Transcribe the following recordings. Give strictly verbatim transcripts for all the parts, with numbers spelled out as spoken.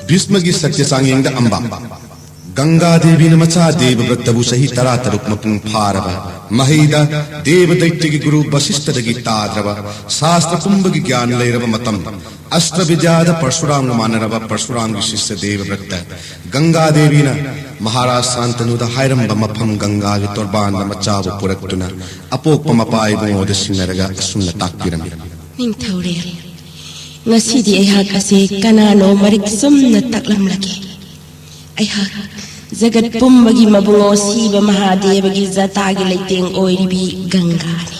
ꯚꯤꯁꯃꯒꯤ ꯁꯠꯌ ꯆꯥꯡꯌꯦꯡꯗ ꯑꯝꯕ꯫ ꯒꯪꯒꯥ ꯗꯦꯕꯤꯅ ꯃꯆꯥ ꯗꯦꯕꯕ꯭ꯔꯠꯇꯕꯨ ꯆꯍꯤ ꯇꯔꯥꯇꯔꯨꯛ ꯃꯄꯨꯡ ꯐꯥꯔꯕ ꯃꯍꯩꯗ ꯗꯦꯕꯗꯩꯇ꯭ꯌꯒꯤ ꯒꯨꯔꯨ ꯕꯁꯤꯁ꯭ꯊꯗꯒꯤ ꯇꯥꯗ꯭ꯔꯕ ꯁꯥꯁ꯭ꯇ꯭ꯔ ꯄꯨꯝꯕꯒꯤ ꯒ꯭ꯌꯥꯟ ꯂꯩꯔꯕ ꯃꯇꯝ, ꯑꯁ꯭ꯇ꯭ꯔ ꯕꯤꯗ꯭ꯌꯥꯗ ꯄꯔꯁꯨꯔꯥꯝꯒ ꯃꯥꯟꯅꯔꯕ ꯄꯔꯁꯨꯔꯥꯝꯒꯤ ꯁꯤꯁ꯭ꯌ ꯗꯦꯕꯕ꯭ꯔꯠꯇ ꯒꯪꯒꯥ ꯗꯦꯕꯤꯅ ꯃꯍꯥꯔꯥꯖ ꯁꯥꯟꯇꯅꯨꯗ ꯍꯥꯏꯔꯝꯕ ꯃꯐꯝ ꯒꯪꯒꯥꯒꯤ ꯇꯣꯔꯕꯥꯟꯗ ꯃꯆꯥꯕꯨ ꯄꯨꯔꯛꯇꯨꯅ ꯑꯄꯣꯛꯄ ꯃꯄꯥ ꯏꯕꯨꯡꯉꯣꯗ ꯁꯤꯟꯅꯔꯒ ꯑꯁꯨꯝꯅ ꯇꯥꯛꯄꯤꯔꯝꯃꯤ꯫ ꯅꯤꯡꯊꯧꯔꯦꯜ, ꯉꯁꯤꯗꯤ ꯑꯩꯍꯥꯛ ꯑꯁꯦ ꯀꯅꯥꯅꯣ ꯃꯔꯤꯛ ꯆꯨꯝꯅ ꯇꯥꯛꯂꯝꯂꯒꯦ꯫ ꯑꯩꯍꯥꯛ ꯖꯒꯠ ꯄꯨꯝꯕꯒꯤ ꯃꯕꯨꯡꯉꯣ ꯁꯤꯕ ꯃꯍꯥꯗꯦꯕꯒꯤ ꯖꯇꯥꯒꯤ ꯂꯩꯇꯦꯡ ꯑꯣꯏꯔꯤꯕꯤ ꯒꯪꯒꯥꯅꯤ꯫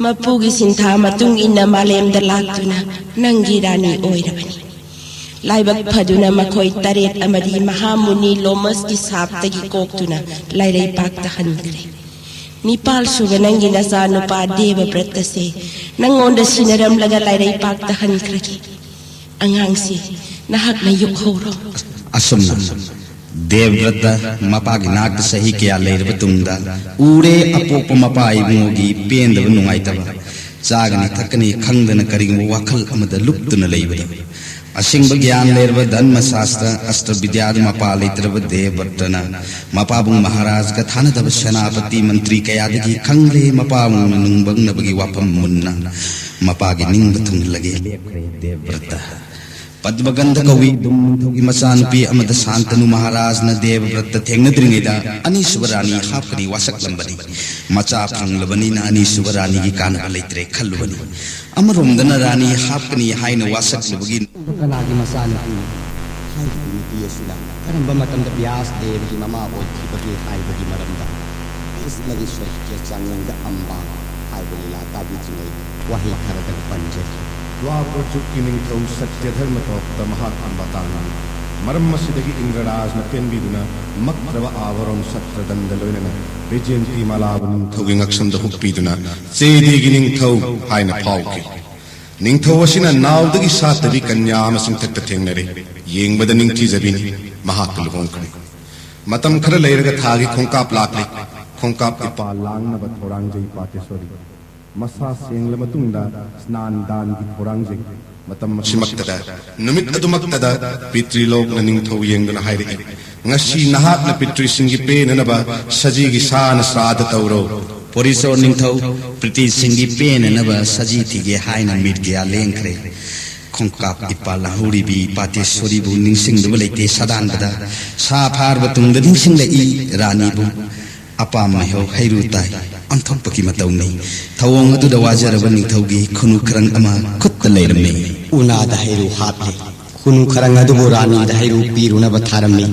ꯃꯄꯨꯒꯤ ꯁꯤꯟꯊꯥ ꯃꯇꯨꯡ ꯏꯟꯅ ꯃꯥꯂꯦꯝꯗ ꯂꯥꯛꯇꯨꯅ ꯅꯪꯒꯤ ꯔꯥꯅꯤ ꯑꯣꯏꯔꯕꯅꯤ꯫ ꯂꯥꯏꯕꯛ ꯐꯗꯨꯅ ꯃꯈꯣꯏ ꯇꯔꯦꯠ ꯑꯃꯗꯤ ꯃꯍꯥꯃꯨꯅꯤ ꯂꯣꯃꯁꯀꯤ ꯁꯥꯞꯇꯒꯤ ꯀꯣꯛꯇꯨꯅ ꯂꯥꯏꯔꯩꯄꯥꯛꯇ ꯍꯟꯈ꯭ꯔꯦ꯫ ꯅꯤꯄꯥꯜ ꯁꯨꯕ ꯅꯪꯒꯤ ꯅꯆꯥꯅꯨꯄꯥ ꯗꯦꯕꯕ꯭ꯔꯠꯇꯁꯦ ꯅꯪꯉꯣꯟꯗ ꯁꯤꯟꯅꯔꯝꯂꯒ ꯂꯥꯏꯔꯩꯄꯥꯛꯇ ꯍꯟꯈ꯭ꯔꯒꯦ꯫ ꯑꯉꯥꯡꯁꯤ ꯅꯍꯥꯛꯅ ꯌꯣꯛꯍꯧꯔꯣ꯫ ꯑꯁꯨꯝꯅ ꯗꯦꯕꯕ꯭ꯔꯠꯇ ꯃꯄꯥꯒꯤ ꯅꯥꯛꯇ ꯆꯍꯤ ꯀꯌꯥ ꯂꯩꯔꯕ ꯇꯨꯡꯗ ꯎꯔꯦ ꯑꯄꯣꯛꯄ ꯃꯄꯥ ꯏꯕꯨꯡꯉꯣꯒꯤ ꯄꯦꯟꯗꯕ ꯅꯨꯡꯉꯥꯏꯇꯕ꯫ ꯆꯥꯒꯅꯤ ꯊꯛꯀꯅꯤ ꯈꯪꯗꯅ ꯀꯔꯤꯒꯨꯝꯕ ꯋꯥꯈꯜ ꯑꯃꯗ ꯂꯨꯞꯇꯨꯅ ꯂꯩꯕꯗ꯫ ꯑꯁꯦꯡꯕ ꯒ꯭ꯌꯥꯟ ꯂꯩꯔꯕ ꯙꯔꯃ ꯁꯥꯁ꯭ꯇ꯭ꯔ ꯑꯁ꯭ꯇ꯭ꯔ ꯕꯤꯗ꯭ꯌꯥꯗ ꯃꯄꯥ ꯂꯩꯇ꯭ꯔꯕ ꯗꯦꯕꯕ꯭ꯔꯠꯇꯅ ꯃꯄꯥꯕꯨꯡ ꯃꯍꯥꯔꯥꯖꯒ ꯊꯥꯅꯗꯕ ꯁꯦꯅꯥꯄꯇꯤ ꯃꯟꯇ꯭ꯔꯤ ꯀꯌꯥꯗꯒꯤ ꯈꯪꯂꯦ ꯃꯄꯥꯕꯨꯡꯅ ꯅꯨꯡꯕꯪꯅꯕꯒꯤ ꯋꯥꯐꯝ ꯃꯨꯟꯅ ꯃꯄꯥꯒꯤ ꯅꯤꯡꯕ ꯊꯨꯡꯍꯜꯂꯒꯦ ꯂꯦꯞꯈ꯭ꯔꯦ ꯗꯦꯕꯕ꯭ꯔꯠꯇ꯫ ꯄꯗꯃꯒꯟꯙ ꯀꯧꯏ ꯗꯨꯝ ꯅꯤꯡꯊꯧꯒꯤ ꯃꯆꯥꯅꯨꯄꯤ ꯑꯃꯗ ꯁꯥꯟꯇꯅꯨ ꯃꯍꯥꯔꯥꯖꯅ ꯗꯦꯕꯕ꯭ꯔꯠꯇ ꯊꯦꯡꯅꯗ꯭ꯔꯤꯉꯩꯗ ꯑꯅꯤꯁꯨꯕ ꯔꯥꯅꯤ ꯍꯥꯞꯀꯅꯤ ꯋꯥꯁꯛꯂꯝꯕꯅꯤ꯫ ꯃꯆꯥ ꯐꯪꯂꯕꯅꯤꯅ ꯑꯅꯤꯁꯨꯕ ꯔꯥꯅꯤꯒꯤ ꯀꯥꯟꯅꯕ ꯂꯩꯇ꯭ꯔꯦ ꯈꯜꯂꯨꯕꯅꯤ꯫ ꯑꯃꯔꯣꯝꯗꯅ ꯔꯥꯅꯤ ꯍꯥꯞꯀꯅꯤ ꯍꯥꯏꯅ ꯋꯥꯁꯛꯂꯨꯕꯒꯤ ꯀꯅꯥꯒꯤ ꯃꯆꯥꯅꯨꯄꯤꯅꯣ? ꯍꯥꯏꯔꯤꯕ ꯅꯨꯄꯤ ꯑꯁꯤꯅ ꯀꯔꯝꯕ ꯃꯇꯝꯗ ꯕ꯭ꯌꯥꯁ ꯗꯦꯕꯒꯤ ꯃꯃꯥ ꯑꯣꯏꯈꯤꯕꯒꯦ ꯍꯥꯏꯕꯒꯤ ꯃꯔꯝꯗ ꯀ꯭ꯔꯤꯁꯅꯒꯤ ꯁꯣꯁꯇ꯭ꯔ ꯆꯥꯡꯌꯦꯡꯗ ꯑꯝꯕꯥ ꯍꯥꯏꯕ ꯂꯤꯂꯥ ꯇꯥꯕꯤꯗ꯭ꯔꯤꯉꯩ ꯋꯥꯍꯩ ꯈꯔꯗꯪ ꯄꯟꯖꯒꯦ꯫ ꯗ꯭ꯋꯥꯄꯔ ꯖꯨꯒꯀꯤ ꯅꯤꯡꯊꯧ ꯁꯠꯌꯙꯔꯃ ꯇꯣꯞꯇ ꯃꯍꯥꯛ ꯑꯝꯕ ꯇꯥꯡꯉꯤ꯫ ꯃꯔꯝ ꯑꯁꯤꯗꯒꯤ ꯏꯟꯗ꯭ꯔꯔꯥꯖꯅ ꯄꯦꯟꯕꯤꯗꯨꯅ ꯃꯛꯇ꯭ꯔꯕ ꯑꯥꯚꯔꯣꯟ ꯁꯠꯇ꯭ꯔꯗꯟꯗ ꯂꯣꯏꯅꯅ ꯕꯩꯖꯦꯟꯇꯤ ꯃꯥꯂꯥꯕꯨ ꯅꯤꯡꯊꯧꯒꯤ ꯉꯛꯁꯝꯗ ꯍꯨꯛꯄꯤꯗꯨꯅ ꯆꯦꯗꯤꯒꯤ ꯅꯤꯡꯊꯧ ꯍꯥꯏꯅ ꯐꯥꯎꯈꯤ꯫ ꯅꯤꯡꯊꯧ ꯑꯁꯤꯅ ꯅꯥꯎꯗꯒꯤ ꯁꯥꯠꯇꯕꯤ ꯀꯟꯌꯥ ꯑꯃ ꯆꯤꯡꯊꯛꯇ ꯊꯦꯡꯅꯔꯦ꯫ ꯌꯦꯡꯕꯗ ꯅꯤꯡꯊꯤꯖꯕꯤꯅꯤ꯫ ꯃꯍꯥꯛꯀ ꯂꯨꯍꯣꯡꯈ꯭ꯔꯦ꯫ ꯃꯇꯝ ꯈꯔ ꯂꯩꯔꯒ ꯊꯥꯒꯤ ꯈꯣꯡꯀꯥꯞ ꯂꯥꯛꯂꯤ꯫ ꯈꯣꯡꯀꯥꯞ ꯏꯄꯥ ꯂꯥꯡꯅꯕ ꯊꯧꯔꯥꯡꯖꯩ ꯄꯥꯇꯦꯁꯣꯔꯤ꯫ ꯃꯁꯥ ꯁꯦꯡꯂ ꯃꯇꯨꯡꯗ ꯁ꯭ꯅꯥꯟ ꯗꯥꯟꯒꯤ ꯊꯧꯔꯥꯡꯖꯩ꯫ ꯃꯇꯝ ꯑꯁꯤꯃꯛꯇꯗ, ꯅꯨꯃꯤꯠ ꯑꯗꯨꯃꯛꯇꯗ ꯄꯤꯇ꯭ꯔꯤꯂꯣꯛꯅ ꯅꯤꯡꯊꯧ ꯌꯦꯡꯗꯨꯅ ꯍꯥꯏꯔꯛꯏ, "ꯉꯁꯤ ꯅꯍꯥꯛꯅ ꯄꯤꯇ꯭ꯔꯤꯁꯤꯡꯒꯤ ꯄꯦꯟꯅꯅꯕ ꯁꯖꯤꯒꯤ ꯁꯥꯅ ꯁ꯭ꯔꯥꯗ ꯇꯧꯔꯣ꯫" ꯄꯣꯔꯤꯁꯣꯔ ꯅꯤꯡꯊꯧ, ꯄꯤꯇ꯭ꯔꯤꯁꯤꯡꯒꯤ ꯄꯦꯟꯅꯅꯕ ꯁꯖꯤ ꯊꯤꯒꯦ ꯍꯥꯏꯅ ꯃꯤꯠ ꯀꯌꯥ ꯂꯦꯡꯈ꯭ꯔꯦ꯫ ꯈꯣꯡꯀꯥꯞ ꯏꯄꯥ ꯂꯥꯡꯍꯧꯔꯤꯕꯤ ꯄꯥꯇꯦꯁꯣꯔꯤꯕꯨ ꯅꯤꯡꯁꯤꯡꯗꯨꯕ ꯂꯩꯇꯦ ꯁꯥꯗꯥꯟꯕꯗ꯫ ꯁꯥ ꯐꯥꯔꯕ ꯇꯨꯡꯗ ꯅꯤꯡꯁꯤꯡꯂꯛꯏ ꯔꯥꯅꯤꯕꯨ꯫ ꯑꯄꯥꯝꯕ ꯃꯍꯩ ꯍꯩꯔꯨ ꯇꯥꯏ꯫ ꯑꯣꯟꯊꯣꯛꯄꯒꯤ ꯃꯇꯧꯅꯤ꯫ ꯊꯧꯑꯣꯡ ꯑꯗꯨꯗ ꯋꯥꯖꯔꯕ ꯅꯤꯡꯊꯧꯒꯤ ꯈꯨꯅꯨ ꯈꯔꯪ ꯑꯃ ꯈꯨꯠꯇ ꯂꯩꯔꯝꯃꯤ꯫ ꯎꯅꯥꯗ ꯍꯩꯔꯨ ꯍꯥꯞꯂꯦ꯫ ꯈꯨꯅꯨ ꯈꯔꯪ ꯑꯗꯨꯕꯨ ꯔꯥꯅꯤꯗ ꯍꯩꯔꯨ ꯄꯤꯔꯨꯅꯕ ꯊꯥꯔꯝꯃꯤ꯫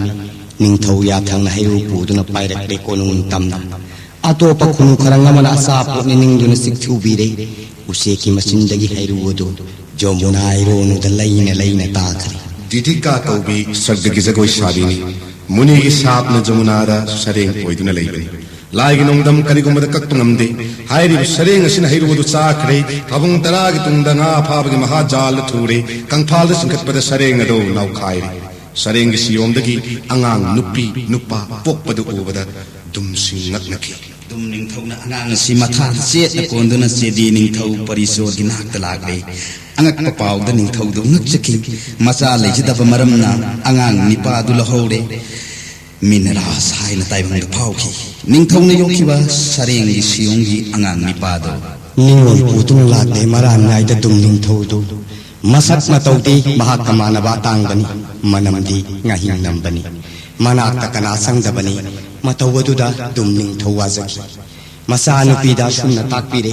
ꯅꯤꯡꯊꯧ ꯌꯥꯊꯪꯅ ꯍꯩꯔꯨ ꯄꯨꯗꯨꯅ ꯄꯥꯏꯔꯛꯂꯦ ꯀꯣꯅꯨꯡ ꯅꯤꯡꯇꯝꯅ꯫ ꯑꯇꯣꯞꯄ ꯈꯨꯅꯨ ꯈꯔꯪ ꯑꯃꯅ ꯑꯆꯥꯄꯣꯠꯅꯤ ꯅꯤꯡꯗꯨꯅ ꯆꯤꯛꯊꯨꯕꯤꯔꯦ꯫ ꯎꯆꯦꯛꯀꯤ ꯃꯆꯤꯟꯗꯒꯤ ꯍꯩꯔꯨ ꯑꯗꯨ ꯖꯣꯃꯨꯅꯥ ꯏꯔꯣꯟꯅꯨꯗ ꯂꯩꯅ ꯂꯩꯅ ꯇꯥꯈ꯭ꯔꯦ꯫ ꯗꯤꯗꯤꯀꯥ ꯀꯧꯕꯤ ꯁꯔꯒꯒꯤ ꯖꯒꯣꯏ ꯁꯥꯕꯤꯅꯤ꯫ ꯃꯨꯅꯤꯒꯤ ꯁꯥꯞꯅ ꯖꯃꯨꯅꯥꯗ ꯁꯔꯦꯡ ꯑꯣꯏꯗꯨꯅ ꯂꯩꯕꯅꯤ꯫ ꯂꯥꯏꯒꯤ ꯅꯣꯡꯗꯝ ꯀꯔꯤꯒꯨꯝꯕꯗ ꯀꯛꯄ ꯉꯝꯗꯦ꯫ ꯍꯥꯏꯔꯤꯕ ꯁꯔꯦꯡ ꯑꯁꯤꯅ ꯍꯩꯔꯨ ꯑꯗꯨ ꯆꯥꯈ꯭ꯔꯦ꯫ ꯊꯥꯕꯨꯡ ꯇꯔꯥꯒꯤ ꯇꯨꯡꯗ ꯉꯥ ꯐꯥꯕꯒꯤ ꯃꯍꯥꯖꯥꯜꯗ ꯊꯨꯔꯦ꯫ ꯀꯪꯐꯥꯜꯗ ꯆꯤꯡꯈꯠꯄꯗ ꯁꯔꯦꯡ ꯑꯗꯨ ꯅꯥꯎꯈꯥꯏꯔꯦ꯫ ꯁꯔꯦꯡꯒꯤ ꯁꯤꯌꯣꯝꯗꯒꯤ ꯑꯉꯥꯡ ꯅꯨꯄꯤ ꯅꯨꯄꯥ ꯄꯣꯛꯄꯗꯨ ꯎꯕꯗ ꯗꯨꯝꯁꯤꯡ ꯉꯛꯅꯈꯤ꯫ ꯗꯨꯝ ꯅꯤꯡꯊꯧꯅ ꯑꯉꯥꯡ ꯑꯁꯤ ꯃꯊꯥꯗ ꯆꯦꯠꯅ ꯀꯣꯟꯗꯨꯅ ꯆꯦꯗꯤ ꯅꯤꯡꯊꯧ ꯄꯔꯤꯁꯣꯔꯒꯤ ꯅꯥꯛꯇ ꯂꯥꯛꯂꯦ꯫ ꯑꯉꯛꯄ ꯄꯥꯎꯗ ꯅꯤꯡꯊꯧꯗꯨ ꯉꯛꯆꯈꯤ꯫ ꯃꯆꯥ ꯂꯩꯖꯗꯕ ꯃꯔꯝꯅ ꯑꯉꯥꯡ ꯅꯤꯄꯥꯗꯨ ꯂꯧꯍꯧꯔꯦ꯫ ꯃꯤꯅ ꯔꯥꯖ ꯍꯥꯏꯅ ꯇꯥꯏꯕꯪꯗ ꯐꯥꯎꯈꯤ꯫ ꯅꯤꯡꯊꯧꯅ ꯌꯣꯛꯈꯤꯕ ꯁꯔꯦꯡꯒꯤ ꯁꯤꯌꯣꯡꯒꯤ ꯑꯉꯥꯡ ꯅꯤꯄꯥꯗꯣ꯫ ꯅꯤꯡꯉꯣꯜ ꯄꯨꯗꯨꯅ ꯂꯥꯛꯂꯦ ꯃꯔꯥꯟ ꯅꯥꯏꯗ ꯗꯨꯝ ꯅꯤꯡꯊꯧꯗꯨ꯫ ꯃꯁꯛ ꯃꯇꯧꯗꯤ ꯃꯍꯥꯛꯀ ꯃꯥꯟꯅꯕ ꯑꯇꯥꯡꯕꯅꯤ꯫ ꯃꯅꯝꯗꯤ ꯉꯥꯍꯤꯡ ꯅꯝꯕꯅꯤ꯫ ꯃꯅꯥꯛꯇ ꯀꯅꯥ ꯆꯪꯗꯕꯅꯤ꯫ ꯃꯇꯧ ꯑꯗꯨꯗ ꯗꯨꯝ ꯅꯤꯡꯊꯧ ꯋꯥꯖꯈꯤ꯫ ꯃꯆꯥꯅꯨꯄꯤꯗ ꯑꯁꯨꯝꯅ ꯇꯥꯛꯄꯤꯔꯦ,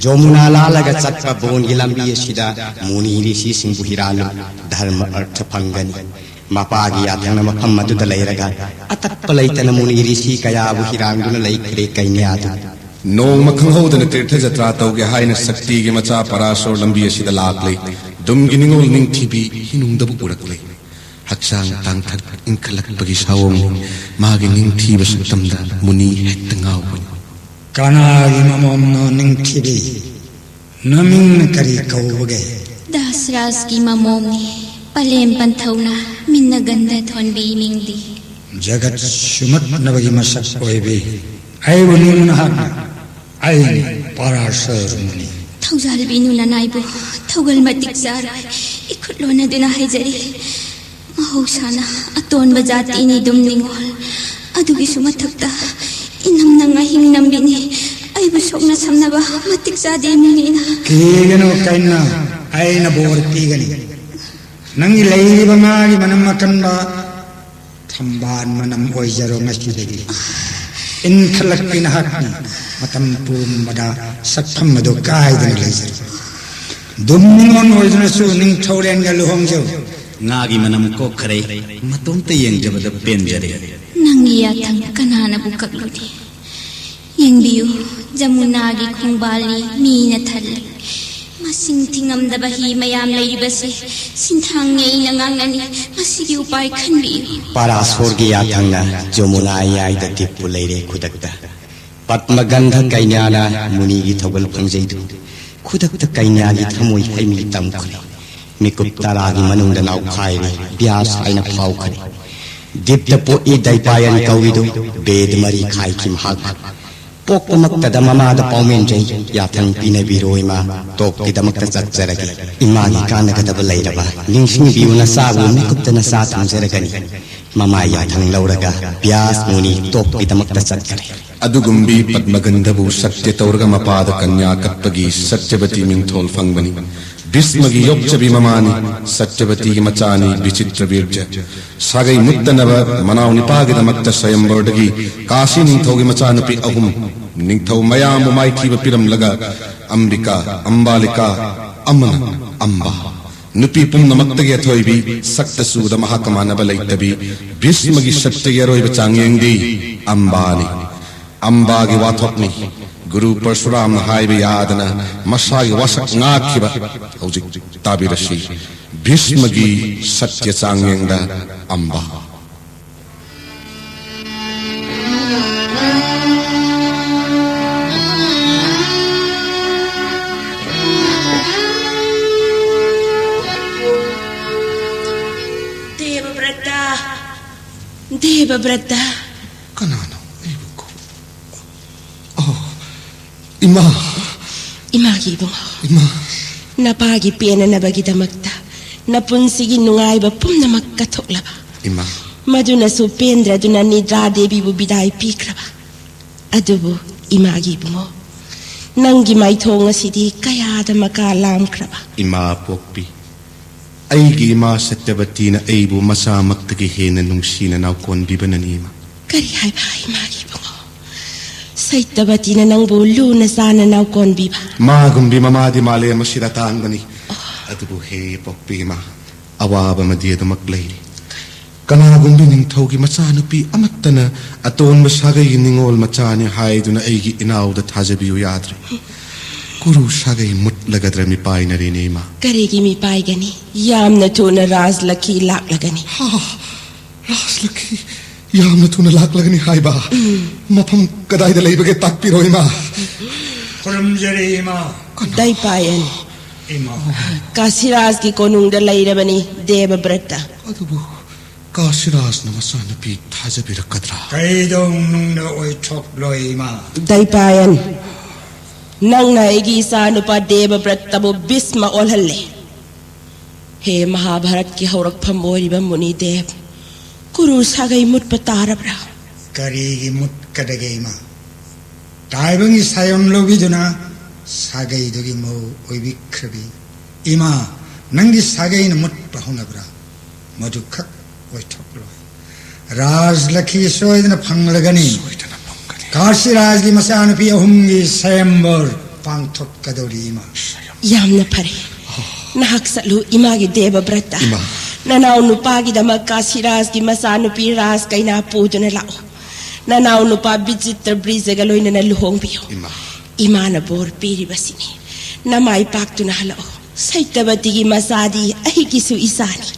"ꯖꯣꯃꯨꯅꯥ ꯂꯥꯜꯂꯒ ꯆꯠꯄ ꯕꯣꯟꯒꯤ ꯂꯝꯕꯤ ꯑꯁꯤꯗ ꯃꯨꯅꯤ ꯔꯤꯁꯤꯁꯤꯡꯕꯨ ꯍꯤꯔꯥꯜꯂꯨ, ꯙꯔꯃ ꯑꯔꯊ ꯐꯪꯒꯅꯤ꯫" ꯃꯄꯥꯒꯤ ꯌꯥꯊꯪꯅ ꯃꯐꯝ ꯑꯗꯨꯗ ꯂꯩꯔꯒ ꯑꯇꯠꯄ ꯂꯩꯇꯅ ꯃꯨꯅꯤ ꯔꯤꯁꯤ ꯀꯌꯥꯕꯨ ꯍꯤꯔꯥꯡꯗꯨꯅ ꯂꯩꯈ꯭ꯔꯦ ꯀꯩꯅ꯭ꯌꯥꯗꯨ꯫ ꯅꯣꯡꯃ ꯈꯪꯍꯧꯗꯅ ꯇꯤꯔꯊ ꯖꯇ꯭ꯔꯥ ꯇꯧꯒꯦ ꯍꯥꯏꯅ ꯁꯛꯇꯤꯒꯤ ꯃꯆꯥ ꯄꯔꯥꯁꯣꯔ ꯂꯝꯕꯤ ꯑꯁꯤꯗ ꯂꯥꯛꯂꯦ꯫ ꯗꯨꯝꯒꯤ ꯅꯤꯡꯉꯣꯜ ꯅꯤꯡꯊꯤꯕꯤ ꯍꯤꯅꯨꯡꯗꯕꯨ ꯎꯔꯛꯂꯦ꯫ ꯍꯛꯆꯥꯡ ꯇꯥꯡꯊꯛ ꯏꯪꯈꯠꯂꯛꯄꯒꯤ ꯁꯥꯑꯣꯡ, ꯃꯥꯒꯤ ꯅꯤꯡꯊꯤꯕ ꯁꯛꯇꯝꯗ ꯃꯨꯅꯤ ꯍꯦꯛꯇ ꯉꯥꯎꯕꯅꯤ꯫ "ꯀꯅꯥꯒꯤ ꯃꯃꯣꯝꯅꯣ ꯅꯤꯡꯊꯤꯕꯤ? ꯅꯃꯤꯡꯅ ꯀꯔꯤ ꯀꯧꯕꯒꯦ?" "ꯗꯥꯁꯔꯥꯖꯀꯤ ꯃꯃꯣꯝꯅꯤ꯫ ꯄꯂꯦꯝ ꯄꯟꯊꯧꯅ ꯃꯤꯟꯅ ꯒꯟꯗ ꯊꯣꯟꯕꯤ ꯃꯤꯡꯗꯤ꯫" "ꯖꯒꯠ ꯁꯨꯃꯠꯅꯕꯒꯤ ꯃꯁꯛ ꯑꯣꯏꯕꯤ, ꯑꯩꯕꯨ ꯅꯤꯡꯅ ꯍꯥꯠꯅ ꯑꯩꯅꯤ ꯄꯔꯥꯁꯔ ꯃꯨꯅꯤ꯫" ꯊꯧꯖꯥꯜꯕꯤꯅꯨ ꯅꯅꯥꯏꯕꯨ ꯊꯧꯒꯜ ꯃꯇꯤꯛ ꯆꯥꯔꯣꯏ꯫ ꯏꯈꯨꯠ ꯂꯣꯟꯅꯗꯨꯅ ꯍꯥꯏꯖꯔꯤ꯫ ꯃꯍꯧꯁꯥꯅ ꯑꯇꯣꯟꯕ ꯖꯥꯇꯤꯅꯤ ꯑꯗꯨꯝ ꯅꯤꯉꯣꯜ꯫ ꯑꯗꯨꯒꯤꯁꯨ ꯃꯊꯛꯇ ꯏꯅꯝꯅ ꯉꯥꯍꯤꯡ ꯅꯝꯕꯤꯅꯤ꯫ ꯑꯩꯕꯨ ꯁꯣꯛꯅ ꯁꯝꯅꯕ ꯃꯇꯤꯛ ꯆꯥꯗꯦ ꯃꯤꯅꯤꯅ꯫ ꯀꯤꯒꯅꯨ ꯀꯩꯅ, ꯑꯩꯅ ꯕꯣꯔ ꯄꯤꯒꯅꯤ꯫ ꯅꯪꯒꯤ ꯂꯩꯔꯤꯕ ꯉꯥꯒꯤ ꯃꯅꯝ ꯑꯀꯟꯕ ꯊꯝꯕꯥꯜ ꯃꯅꯝ ꯑꯣꯏꯖꯔꯣ ꯉꯁꯤꯗꯒꯤ꯫ ꯏꯟꯈꯠꯂꯛꯄꯤ ꯅꯍꯥꯛꯅꯤ꯫ ꯃꯇꯝ ꯄꯨꯝꯕꯗ ꯁꯛꯐꯝ ꯑꯗꯨ ꯀꯥꯏꯗꯅ ꯂꯩꯖꯔꯣ꯫ ꯑꯗꯨꯝ ꯅꯤꯉꯣꯜ ꯑꯣꯏꯗꯨꯅꯁꯨ ꯅꯤꯡꯊꯧꯔꯦꯟꯒ ꯂꯨꯍꯣꯡꯖꯧ꯫ ꯉꯥꯒꯤ ꯃꯅꯝ ꯀꯣꯛꯈꯔꯦ, ꯃꯇꯣꯝꯇ ꯌꯦꯡꯖꯕꯗ ꯄꯦꯟꯖꯔꯦ꯫ ꯅꯪꯒꯤ ꯌꯥꯊꯪ ꯀꯅꯥꯅꯕꯨ ꯀꯛꯂꯨꯅꯤ? ꯌꯦꯡꯕꯤꯌꯨ, ꯖꯃꯨꯅꯥꯒꯤ ꯈꯣꯡꯕꯥꯜꯅꯤ ꯃꯤꯅ ꯊꯜꯂꯤ꯫ ꯃꯁꯤꯡ ꯊꯤꯉꯝꯗꯕ ꯍꯤ ꯃꯌꯥꯝ ꯂꯩꯔꯤꯕꯁꯦ ꯁꯤꯟꯊꯥꯡꯅꯤ ꯑꯩꯅ ꯉꯥꯡꯅꯅꯤ꯫ ꯃꯁꯤꯒꯤ ꯎꯄꯥꯏ ꯈꯟꯕꯤꯌꯨ꯫ ꯄꯥꯔꯥꯁꯣꯔꯒꯤ ꯌꯥꯊꯪꯅ ꯖꯃꯨꯅꯥ ꯌꯥꯏꯗ ꯗꯤꯞꯄꯨ ꯂꯩꯔꯦ ꯈꯨꯗꯛꯇ꯫ ꯄꯗꯃꯒꯟꯙ ꯀꯩꯅ꯭ꯌꯥꯅ ꯃꯨꯅꯤꯒꯤ ꯊꯧꯒꯜ ꯐꯪꯖꯩꯗꯨ ꯈꯨꯗꯛꯇ ꯀꯩꯅ꯭ꯌꯥꯒꯤ ꯊꯃꯣꯏ ꯍꯩꯃꯤ ꯇꯝꯈ꯭ꯔꯦ꯫ ꯃꯤꯀꯨꯞ ꯇꯔꯥꯒꯤ ꯃꯅꯨꯡꯗ ꯅꯥꯎꯈꯥꯏꯔꯦ, ꯕ꯭ꯌꯥꯁ ꯍꯥꯏꯅ ꯐꯥꯎꯈ꯭ꯔꯦ꯫ ꯗꯤꯞꯇ ꯄꯣꯛꯏ ꯗꯩꯄꯥꯌꯟ ꯀꯧꯏꯗꯨ ꯕꯦꯗ ꯃꯔꯤ ꯈꯥꯏꯈꯤ ꯃꯍꯥꯛ꯫ ꯄꯣꯛꯄꯃꯛꯇꯗ ꯃꯃꯥꯗ ꯄꯥꯎꯃꯦꯟꯖꯩ, ꯌꯥꯊꯪ ꯄꯤꯅꯕꯤꯔꯣ ꯏꯃꯥ, ꯇꯣꯞꯀꯤꯗꯃꯛꯇ ꯆꯠꯆꯔꯒꯦ꯫ ꯏꯃꯥꯒꯤ ꯀꯥꯟꯅꯒꯗꯕ ꯂꯩꯔꯕ ꯅꯤꯡꯁꯤꯡꯕꯤꯌꯨ ꯅꯆꯥꯕꯨ ꯃꯤꯀꯨꯞꯇ ꯅꯆꯥ ꯊꯝꯖꯔꯒꯅꯤ꯫ ꯃꯃꯥ ꯌꯥꯊꯪ ꯂꯧꯔꯒ ꯕ꯭ꯌꯥꯁ ꯃꯨꯅꯤ ꯇꯣꯞꯀꯤꯗꯃꯛꯇ ꯆꯠꯈꯔꯦ꯫ ꯑꯗꯨꯒꯨꯝꯕꯤ ꯄꯗꯃꯒꯟꯙꯕꯨ ꯁꯠꯌ ꯇꯧꯔꯒ ꯃꯄꯥꯗ ꯀꯟꯌꯥ ꯀꯠꯄꯒꯤ ꯁꯠꯌꯕꯇꯤ ꯃꯤꯡꯊꯣꯜ ꯐꯪꯕꯅꯤ꯫ ꯚꯤꯁꯃꯒꯤ ꯌꯣꯛꯆꯕꯤ ꯃꯃꯥꯅꯤ꯫ ꯁꯠꯌꯕꯇꯤꯒꯤ ꯃꯆꯥꯅꯤ ꯕꯤꯆꯤꯇ꯭ꯔꯕꯤꯔꯖ꯫ ꯁꯥꯒꯩ ꯃꯨꯠꯇꯅꯕ ꯃꯅꯥꯎ ꯅꯤꯄꯥꯒꯤꯗꯃꯛꯇ ꯁ꯭ꯋꯌꯝꯕꯔꯗꯒꯤ ꯀꯥꯁꯤ ꯅꯤꯡꯊꯧꯒꯤ ꯃꯆꯥꯅꯨꯄꯤ ꯑꯍꯨꯝ ꯅꯤꯡꯊꯧ ꯃꯌꯥꯝꯕꯨ ꯃꯥꯏꯊꯤꯕ ꯄꯤꯔꯝꯂꯒ ꯑꯝꯕꯤꯀꯥ, ꯑꯝꯕꯥꯂꯤꯀꯥ ꯑꯃꯅ ꯑꯝꯕꯥ꯫ ꯅꯨꯄꯤ ꯄꯨꯝꯅꯃꯛꯇꯒꯤ ꯑꯊꯣꯏꯕꯤ, ꯁꯛꯇ ꯆꯨꯗ ꯃꯍꯥꯛꯀ ꯃꯥꯟꯅꯕ ꯂꯩꯇꯕꯤ, ꯚꯤꯁꯃꯒꯤ ꯁꯠꯌꯒꯤ ꯑꯔꯣꯏꯕ ꯆꯥꯡꯌꯦꯡꯗꯤ ꯑꯝꯕꯥꯅꯤ꯫ ꯑꯝꯕꯥꯒꯤ ꯋꯥꯊꯣꯛꯅꯤ꯫ ꯒꯨꯔꯨ ꯄꯔꯁꯨꯔꯥꯝꯅ ꯍꯥꯏꯕ ꯌꯥꯗꯅ ꯃꯁꯥꯒꯤ ꯋꯥꯁꯛ ꯉꯥꯛꯈꯤꯕ꯫ ꯍꯧꯖꯤꯛ ꯇꯥꯕꯤꯔꯁꯤ ꯚꯤꯁꯃꯒꯤ ꯁꯠꯌ ꯆꯥꯡꯌꯦꯡꯗ ꯑꯝꯕꯥ꯫ ꯗꯦꯕꯕ꯭ꯔꯇ, ꯗꯦꯕꯕ꯭ꯔꯇ꯫ ꯀꯅꯥꯅꯣ ꯑꯩꯕꯨ ꯀꯧ-, ꯑꯣ, ꯏꯃꯥ! ꯏꯃꯥꯒꯤ ꯏꯕꯨꯡꯉꯣ, ꯏꯃꯥ꯫ ꯅꯄꯥꯒꯤ ꯄꯦꯟꯅꯅꯕꯒꯤꯗꯃꯛꯇ ꯅꯄꯨꯟꯁꯤꯒꯤ ꯅꯨꯡꯉꯥꯏꯕ ꯄꯨꯝꯅꯃꯛ ꯀꯠꯊꯣꯛꯂꯕ꯫ ꯏꯃꯥ꯫ ꯃꯗꯨꯅꯁꯨ ꯄꯦꯟꯗ꯭ꯔꯗꯨꯅ ꯅꯤꯗ꯭ꯔꯥ ꯗꯦꯕꯤꯕꯨ ꯕꯤꯗꯥꯏ ꯄꯤꯈ꯭ꯔꯕ꯫ ꯑꯗꯨꯕꯨ ꯏꯃꯥꯒꯤ ꯏꯕꯨꯡꯉꯣ, ꯅꯪꯒꯤ ꯃꯥꯏꯊꯣꯡ ꯑꯁꯤꯗꯤ ꯀꯌꯥꯗ ꯃꯀꯥ ꯂꯥꯝꯈ꯭ꯔꯕ꯫ ꯏꯃꯥ ꯄꯣꯛꯄꯤ, ꯑꯩꯒꯤ ꯏꯃꯥ ꯁꯇ꯭ꯌꯕꯇꯤꯅ ꯑꯩꯕꯨ ꯃꯆꯥꯃꯛꯇꯒꯤ ꯍꯦꯟꯅ ꯅꯨꯡꯁꯤꯅ ꯅꯥꯎꯀꯣꯟꯕꯤꯕꯅꯅꯤ, ꯏꯃꯥ꯫ ꯀꯔꯤ ꯍꯥꯏꯕ, ꯏꯃꯥꯒꯤ ꯏꯕꯨꯡꯉꯣ? ꯁꯇ꯭ꯌꯕꯇꯤꯅ ꯅꯪꯕꯨ ꯂꯨꯅ ꯆꯥꯅ ꯅꯥꯎꯀꯣꯟꯕꯤꯕ꯫ ꯃꯥꯒꯨꯝꯕꯤ ꯃꯃꯥꯗꯤ ꯃꯥꯂꯦꯝ ꯑꯁꯤꯗ ꯇꯥꯡꯕꯅꯤ꯫ ꯑꯣ꯫ ꯑꯗꯨꯕꯨ ꯍꯦ ꯄꯣꯛꯄꯤ ꯏꯃꯥ, ꯑꯋꯥꯕ ꯑꯃꯗꯤ ꯑꯗꯨꯃꯛ ꯂꯩꯔꯤ꯫ ꯀꯅꯥꯒꯨꯝꯕꯤ ꯅꯤꯡꯊꯧꯒꯤ ꯃꯆꯥꯅꯨꯄꯤ ꯑꯃꯠꯇꯅ ꯑꯇꯣꯟꯕ ꯁꯥꯒꯩꯒꯤ ꯅꯤꯉꯣꯜ ꯃꯆꯥꯅꯤ ꯍꯥꯏꯗꯨꯅ ꯑꯩꯒꯤ ꯏꯅꯥꯎꯗ ꯊꯥꯖꯕꯤꯌꯨ ꯌꯥꯗ꯭ꯔꯦ꯫ ꯀꯨꯔꯨ ꯁꯥꯒꯩ ꯃꯨꯠꯂꯒꯗ꯭ꯔ ꯃꯤꯄꯥꯏꯅꯔꯦꯅꯦ, ꯏꯃꯥ꯫ ꯀꯔꯤꯒꯤ ꯃꯤꯄꯥꯏꯒꯅꯤ? ꯌꯥꯝꯅ ꯊꯨꯅ ꯔꯥꯖꯂꯛꯈꯤ ꯂꯥꯛꯂꯒꯅꯤ꯫ ꯍꯥ, ꯔꯥꯖꯂꯛꯈꯤ ꯌꯥꯝꯅ ꯊꯨꯅ ꯂꯥꯛꯂꯒꯅꯤ ꯍꯥꯏꯕ? ꯎꯝ꯫ ꯃꯐꯝ ꯀꯗꯥꯏꯗ ꯂꯩꯕꯒꯦ ꯇꯥꯛꯄꯤꯔꯣ, ꯏꯃꯥ꯫ ꯈꯨꯔꯨꯝꯖꯔꯤ, ꯏꯃꯥ꯫ ꯀꯅꯥ? ꯗꯥꯏꯄꯥꯌꯟ꯫ ꯏꯃꯥ꯫ ꯀꯥꯁꯤꯔꯥꯖꯀꯤ ꯀꯣꯅꯨꯡꯗ ꯂꯩꯔꯕꯅꯤ ꯗꯦꯕꯕ꯭ꯔꯠꯇ꯫ ꯑꯗꯨꯕꯨ ꯀꯥꯁꯤꯔꯥꯖꯅ ꯃꯆꯥꯅꯨꯄꯤ ꯊꯥꯖꯕꯤꯔꯛꯀꯗ꯭ꯔꯥ? ꯀꯩꯗꯧꯅꯨꯡꯗ ꯑꯣꯏꯊꯣꯛꯂꯣꯏ, ꯏꯃꯥ꯫ ꯗꯥꯏꯄꯥꯌꯟ, ꯅꯪꯅ ꯑꯩꯒꯤ ꯏꯆꯥꯅꯨꯄꯥ ꯗꯦꯕꯕ꯭ꯔꯠꯇꯕꯨ ꯚꯤꯁꯃ ꯑꯣꯜꯍꯜꯂꯦ꯫ ꯍꯦ ꯃꯍꯥꯚꯥꯔꯠꯀꯤ ꯍꯧꯔꯛꯐꯝ ꯑꯣꯏꯔꯤꯕ ꯃꯨꯅꯤꯗꯦꯕ, ꯀꯨꯔꯨ ꯁꯥꯒꯩ ꯃꯨꯠꯄ ꯇꯥꯔꯕ꯭ꯔꯥ? ꯀꯔꯤꯒꯤ ꯃꯨꯠꯀꯗꯒꯦ, ꯏꯃꯥ? ꯇꯥꯏꯕꯪꯒꯤ ꯁꯥꯌꯣꯝ ꯂꯧꯕꯤꯗꯨꯅ ꯁꯥꯒꯩꯗꯨꯒꯤ ꯃꯧ ꯑꯣꯏꯕꯤꯈ꯭ꯔꯕꯤ ꯏꯃꯥ, ꯅꯪꯒꯤ ꯁꯥꯒꯩꯅ ꯃꯨꯠꯄ ꯍꯧꯅꯕ꯭ꯔꯥ? ꯃꯗꯨꯈꯛ ꯑꯣꯏꯊꯣꯛꯂꯣꯏ꯫ ꯔꯥꯖꯂꯛꯈꯤ ꯁꯣꯏꯗꯅ ꯐꯪꯂꯒꯅꯤ꯫ ꯁꯣꯏꯗꯅ ꯐꯪꯒꯅꯤ꯫ ꯀꯥꯁꯤꯔꯥꯖꯒꯤ ꯃꯆꯥꯅꯨꯄꯤ ꯑꯍꯨꯝꯒꯤ ꯁꯌꯝꯕꯔ ꯄꯥꯡꯊꯣꯛꯀꯗꯧꯔꯤ, ꯏꯃꯥ꯫ ꯌꯥꯝꯅ ꯐꯔꯦ꯫ ꯅꯍꯥꯛ ꯆꯠꯂꯨ, ꯏꯃꯥꯒꯤ ꯗꯦꯕꯕ꯭ꯔꯠꯇ꯫ ꯏꯃꯥ꯫ ꯅꯅꯥꯎ ꯅꯨꯄꯥꯒꯤꯗꯃꯛ ꯀꯥꯁꯤꯔꯥꯖꯒꯤ ꯃꯆꯥꯅꯨꯄꯤ ꯔꯥꯖ ꯀꯩꯅꯥ ꯄꯨꯗꯨꯅ ꯂꯥꯛꯎ꯫ ꯅꯅꯥꯎ ꯅꯨꯄꯥ ꯕꯤꯆꯤꯇ꯭ꯔ ꯕ꯭ꯔꯤꯖꯒ ꯂꯣꯏꯅꯅ ꯂꯨꯍꯣꯡꯕꯤꯌꯨ꯫ ꯏꯃꯥ꯫ ꯏꯃꯥꯅ ꯕꯣꯔ ꯄꯤꯔꯤꯕꯁꯤꯅꯤ꯫ ꯅꯃꯥꯏ ꯄꯥꯛꯇꯨꯅ ꯍꯜꯂꯛꯎ꯫ ꯁꯩꯇꯕꯇꯤꯒꯤ ꯃꯆꯥꯗꯤ ꯑꯩꯒꯤꯁꯨ ꯏꯆꯥꯅꯤ꯫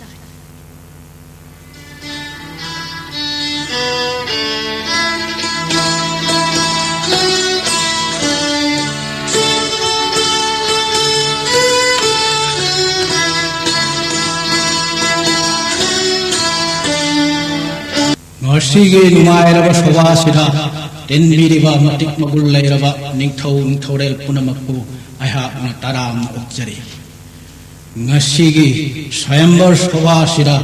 ꯉꯁꯤꯒꯤ ꯅꯨꯡꯉꯥꯏꯔꯕ ꯁꯣꯚꯥꯁꯤꯗ ꯇꯤꯟꯕꯤꯔꯤꯕ ꯃꯇꯤꯛ ꯃꯒꯨꯟ ꯂꯩꯔꯕ ꯅꯤꯡꯊꯧ ꯅꯤꯡꯊꯧꯔꯦꯜ ꯄꯨꯝꯅꯃꯛꯄꯨ ꯑꯩꯍꯥꯛꯅ ꯇꯔꯥꯝꯅ ꯑꯣꯛꯆꯔꯤ꯫ ꯉꯁꯤꯒꯤ ꯁ꯭ꯋꯥꯌꯝꯕꯔ ꯁꯣꯚꯥꯁꯤꯗ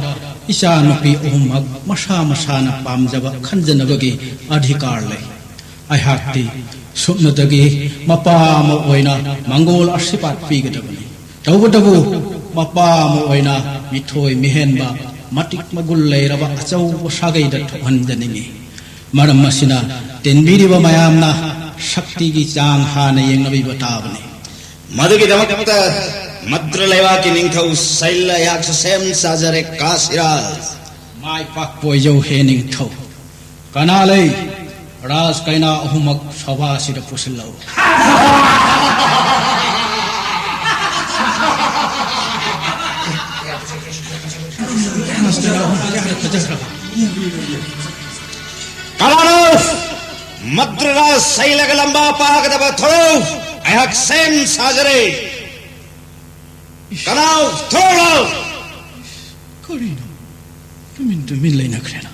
ꯏꯆꯥꯅꯨꯄꯤ ꯑꯍꯨꯝꯃꯛ ꯃꯁꯥ ꯃꯁꯥꯅ ꯄꯥꯝꯖꯕ ꯈꯟꯖꯅꯕꯒꯤ ꯑꯙꯤꯀꯥꯔ ꯂꯩ꯫ ꯑꯩꯍꯥꯛꯇꯤ ꯁꯨꯞꯅꯇꯒꯤ ꯃꯄꯥ ꯑꯃ ꯑꯣꯏꯅ ꯃꯪꯒꯣꯜ ꯑꯁꯤꯔꯕꯥꯗ ꯄꯤꯒꯗꯕꯅꯤ꯫ ꯇꯧꯕꯇꯕꯨ ꯃꯄꯥ ꯑꯃ ꯑꯣꯏꯅ ꯃꯤꯊꯣꯏ ꯃꯤꯍꯦꯟꯕ, ꯃꯇꯤꯛ ꯃꯒꯨꯟ ꯂꯩꯔꯕ ꯑꯆꯧꯕ ꯁꯥꯒꯩꯗ ꯊꯣꯛꯍꯟꯖꯅꯤꯡꯏ꯫ ꯃꯔꯝ ꯑꯁꯤꯅ ꯇꯤꯟꯕꯤꯔꯤꯕ ꯃꯌꯥꯝꯅ ꯁꯛꯇꯤꯒꯤ ꯆꯥꯡ ꯍꯥꯟꯅ ꯌꯦꯡꯅꯕꯤꯕ ꯇꯥꯕꯅꯤ꯫ ꯃꯗꯨꯒꯤꯗꯃꯛꯇ ꯃꯗ꯭ꯔ ꯂꯩꯕꯥꯛꯀꯤ ꯅꯤꯡꯊꯧ ꯁꯩꯜ ꯑꯩꯍꯥꯛꯁꯨ ꯁꯦꯝ ꯁꯥꯖꯔꯦ, ꯀꯥꯁꯤꯔꯥꯖ꯫ ꯃꯥꯏ ꯄꯥꯛꯄ ꯑꯣꯏꯖꯧ ꯍꯦ ꯅꯤꯡꯊꯧ꯫ ꯀꯅꯥ ꯂꯩ? ꯔꯥꯖ ꯀꯩꯅꯥ ꯑꯍꯨꯝꯃꯛ ꯁꯣꯚꯥꯁꯤꯗ ꯄꯨꯁꯤꯜꯂꯛꯎ꯫ ꯀꯅꯥꯅꯣ? ꯃꯗ꯭ꯔ ꯔꯥꯖ ꯁꯩꯜꯒ ꯂꯝꯕꯥ ꯄꯥꯒꯗꯕ ꯊꯣꯔꯛꯎ꯫ ꯑꯩꯍꯥꯛ ꯁꯦꯝ ꯁꯥꯖꯔꯦ꯫ ꯀꯅꯥꯎ ꯊꯣꯔꯛꯎ꯫ ꯀꯔꯤꯅꯣ? ꯇꯨꯃꯤꯟ ꯇꯨꯃꯤꯟ ꯂꯩꯅꯈ꯭ꯔꯦꯅ꯫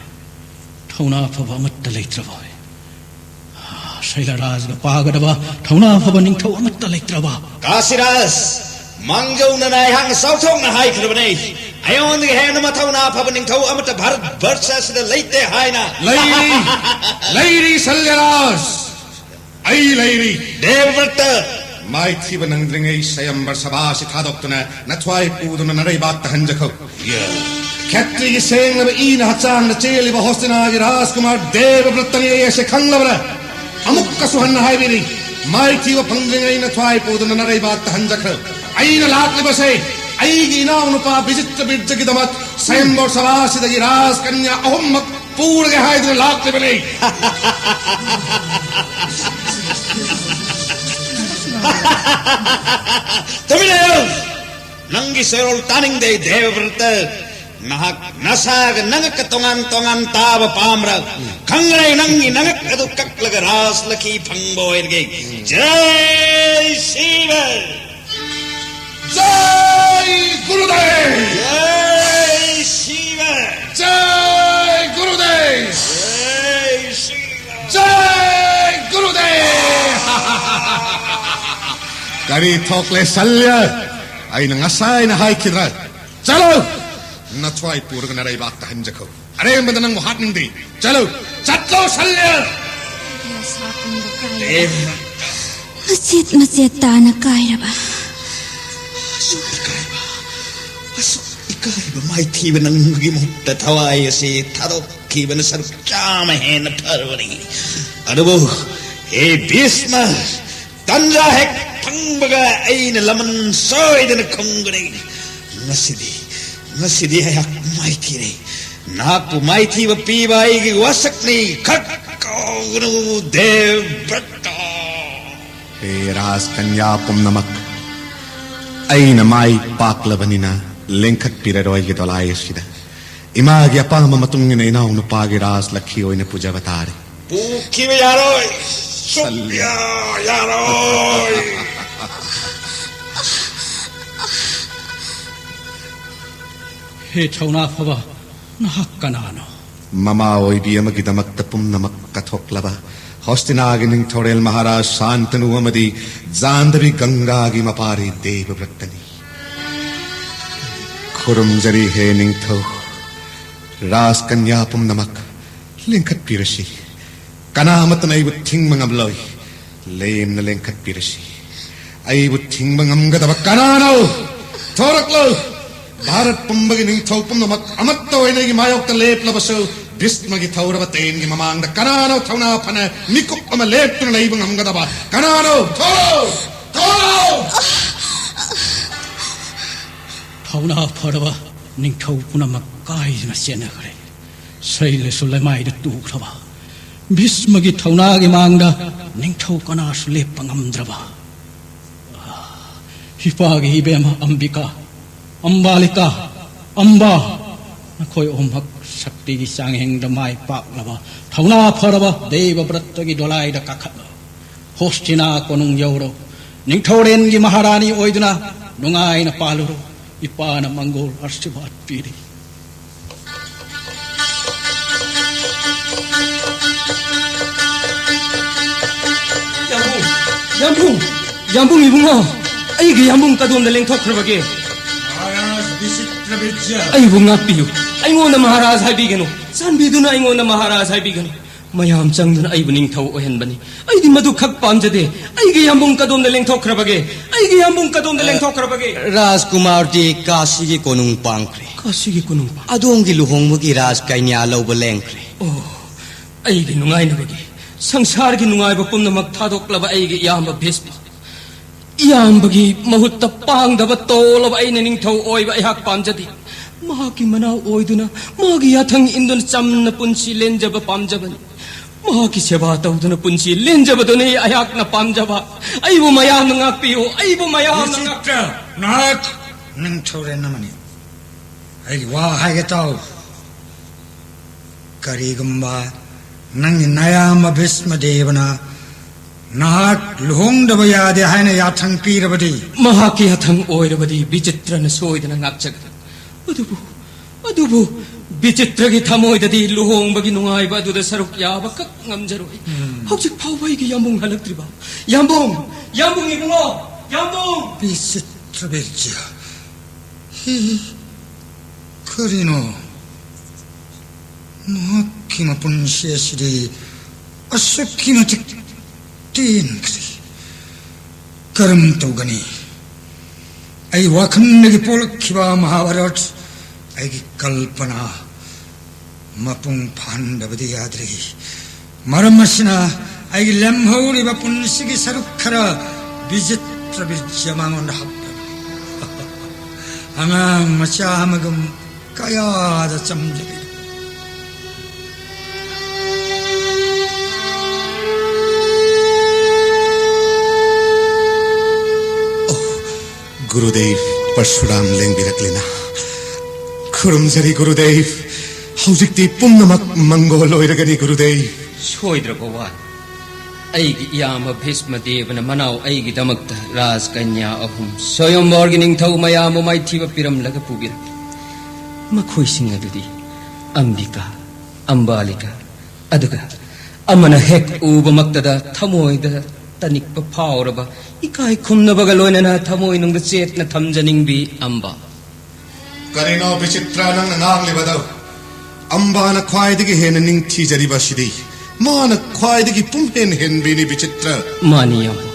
ꯊꯧꯅꯥ ꯐꯕ ꯑꯃꯠꯇ ꯂꯩꯇ꯭ꯔꯕ ꯑꯣꯏ꯫ ꯁꯩꯂꯔꯥꯖꯒ ꯄꯥꯒꯗꯕ ꯊꯧꯅꯥ ꯐꯕ ꯅꯤꯡꯊꯧ ꯑꯃꯠꯇ ꯂꯩꯇ꯭ꯔꯕ꯫ ꯀꯥꯁꯤꯔꯥꯖ, ꯃꯥꯡꯖꯧꯅꯅ ꯑꯩꯍꯥꯛꯅ ꯆꯥꯎꯊꯣꯛꯅ ꯍꯥꯏꯈ꯭ꯔꯕꯅꯦ꯫ ꯑꯩꯉꯣꯟꯗꯒꯤ ꯍꯦꯟꯅ ꯃꯊꯧꯅꯥ ꯐꯕ ꯅꯤꯡꯊꯧ ꯑꯃꯠꯇ ꯚꯥꯔꯠ ꯚꯔꯁ ꯑꯁꯤꯗ ꯂꯩꯇꯦ ꯍꯥꯏꯅ꯫ ꯂꯩꯔꯤ, ꯂꯩꯔꯤ ꯁꯩꯂꯔꯥꯖ꯫ ꯑꯩ ꯂꯩꯔꯤ꯫ ꯗꯦꯕꯕ꯭ꯔꯇ꯫ ꯃꯥꯏꯊꯤꯕ ꯅꯪꯗ꯭ꯔꯤꯉꯩ ꯁ꯭ꯋꯥꯌꯝꯕꯔ ꯁꯚꯥ ꯑꯁꯤ ꯊꯥꯗꯣꯛꯇꯨꯅ ꯅꯊ꯭ꯋꯥꯏ ꯄꯨꯗꯨꯅ ꯅꯔꯩꯕꯥꯛꯇ ꯍꯟꯖꯈꯣ꯫ ꯈꯦꯇ꯭ꯔꯤꯒꯤ ꯁꯦꯡꯂꯕ ꯏꯅ ꯍꯛꯆꯥꯡꯗ ꯆꯦꯜꯂꯤꯕ ꯍꯣꯁꯇꯤꯅꯥꯒꯤ ꯔꯥꯖꯀꯨꯃꯥꯔ ꯗꯦꯕꯕ꯭ꯔꯇꯅꯤ ꯑꯩ ꯑꯁꯤ ꯈꯪꯂꯕ꯭ꯔꯥ? ꯑꯃꯨꯛꯀꯁꯨ ꯍꯟꯅ ꯍꯥꯏꯕꯤꯔꯤ, ꯃꯥꯏꯊꯤꯕ ꯐꯪꯗ꯭ꯔꯤꯉꯩ ꯅꯊ꯭ꯋꯥꯏ ꯄꯨꯗꯨꯅ ꯅꯔꯩꯕꯥꯛꯇ ꯍꯟꯖꯈ꯭ꯔꯣ꯫ ꯑꯩꯅ ꯂꯥꯛꯂꯤꯕꯁꯦ ꯑꯩꯒꯤ ꯏꯅꯥꯎꯅꯨꯄꯥ ꯕꯤꯖꯤꯇ꯭ꯔ ꯕꯤꯔꯖꯒꯤꯗꯃꯛ ꯁ꯭ꯋꯥꯌꯝꯕꯔ ꯁꯚꯥ ꯑꯁꯤꯗꯒꯤ ꯔꯥꯖꯀꯟꯌꯥ ꯑꯍꯨꯝꯃꯛ ꯄꯨꯔꯒꯦ ꯍꯥꯏꯗꯨꯅ ꯂꯥꯛꯂꯤꯕꯅꯤ꯫ ꯇꯨꯃꯤꯟ ꯂꯩꯌꯨ! ꯅꯪꯒꯤ ꯆꯦꯔꯣꯜ ꯇꯥꯅꯤꯡꯗꯦ, ꯗꯦꯕꯕ꯭ꯔꯇ꯫ ꯅꯍꯥꯛ ꯅꯁꯥꯒ ꯅꯉꯛꯀ ꯇꯣꯉꯥꯟ ꯇꯣꯉꯥꯟ ꯇꯥꯕ ꯄꯥꯝꯕ꯭ꯔꯥ? ꯈꯪꯒꯅꯤ, ꯅꯪꯒꯤ ꯅꯉꯛ ꯑꯗꯨ ꯀꯛꯂꯒ ꯔꯥꯖ ꯂꯛꯈꯤ ꯐꯪꯕ ꯑꯣꯏꯔꯒꯦ꯫ ꯖꯩ ꯁꯤꯕ! ꯖꯩ ꯒꯨꯔꯨꯗꯦꯕ! ꯖꯩ ꯁꯤꯕ! ꯖꯩ ꯒꯨꯔꯨꯗꯦꯕ! ꯖꯩ ꯁꯤꯕ! ꯖꯩ ꯒꯨꯔꯨꯗꯦꯕ! ꯀꯔꯤ ꯊꯣꯛꯂꯦ ꯁꯜꯌ? ꯑꯩꯅ ꯉꯁꯥꯏꯅ ꯍꯥꯏꯈꯤꯗ꯭ꯔꯥ? ꯆꯠꯂꯨ! ꯅꯊ꯭ꯋꯥꯏ ꯄꯨꯔꯒ ꯅꯔꯩꯕꯥꯛꯇ ꯍꯟꯖꯈꯣ꯫ ꯑꯔꯦꯝꯕꯗ ꯅꯪꯕꯨ ꯍꯥꯠꯅꯤꯡꯗꯦ꯫ ꯆꯠꯂꯨ! ꯆꯠꯂꯣ ꯁꯜꯌ! ꯑꯩꯒꯤ ꯑꯁꯥ ꯄꯨꯝꯕ ꯀꯥꯏꯔꯕ꯫ ꯃꯆꯦꯠ ꯃꯆꯦꯠ ꯇꯥꯅ ꯀꯥꯏꯔꯕ꯫ ꯑꯁꯨꯛ ꯏꯀꯥꯏꯕ, ꯑꯁꯨꯛ ꯏꯀꯥꯏꯕ ꯃꯥꯏꯊꯤꯕ ꯅꯪꯕꯒꯤ ꯃꯍꯨꯠꯇ ꯊꯋꯥꯏ ꯑꯁꯤ ꯊꯥꯗꯣꯛꯈꯤꯕꯅ ꯁꯔꯨꯛ ꯆꯥꯝꯃ ꯍꯦꯟꯅ ꯐꯔꯕꯅꯤ꯫ ꯑꯗꯨꯕꯨ ꯍꯦ ꯚꯤꯁꯃ, ꯇꯟꯖꯥ ꯍꯦꯛ ꯐꯪꯕꯒ ꯑꯩꯅ ꯂꯃꯟ ꯁꯣꯏꯗꯅ ꯈꯨꯝꯒꯅꯤ꯫ ꯉꯁꯤꯗꯤ, ꯉꯁꯤꯗꯤ ꯑꯩꯍꯥꯛ ꯃꯥꯏꯊꯤꯔꯦ꯫ ꯅꯍꯥꯛꯄꯨ ꯃꯥꯏꯊꯤꯕ ꯄꯤꯕ ꯑꯩꯒꯤ ꯋꯥꯁꯛꯅꯤ꯫ ꯈꯛ ꯀꯥꯎꯒꯅꯨ ꯗꯦꯕ꯭ꯔꯇ꯫ ꯍꯦ ꯔꯥꯖꯀꯟꯌꯥ ꯄꯨꯝꯅꯃꯛ, ꯑꯩꯅ ꯃꯥꯏ ꯄꯥꯛꯂꯕꯅꯤꯅ ꯂꯦꯡꯈꯠꯄꯤꯔꯔꯣꯏꯒꯦ ꯗꯣꯂꯥꯏ ꯑꯁꯤꯗ꯫ ꯏꯃꯥꯒꯤ ꯑꯄꯥꯝꯕ ꯃꯇꯨꯡ ꯏꯟꯅ ꯏꯅꯥꯎ ꯅꯨꯄꯥꯒꯤ ꯔꯥꯖ ꯂꯛꯈꯤ ꯑꯣꯏꯅ ꯄꯨꯖꯕ ꯇꯥꯔꯦ꯫ ꯄꯨꯈꯤꯕ ꯌꯥꯔꯣꯏ꯫ ꯁꯜꯂꯦ꯫ ꯁꯨꯛꯌꯥ ꯌꯥꯔꯣꯏ꯫ ꯍꯦ ꯊꯧꯅꯥ ꯐꯕ, ꯅꯍꯥꯛ ꯀꯅꯥꯅꯣ? ꯃꯃꯥ ꯑꯣꯏꯕꯤ ꯑꯃꯒꯤꯗꯃꯛꯇ ꯄꯨꯝꯅꯃꯛ ꯀꯠꯊꯣꯛꯂꯕ ꯍꯣꯁꯇꯤꯅꯥꯒꯤ ꯅꯤꯡꯊꯧꯔꯦꯜ ꯃꯍꯥꯔꯥꯖ ꯁꯥꯟꯇꯅꯨ ꯑꯃꯗꯤ ꯖꯥꯟꯗꯕꯤ ꯒꯪꯒꯥꯒꯤ ꯃꯄꯥꯔꯤ ꯗꯦꯕꯕ꯭ꯔꯠꯇꯅꯤ꯫ ꯈꯨꯔꯨꯝꯖꯔꯤ ꯍꯦ ꯅꯤꯡꯊꯧ, ꯔꯥꯖꯀꯟꯌꯥ ꯄꯨꯝꯅꯃꯛ ꯂꯦꯡꯈꯠꯄꯤꯔꯁꯤ꯫ ꯀꯅꯥ ꯑꯃꯠꯇꯅ ꯑꯩꯕꯨ ꯊꯤꯡꯕ ꯉꯝꯂꯣꯏ꯫ ꯂꯦꯝꯅ ꯂꯦꯡꯈꯠꯄꯤꯔꯁꯤ꯫ ꯑꯩꯕꯨ ꯊꯤꯡꯕ ꯉꯝꯒꯗꯕ ꯀꯅꯥꯅꯣ? ꯊꯣꯔꯛꯂꯣ! ꯚꯥꯔꯠ ꯄꯨꯝꯕꯒꯤ ꯅꯤꯡꯊꯧ ꯄꯨꯝꯅꯃꯛ ꯑꯃꯠꯇ ꯑꯣꯏꯅ ꯑꯩꯒꯤ ꯃꯥꯌꯣꯛꯇ ꯂꯦꯞꯂꯕꯁꯨ, ꯚꯤꯁꯃꯒꯤ ꯊꯧꯔꯕ ꯇꯦꯟꯒꯤ ꯃꯃꯥꯡꯗ ꯀꯅꯥꯅꯣ ꯊꯧꯅꯥ ꯐꯅ ꯃꯤꯀꯨꯞ ꯑꯃ ꯂꯦꯞꯇꯨꯅ ꯂꯩꯕ ꯉꯝꯒꯗꯕ? ꯀꯅꯥꯅꯣ? ꯊꯣꯔꯛꯂꯣ! ꯊꯣꯔꯛꯂꯣ! ꯊꯧꯅꯥ ꯐꯔꯕ ꯅꯤꯡꯊꯧ ꯄꯨꯝꯅꯃꯛ ꯀꯥꯏꯗꯨꯅ ꯆꯦꯟꯅꯈ꯭ꯔꯦ꯫ ꯁꯩꯂꯁꯨ ꯂꯩꯃꯥꯏꯗ ꯇꯨꯈ꯭ꯔꯕ, ꯚꯤꯁꯃꯒꯤ ꯊꯧꯅꯥꯒꯤ ꯃꯥꯡꯗ ꯅꯤꯡꯊꯧ ꯀꯅꯥꯁꯨ ꯂꯦꯞꯄ ꯉꯝꯗ꯭ꯔꯕ꯫ ꯏꯄꯥꯒꯤ ꯏꯕꯦꯝꯃ ꯑꯝꯕꯤꯀꯥ, ꯑꯝꯕꯥꯂꯤꯀꯥ, ꯑꯝꯕꯥ, ꯅꯈꯣꯏ ꯑꯍꯨꯝꯃꯛ ꯁꯛꯇꯤꯒꯤ ꯆꯥꯡꯌꯦꯡꯗ ꯃꯥꯏ ꯄꯥꯛꯂꯕ, ꯊꯧꯅꯥ ꯐꯔꯕ ꯗꯦꯕꯕ꯭ꯔꯠꯇꯒꯤ ꯗꯣꯂꯥꯏꯗ ꯀꯥꯈꯠꯂꯣ꯫ ꯍꯣꯁꯇꯤꯅꯥ ꯀꯣꯅꯨꯡ ꯌꯧꯔꯣ꯫ ꯅꯤꯡꯊꯧꯔꯦꯟꯒꯤ ꯃꯍꯥꯔꯥꯅꯤ ꯑꯣꯏꯗꯨꯅ ꯅꯨꯡꯉꯥꯏꯅ ꯄꯥꯜꯂꯨꯔꯣ꯫ ꯏꯄꯥꯅ ꯃꯪꯒꯣꯜ ꯑꯥꯁꯤꯔꯕꯥꯗ ꯄꯤꯔꯤ꯫ ꯌꯥꯝꯕꯨꯡ! ꯌꯥꯝꯕꯨꯡ! ꯌꯥꯝꯕꯨꯡ ꯏꯕꯨꯡꯉꯣ, ꯑꯩꯒꯤ ꯌꯥꯝꯕꯨꯡ ꯀꯗꯣꯝꯗ ꯂꯦꯡꯊꯣꯛꯈ꯭ꯔꯕꯒꯦ? ꯃꯍꯥꯔꯥꯖ ꯕꯤꯆꯤꯇ꯭ꯔꯕꯤꯖ꯭ꯌ꯫ ꯑꯩꯕꯨ ꯉꯥꯛꯄꯤꯌꯨ꯫ ꯑꯩꯉꯣꯟꯗ ꯃꯍꯥꯔꯥꯖ ꯍꯥꯏꯕꯤꯒꯅꯨ꯫ ꯆꯥꯟꯕꯤꯗꯨꯅ ꯑꯩꯉꯣꯟꯗ ꯃꯍꯥꯔꯥꯖ ꯍꯥꯏꯕꯤꯒꯅꯨ꯫ ꯃꯌꯥꯝ ꯆꯪꯗꯨꯅ ꯑꯩꯕꯨ ꯅꯤꯡꯊꯧ ꯑꯣꯏꯍꯟꯕꯅꯤ꯫ ꯑꯩꯗꯤ ꯃꯗꯨ ꯈꯛ ꯄꯥꯝꯖꯗꯦ꯫ ꯑꯩꯒꯤ ꯌꯥꯝꯕꯨꯡ ꯀꯗꯣꯝꯗ ꯂꯦꯡꯊꯣꯛꯈ꯭ꯔꯕꯒꯦ? ꯑꯩꯒꯤ ꯌꯥꯝꯕꯨꯡ ꯀꯗꯣꯝꯗ ꯂꯦꯡꯊꯣꯛꯈ꯭ꯔꯕꯒꯦ? ꯔꯥꯖꯀꯨꯃꯥꯔꯗꯤ ꯀꯥꯁꯤꯒꯤ ꯀꯣꯅꯨꯡ ꯄꯥꯡꯈ꯭ꯔꯦ꯫ ꯀꯥꯁꯤꯒꯤ ꯀꯣꯅꯨꯡ ꯄꯥꯡ- ꯑꯗꯣꯝꯒꯤ ꯂꯨꯍꯣꯡꯕꯒꯤ ꯔꯥꯖ ꯀꯩꯅ꯭ꯌꯥ ꯂꯧꯕ ꯂꯦꯡꯈ꯭ꯔꯦ꯫ ꯑꯣ, ꯑꯩꯒꯤ ꯅꯨꯡꯉꯥꯏꯅꯕꯒꯤ, ꯁꯪꯁꯥꯔꯒꯤ ꯅꯨꯡꯉꯥꯏꯕ ꯄꯨꯝꯅꯃꯛ ꯊꯥꯗꯣꯛꯂꯕ ꯑꯩꯒꯤ ꯏꯌꯥꯝꯕ ꯚꯤꯁꯃ, ꯏꯌꯥꯝꯕꯒꯤ ꯃꯍꯨꯠꯇ ꯄꯥꯡꯗꯕ ꯇꯣꯜꯂꯕ ꯑꯩꯅ ꯅꯤꯡꯊꯧ ꯑꯣꯏꯕ ꯑꯩꯍꯥꯛ ꯄꯥꯝꯖꯗꯦ꯫ ꯃꯍꯥꯛꯀꯤ ꯃꯅꯥꯎ ꯑꯣꯏꯗꯨꯅ, ꯃꯥꯒꯤ ꯌꯥꯊꯪ ꯏꯟꯗꯨꯅ ꯆꯝꯅ ꯄꯨꯟꯁꯤ ꯂꯦꯟꯖꯕ ꯄꯥꯝꯖꯕꯅꯤ꯫ ꯃꯍꯥꯛꯀꯤ ꯁꯦꯕꯥ ꯇꯧꯗꯨꯅ ꯄꯨꯟꯁꯤ ꯂꯦꯟꯖꯕꯗꯨꯅꯤ ꯑꯩꯍꯥꯛꯅ ꯄꯥꯝꯖꯕ꯫ ꯑꯩꯕꯨ ꯃꯌꯥꯝꯅ ꯉꯥꯛꯄꯤꯌꯨ, ꯑꯩꯕꯨ ꯃꯌꯥꯝꯅ ꯉꯥꯛꯄꯤꯌꯨ꯫ ꯕꯤꯆꯤꯇ꯭ꯔ, ꯅꯍꯥꯛ ꯅꯤꯡꯊꯧꯔꯦꯜ ꯑꯃꯅꯤ꯫ ꯑꯩꯒꯤ ꯋꯥ ꯍꯥꯏꯒꯦ ꯇꯥꯎ꯫ ꯀꯔꯤꯒꯨꯝꯕ ꯅꯪꯒꯤ ꯅꯌꯥꯝꯕ ꯚꯤꯁꯃꯗꯦꯕꯅ ꯅꯍꯥꯛ ꯂꯨꯍꯣꯡꯗꯕ ꯌꯥꯗꯦ ꯍꯥꯏꯅ ꯌꯥꯊꯪ ꯄꯤꯔꯕꯗꯤ? ꯃꯍꯥꯛꯀꯤ ꯌꯥꯊꯪ ꯑꯣꯏꯔꯕꯗꯤ ꯕꯤꯆꯤꯇ꯭ꯔꯅ ꯁꯣꯏꯗꯅ ꯉꯥꯛꯆꯒꯅꯤ꯫ ꯑꯗꯨꯕꯨ, ꯑꯗꯨꯕꯨ ꯕꯤꯆꯤꯇ꯭ꯔꯒꯤ ꯊꯃꯣꯏꯗꯗꯤ ꯂꯨꯍꯣꯡꯕꯒꯤ ꯅꯨꯡꯉꯥꯏꯕ ꯑꯗꯨꯗ ꯁꯔꯨꯛ ꯌꯥꯕ ꯀꯛ ꯉꯝꯖꯔꯣꯏ꯫ ꯍꯧꯖꯤꯛ ꯐꯥꯎꯕ ꯑꯩꯒꯤ ꯌꯥꯝꯕꯨꯡ ꯍꯜꯂꯛꯇ꯭ꯔꯤꯕ꯫ ꯌꯥꯝꯕꯨꯡ! ꯌꯥꯝꯕꯨꯡ ꯏꯕꯨꯡꯉꯣ! ꯌꯥꯝꯕꯨꯡ! ꯕꯤꯆꯤꯇ꯭ꯔꯕꯤꯖ꯭ꯌ꯫ ꯍꯤ, ꯀꯔꯤꯅꯣ? ꯃꯍꯥꯛꯀꯤ ꯃꯄꯨꯟꯁꯤ ꯑꯁꯤꯗꯤ ꯑꯁꯨꯛꯀꯤ ꯃꯇꯤꯛ ꯇꯦꯟꯈ꯭ꯔꯦ꯫ ꯀꯔꯝ ꯇꯧꯒꯅꯤ? ꯑꯩ ꯋꯥꯈꯜꯗꯒꯤ ꯄꯣꯛꯂꯛꯈꯤꯕ ꯃꯍꯥꯚꯥꯔꯠ, ꯑꯩꯒꯤ ꯀꯜꯄꯅꯥ ꯃꯄꯨꯡ ꯐꯥꯍꯟꯗꯕꯗꯤ ꯌꯥꯗ꯭ꯔꯦ꯫ ꯃꯔꯝ ꯑꯁꯤꯅ ꯑꯩꯒꯤ ꯂꯦꯝꯍꯧꯔꯤꯕ ꯄꯨꯟꯁꯤꯒꯤ ꯁꯔꯨꯛ ꯈꯔ ꯕꯤꯆꯤꯇ꯭ꯔꯕꯤꯖ꯭ꯌ ꯃꯉꯣꯟꯗ ꯍꯥꯞꯄꯅꯤ꯫ ꯑꯉꯥꯡ ꯃꯆꯥ ꯑꯃꯒꯨꯝ ꯀꯌꯥꯗ ꯆꯝꯖꯔꯤ꯫ ꯒꯨꯔꯨꯗꯦꯕ, ꯄꯔꯁꯨꯔꯥꯝ ꯂꯦꯡꯕꯤꯔꯛꯂꯦꯅ꯫ ꯈꯨꯔꯨꯝꯖꯔꯤ ꯒꯨꯔꯨꯗꯦꯕ꯫ ꯍꯧꯖꯤꯛꯇꯤ ꯄꯨꯝꯅꯃꯛ ꯃꯪꯒꯣꯜ ꯑꯣꯏꯔꯒꯅꯤ ꯒꯨꯔꯨꯗꯦꯕ꯫ ꯁꯣꯏꯗ꯭ꯔꯕ ꯋꯥꯅꯤ꯫ ꯑꯩꯒꯤ ꯏꯌꯥꯝꯕ ꯚꯤꯁꯃꯗꯦꯕꯅ ꯃꯅꯥꯎ ꯑꯩꯒꯤꯗꯃꯛꯇ ꯔꯥꯖꯀꯟꯌꯥ ꯑꯍꯨꯝ ꯁ꯭ꯋꯌꯝꯚꯔꯒꯤ ꯅꯤꯡꯊꯧ ꯃꯌꯥꯝꯕꯨ ꯃꯥꯏꯊꯤꯕ ꯄꯤꯔꯝꯂꯒ ꯄꯨꯕꯤꯔꯛꯂꯤ꯫ ꯃꯈꯣꯏꯁꯤꯡ ꯑꯗꯨꯗꯤ ꯑꯝꯕꯤꯀꯥ, ꯑꯝꯕꯥꯂꯤꯀꯥ, ꯑꯗꯨꯒ ꯑꯃꯅ ꯍꯦꯛ ꯎꯕꯃꯛꯇꯗ ꯊꯃꯣꯏꯗ ꯇꯅꯤꯛꯄ ꯐꯥꯎꯔꯕ, ꯏꯀꯥꯏ ꯈꯨꯝꯅꯕꯒ ꯂꯣꯏꯅꯅ ꯊꯃꯣꯏꯅꯨꯡꯗ ꯆꯦꯠꯅ ꯊꯝꯖꯅꯤꯡꯕꯤ ꯑꯝꯕ꯫ ꯀꯔꯤꯅꯣ ꯕꯤꯆꯤꯇ꯭ꯔ ꯅꯪꯅ ꯉꯥꯡꯂꯤꯕꯗꯣ? ꯑꯝꯕꯥꯅ ꯈ꯭ꯋꯥꯏꯗꯒꯤ ꯍꯦꯟꯅ ꯅꯤꯡꯊꯤꯖꯔꯤꯕ ꯑꯁꯤꯗꯤ ꯃꯥꯅ ꯈ꯭ꯋꯥꯏꯗꯒꯤ ꯄꯨꯝꯍꯦꯟ ꯍꯦꯟꯕꯤꯅꯤ ꯕꯤꯆꯤꯇ꯭ꯔ꯫ ꯃꯥꯅꯤ ꯌꯥꯝꯕ,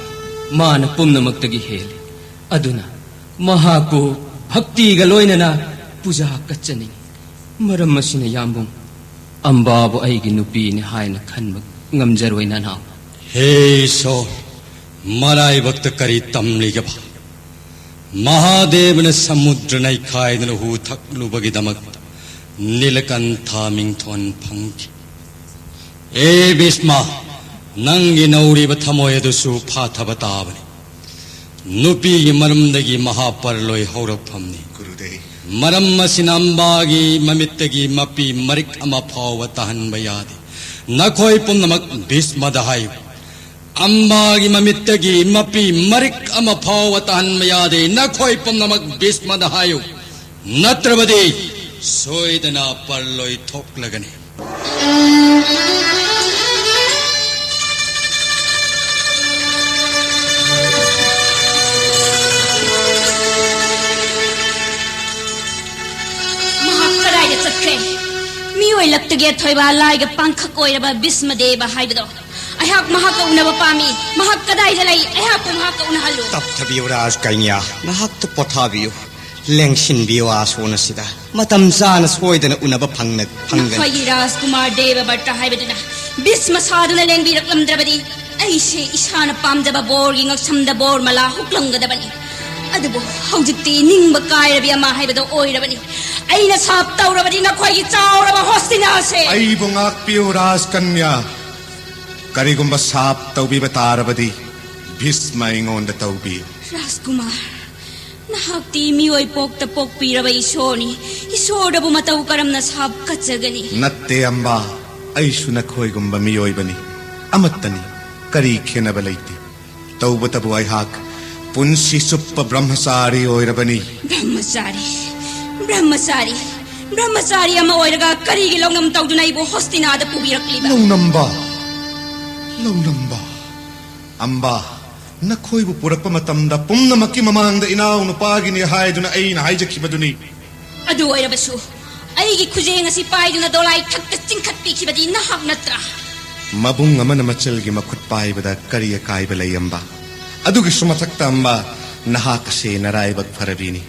ꯃꯥꯅ ꯄꯨꯝꯅꯃꯛꯇꯒꯤ ꯍꯦꯜꯂꯤ꯫ ꯑꯗꯨꯅ ꯃꯍꯥꯛꯄꯨ ꯚꯛꯇꯤꯒ ꯂꯣꯏꯅꯅ ꯄꯨꯖꯥ ꯀꯠꯆꯅꯤꯡꯏ꯫ ꯃꯔꯝ ꯑꯁꯤꯅ ꯌꯥꯝꯕꯨꯡ, ꯑꯝꯕꯥꯕꯨ ꯑꯩꯒꯤ ꯅꯨꯄꯤꯅꯤ ꯍꯥꯏꯅ ꯈꯟꯕ ꯉꯝꯖꯔꯣꯏ ꯅꯅꯥꯎ꯫ ꯍꯦ ꯏꯁꯣꯔ, ꯃꯔꯥꯏꯕꯛꯇ ꯀꯔꯤ ꯇꯝꯂꯤꯒꯕ? ꯃꯍꯥꯗꯦꯕꯅ ꯁꯃꯨꯗ꯭ꯔ ꯅꯩꯈꯥꯏꯗꯨꯅ ꯍꯨ ꯊꯛꯂꯨꯕꯒꯤꯗꯃꯛ ꯅꯤꯂꯀꯟꯊ ꯃꯤꯡꯊꯣꯟ ꯐꯪꯈꯤ꯫ ꯑꯦ ꯚꯤꯁꯃ, ꯅꯪꯒꯤ ꯅꯧꯔꯤꯕ ꯊꯃꯣꯏ ꯑꯗꯨꯁꯨ ꯐꯥꯊꯕ ꯇꯥꯕꯅꯤ꯫ ꯅꯨꯄꯤꯒꯤ ꯃꯔꯝꯗꯒꯤ ꯃꯍꯥꯄꯔꯂꯣꯏ ꯍꯧꯔꯛꯐꯝꯅꯤ꯫ ꯒꯨꯔꯨꯗꯦꯕ꯫ ꯃꯔꯝ ꯑꯁꯤꯅ ꯑꯝꯕꯥꯒꯤ ꯃꯃꯤꯠꯇꯒꯤ ꯃꯄꯤ ꯃꯔꯤꯛ ꯑꯃ ꯐꯥꯎꯕ ꯇꯥꯍꯟꯕ ꯌꯥꯗꯦ꯫ ꯅꯈꯣꯏ ꯄꯨꯝꯅꯃꯛ ꯚꯤꯁꯃꯗ ꯍꯥꯏꯌꯨ꯫ ꯑꯝꯕꯥꯒꯤ ꯃꯃꯤꯠꯇꯒꯤ ꯃꯄꯤ ꯃꯔꯤꯛ ꯑꯃ ꯐꯥꯎꯕ ꯇꯥꯍꯟꯕ ꯌꯥꯗꯦ꯫ ꯅꯈꯣꯏ ꯄꯨꯝꯅꯃꯛ ꯚꯤꯁꯃꯗ ꯍꯥꯏꯌꯨ, ꯅꯠꯇ꯭ꯔꯕꯗꯤ ꯁꯣꯏꯗꯅ ꯄꯔꯂꯣꯏ ꯊꯣꯛꯂꯒꯅꯤ꯫ ꯃꯍꯥꯛ ꯀꯗꯥꯏꯗ ꯆꯠꯈ꯭ꯔꯦ? ꯃꯤꯑꯣꯏ ꯂꯛꯇꯒꯤ ꯑꯊꯣꯏꯕ ꯂꯥꯏꯒ ꯄꯥꯡꯈꯛ ꯑꯣꯏꯔꯕ ꯚꯤꯁꯃꯗꯦꯕ ꯍꯥꯏꯕꯗꯣ꯫ ꯑꯩꯍꯥꯛ ꯃꯍꯥꯛꯀ ꯎꯅꯕ ꯄꯥꯝꯃꯤ꯫ ꯃꯍꯥꯛ ꯀꯗꯥꯏꯗ ꯂꯩ? ꯑꯩꯍꯥꯛꯄꯨ ꯃꯍꯥꯛꯀ ꯎꯅꯍꯜꯂꯨ꯫ ꯇꯞꯊꯕꯤꯌꯨ ꯔꯥꯖꯀꯟꯌꯥ, ꯉꯥꯏꯍꯥꯛꯇ ꯄꯣꯊꯥꯕꯤꯌꯨ꯫ ꯂꯦꯡꯁꯤꯟꯕꯤꯌꯨ ꯑꯥꯁꯣꯟ ꯑꯁꯤꯗ꯫ ꯃꯇꯝ ꯆꯥꯅ ꯁꯣꯏꯗꯅ ꯎꯅꯕ ꯐꯪꯅ-, ꯐꯪꯒꯅꯤ꯫ ꯅꯈꯣꯏꯒꯤ ꯔꯥꯖꯀꯨꯃꯥꯔ ꯗꯦꯕ ꯕꯔꯇ ꯍꯥꯏꯕꯗꯨꯅ ꯚꯤꯁꯃ ꯁꯥꯗꯨꯅ ꯂꯦꯡꯕꯤꯔꯛꯂꯝꯗ꯭ꯔꯕꯗꯤ ꯑꯩꯁꯦ ꯏꯁꯥꯅ ꯄꯥꯝꯖꯕ ꯕꯣꯔꯒꯤ ꯉꯛꯁꯝꯗ ꯕꯣꯔ ꯃꯂꯥ ꯍꯨꯛꯂꯝꯒꯗꯕꯅꯤ꯫ ꯑꯗꯨꯕꯨ ꯍꯧꯖꯤꯛꯇꯤ ꯅꯤꯡꯕ ꯀꯥꯏꯔꯕꯤ ꯑꯃ ꯍꯥꯏꯕꯗꯣ ꯑꯣꯏꯔꯕꯅꯤ꯫ ꯑꯩꯅ ꯁꯥꯞ ꯇꯧꯔꯕꯗꯤ ꯅꯈꯣꯏꯒꯤ ꯆꯥꯎꯔꯕ ꯍꯣꯁꯇꯤꯅꯥꯁꯦ꯫ ꯑꯩꯕꯨ ꯉꯥꯛꯄꯤꯌꯨ ꯔꯥꯖꯀꯟꯌꯥ꯫ ꯀꯔꯤꯒꯨꯝꯕ ꯁꯥꯞ ꯇꯧꯕꯤꯕ ꯇꯥꯔꯕꯗꯤ ꯚꯤꯁꯃ ꯑꯩꯉꯣꯟꯗ ꯇꯧꯕꯤꯌꯨ꯫ ꯔꯥꯖꯀꯨꯃꯥꯔ, ꯅꯍꯥꯛꯇꯤ ꯃꯤꯑꯣꯏ ꯄꯣꯛꯇ ꯄꯣꯛꯄꯤꯔꯕ ꯏꯁꯣꯔꯅꯤ꯫ ꯏꯁꯣꯔꯗꯕꯨ ꯃꯇꯧ ꯀꯔꯝꯅ ꯁꯥꯞ ꯀꯠꯆꯒꯅꯤ? ꯅꯠꯇꯦ ꯑꯝꯕꯥ, ꯑꯩꯁꯨ ꯅꯈꯣꯏꯒꯨꯝꯕ ꯃꯤꯑꯣꯏꯕꯅꯤ꯫ ꯑꯃꯠꯇꯅꯤ, ꯀꯔꯤ ꯈꯦꯟꯅꯕ ꯂꯩꯇꯦ꯫ ꯇꯧꯕꯇꯕꯨ ꯑꯩꯍꯥꯛ ꯄꯨꯟꯁꯤ ꯆꯨꯞꯄ ꯕ꯭ꯔꯍ꯭ꯃꯆꯥꯔꯤ ꯑꯣꯏꯔꯕꯅꯤ꯫ ꯕ꯭ꯔꯍ꯭ꯃꯆꯥꯔꯤ, ꯕ꯭ꯔꯍ꯭ꯃꯆꯥꯔꯤ, ꯕ꯭ꯔꯍ꯭ꯃꯆꯥꯔꯤ ꯑꯃ ꯑꯣꯏꯔꯒ ꯀꯔꯤꯒꯤ ꯂꯧꯅꯝ ꯇꯧꯗꯨꯅ ꯑꯩꯕꯨ ꯍꯣꯁꯇꯤꯅꯥꯗ ꯄꯨꯕꯤꯔꯛꯂꯤꯕ? ꯂꯧꯅꯝꯕ, ꯂꯧꯅꯝꯕ꯫ ꯑꯝꯕꯥ, ꯅꯈꯣꯏꯕꯨ ꯄꯨꯔꯛꯄ ꯃꯇꯝꯗ ꯄꯨꯝꯅꯃꯛꯀꯤ ꯃꯃꯥꯡꯗ ꯏꯅꯥꯎ ꯅꯨꯄꯥꯒꯤꯅꯤ ꯍꯥꯏꯗꯨꯅ ꯑꯩꯅ ꯍꯥꯏꯖꯈꯤꯕꯗꯨꯅꯤ꯫ ꯑꯗꯨ ꯑꯣꯏꯔꯕꯁꯨ ꯑꯩꯒꯤ ꯈꯨꯖꯦꯡ ꯑꯁꯤ ꯄꯥꯏꯗꯨꯅ ꯗꯣꯂꯥꯏ ꯊꯛꯇ ꯆꯤꯡꯈꯠꯄꯤꯈꯤꯕꯗꯤ ꯅꯍꯥꯛ ꯅꯠꯇ꯭ꯔꯥ? ꯃꯕꯨꯡ ꯑꯃꯅ ꯃꯆꯜꯒꯤ ꯃꯈꯨꯠ ꯄꯥꯏꯕꯗ ꯀꯔꯤ ꯑꯀꯥꯏꯕ ꯂꯩ ꯑꯝꯕꯥ? ꯑꯗꯨꯒꯤꯁꯨ ꯃꯊꯛꯇ ꯑꯝꯕꯥ, ꯅꯍꯥꯛ ꯑꯁꯦ ꯅꯔꯥꯏꯕꯛ ꯐꯔꯕꯤꯅꯤ꯫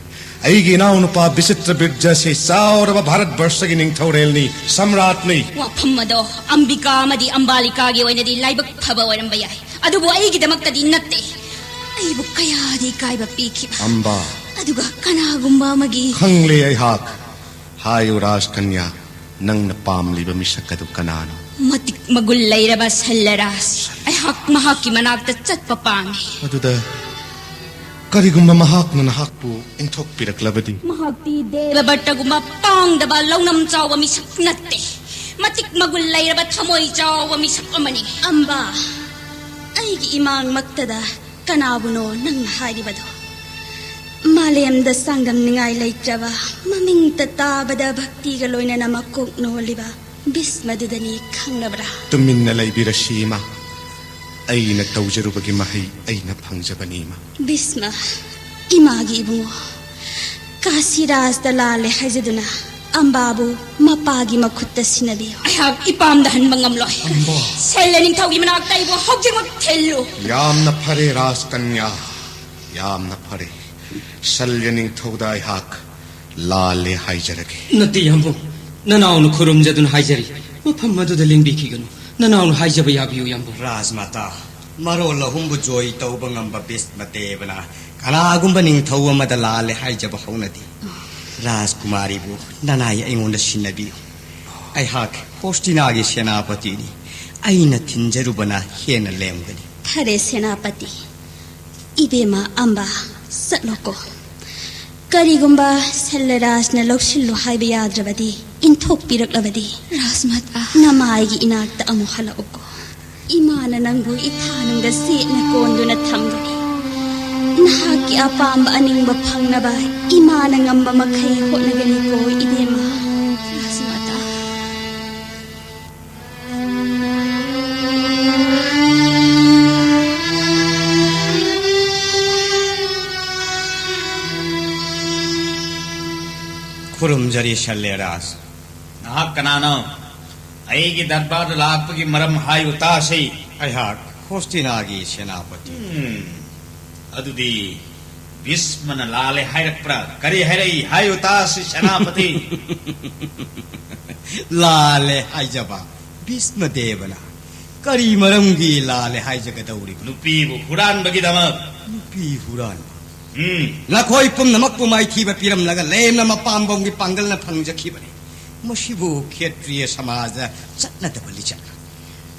ꯑꯩꯒꯤ ꯏꯅꯥꯎꯅꯨꯄꯥ ꯕꯤꯆꯤꯇ꯭ꯔ ꯕꯤꯔꯖ ꯑꯁꯤ ꯆꯥꯎꯔꯕ ꯚꯥꯔꯠ ꯕꯔꯁꯒꯤ ꯅꯤꯡꯊꯧꯔꯦꯜꯅꯤ, ꯁꯝꯔꯥꯠꯅꯤ꯫ ꯋꯥꯐꯝ ꯑꯗꯣ ꯑꯝꯕꯤꯀꯥ ꯑꯃꯗꯤ ꯑꯝꯕꯥꯂꯤꯀꯥꯒꯤ ꯑꯣꯏꯅꯗꯤ ꯂꯥꯏꯕꯛ ꯐꯕ ꯑꯣꯏꯔꯝꯕ ꯌꯥꯏ, ꯑꯗꯨꯕꯨ ꯑꯩꯒꯤꯗꯃꯛꯇꯗꯤ ꯅꯠꯇꯦ꯫ ꯑꯩꯕꯨ ꯀꯌꯥꯗꯤ ꯏꯀꯥꯏꯕ ꯄꯤꯈꯤꯕ꯫ ꯑꯝꯕꯥ꯫ ꯑꯗꯨꯒ ꯀꯅꯥꯒꯨꯝꯕ ꯑꯃꯒꯤ ꯈꯪꯂꯦ ꯑꯩꯍꯥꯛ꯫ ꯍꯥꯏꯌꯨ ꯔꯥꯖꯀꯟꯌꯥ, ꯅꯪꯅ ꯄꯥꯝꯂꯤꯕ ꯃꯤꯁꯛ ꯑꯗꯨ ꯀꯅꯥꯅꯣ? ꯃꯇꯤꯛ ꯃꯒꯨꯟ ꯂꯩꯔꯕ ꯁꯜꯂꯔꯥꯖ꯫ ꯑꯩꯍꯥꯛ ꯃꯍꯥꯛꯀꯤ ꯃꯅꯥꯛꯇ ꯆꯠꯄ ꯄꯥꯝꯃꯤ꯫ ꯑꯗꯨꯗ ꯀꯔꯤꯒꯨꯝꯕ ꯃꯍꯥꯛꯅ ꯅꯍꯥꯛꯄꯨ ꯏꯟꯊꯣꯛꯄꯤꯔꯛꯂꯕꯗꯤ? ꯃꯍꯥꯛꯇꯤ ꯗꯦꯕꯕ꯭ꯔꯇꯒꯨꯝꯕ ꯄꯥꯡꯗꯕ ꯂꯧꯅꯝ ꯆꯥꯎꯕ ꯃꯤꯁꯛ ꯅꯠꯇꯦ꯫ ꯃꯇꯤꯛ ꯃꯒꯨꯟ ꯂꯩꯔꯕ ꯊꯃꯣꯏ ꯆꯥꯎꯕ ꯃꯤꯁꯛ ꯑꯃꯅꯤ꯫ ꯑꯝꯕꯥ, ꯑꯩꯒꯤ ꯏꯃꯥꯡꯃꯛꯇꯗ ꯀꯅꯥꯕꯨꯅꯣ ꯅꯪꯅ ꯍꯥꯏꯔꯤꯕꯗꯣ? ꯃꯥꯂꯦꯝꯗ ꯆꯥꯡꯗꯝꯅꯤꯡꯉꯥꯏ ꯂꯩꯇ꯭ꯔꯕ, ꯃꯃꯤꯡꯇ ꯇꯥꯕꯗ ꯚꯛꯇꯤꯒ ꯂꯣꯏꯅꯅ ꯃꯀꯣꯛ ꯅꯣꯜꯂꯤꯕ ꯚꯤꯁꯃꯗꯨꯗꯅꯤ, ꯈꯪꯂꯕ꯭ꯔꯥ? ꯇꯨꯃꯤꯟꯅ ꯂꯩꯕꯤꯔꯁꯤ, ꯏꯃꯥ꯫ ꯑꯩꯅ ꯇꯧꯖꯔꯨꯕꯒꯤ ꯃꯍꯩ ꯑꯩꯅ ꯐꯪꯖꯕꯅꯤ, ꯏꯃꯥ꯫ ꯚꯤꯁꯃ, ꯏꯃꯥꯒꯤ ꯏꯕꯨꯡꯉꯣ, ꯀꯥꯁꯤꯔꯥꯖꯇ ꯂꯥꯜꯂꯦ ꯍꯥꯏꯖꯗꯨꯅ ꯑꯝꯕꯥꯕꯨ ꯃꯄꯥꯒꯤ ꯃꯈꯨꯠꯇ ꯁꯤꯟꯅꯕꯤꯌꯨ꯫ ꯑꯩꯍꯥꯛ ꯏꯄꯥꯝꯗ ꯍꯟꯕ ꯉꯝꯂꯣꯏ꯫ ꯑꯝꯕꯥ꯫ ꯁꯦꯜꯂ ꯅꯤꯡꯊꯧꯒꯤ ꯃꯅꯥꯛꯇ ꯑꯩꯕꯨ ꯍꯧꯖꯤꯛꯃꯛ ꯊꯤꯜꯂꯨ꯫ ꯌꯥꯝꯅ ꯐꯔꯦ, ꯔꯥꯖꯀꯟꯌꯥ꯫ ꯌꯥꯝꯅ ꯐꯔꯦ꯫ ꯁꯜꯌ ꯅꯤꯡꯊꯧꯗ ꯑꯩꯍꯥꯛ ꯂꯥꯜꯂꯦ ꯍꯥꯏꯖꯔꯒꯦ꯫ ꯅꯠꯇꯦ, ꯌꯥꯝꯕꯨꯡ꯫ ꯅꯅꯥꯎꯅ ꯈꯨꯔꯨꯝꯖꯗꯨꯅ ꯍꯥꯏꯖꯔꯤ꯫ ꯃꯐꯝ ꯑꯗꯨꯗ ꯂꯦꯡꯕꯤꯈꯤꯒꯅꯨ꯫ ꯅꯅꯥꯎꯅ ꯍꯥꯏꯖꯕ ꯌꯥꯕꯤꯌꯨ, ꯌꯥꯝꯕꯨꯡ꯫ ꯔꯥꯖꯃꯥꯇꯥ, ꯃꯔꯣꯜ ꯑꯍꯨꯝꯕꯨ ꯖꯣꯏ ꯇꯧꯕ ꯉꯝꯕ ꯚꯤꯁꯃꯗꯦꯕꯅ ꯀꯅꯥꯒꯨꯝꯕ ꯅꯤꯡꯊꯧ ꯑꯃꯗ ꯂꯥꯜꯂꯦ ꯍꯥꯏꯖꯕ ꯍꯧꯅꯗꯦ꯫ ꯔꯥꯖꯀꯨꯃꯥꯔꯤꯕꯨ ꯅꯅꯥꯏ ꯑꯩꯉꯣꯟꯗ ꯁꯤꯟꯅꯕꯤꯌꯨ꯫ ꯑꯩꯍꯥꯛ ꯍꯣꯁꯇꯤꯅꯥꯒꯤ ꯁꯦꯅꯥꯄꯇꯤꯅꯤ꯫ ꯑꯩꯅ ꯊꯤꯟꯖꯔꯨꯕꯅ ꯍꯦꯟꯅ ꯂꯦꯝꯒꯅꯤ꯫ ꯐꯔꯦ, ꯁꯦꯅꯥꯄꯇꯤ꯫ ꯏꯕꯦꯝꯃ ꯑꯝꯕ, ꯆꯠꯂꯣꯀꯣ꯫ ꯀꯔꯤꯒꯨꯝꯕ ꯁꯜꯂꯔꯥꯖꯅ ꯂꯧꯁꯤꯜꯂꯨ ꯍꯥꯏꯕ ꯌꯥꯗ꯭ꯔꯕꯗꯤ, ꯏꯟꯊꯣꯛꯄꯤꯔꯛꯂꯕꯗꯤ? ꯔꯥꯖꯃꯥꯇꯥ꯫ ꯅꯃꯥꯏꯒꯤ ꯏꯅꯥꯛꯇ ꯑꯃꯨꯛ ꯍꯜꯂꯛꯎꯀꯣ꯫ ꯏꯃꯥꯅ ꯅꯪꯕꯨ ꯏꯊꯥꯅꯨꯡꯗ ꯆꯦꯠꯅ ꯀꯣꯟꯗꯨꯅ ꯊꯝꯒꯅꯤ꯫ ꯅꯍꯥꯛꯀꯤ ꯑꯄꯥꯝꯕ ꯑꯅꯤꯡꯕ ꯐꯪꯅꯕ ꯏꯃꯥꯅ ꯉꯝꯕ ꯃꯈꯩ ꯍꯣꯠꯅꯒꯅꯤꯀꯣ, ꯏꯕꯦꯝꯃ꯫ ꯔꯥꯖꯃꯥꯇꯥ꯫ ꯈꯨꯔꯨꯝꯖꯔꯤ ꯁꯜꯂꯦ ꯔꯥꯖ꯫ ꯅꯍꯥꯛ ꯀꯅꯥꯅꯣ? ꯑꯩꯒꯤ ꯗꯔꯕꯥꯔꯗ ꯂꯥꯛꯄꯒꯤ ꯃꯔꯝ ꯍꯥꯏꯌꯨ ꯇꯥꯁꯤ꯫ ꯑꯩꯍꯥꯛ ꯍꯣꯁꯇꯤꯅꯥꯒꯤ ꯁꯦꯅꯥꯄꯇꯤ꯫ ꯎꯝ, ꯑꯗꯨꯗꯤ ꯚꯤꯁꯃꯅ ꯂꯥꯜꯂꯦ ꯍꯥꯏꯔꯛꯄ꯭ꯔꯥ? ꯀꯔꯤ ꯍꯥꯏꯔꯛꯏ ꯍꯥꯏꯌꯨ ꯇꯥꯁꯤ ꯁꯦꯅꯥꯄꯇꯤ꯫ ꯂꯥꯜꯂꯦ ꯍꯥꯏꯖꯕ ꯚꯤꯁꯃ ꯗꯦꯕꯅ ꯀꯔꯤ ꯃꯔꯝꯒꯤ ꯂꯥꯜꯂꯦ ꯍꯥꯏꯖꯒꯗꯧꯔꯤꯕꯅꯣ? ꯅꯨꯄꯤꯕꯨ ꯍꯨꯔꯥꯟꯕꯒꯤꯗꯃꯛ꯫ ꯅꯨꯄꯤ ꯍꯨꯔꯥꯟꯕ? ꯎꯝ꯫ ꯅꯈꯣꯏ ꯄꯨꯝꯅꯃꯛꯄꯨ ꯃꯥꯏꯊꯤꯕ ꯄꯤꯔꯝꯂꯒ ꯂꯦꯝꯅ ꯃꯄꯥꯝꯕꯣꯝꯒꯤ ꯄꯥꯡꯒꯜꯅ ꯐꯪꯖꯈꯤꯕꯅꯤ꯫ ꯃꯁꯤꯕꯨ ꯈꯦꯇ꯭ꯔꯤꯌ ꯁꯃꯥꯖꯗ ꯆꯠꯅꯗꯕ ꯂꯤꯆꯠ꯫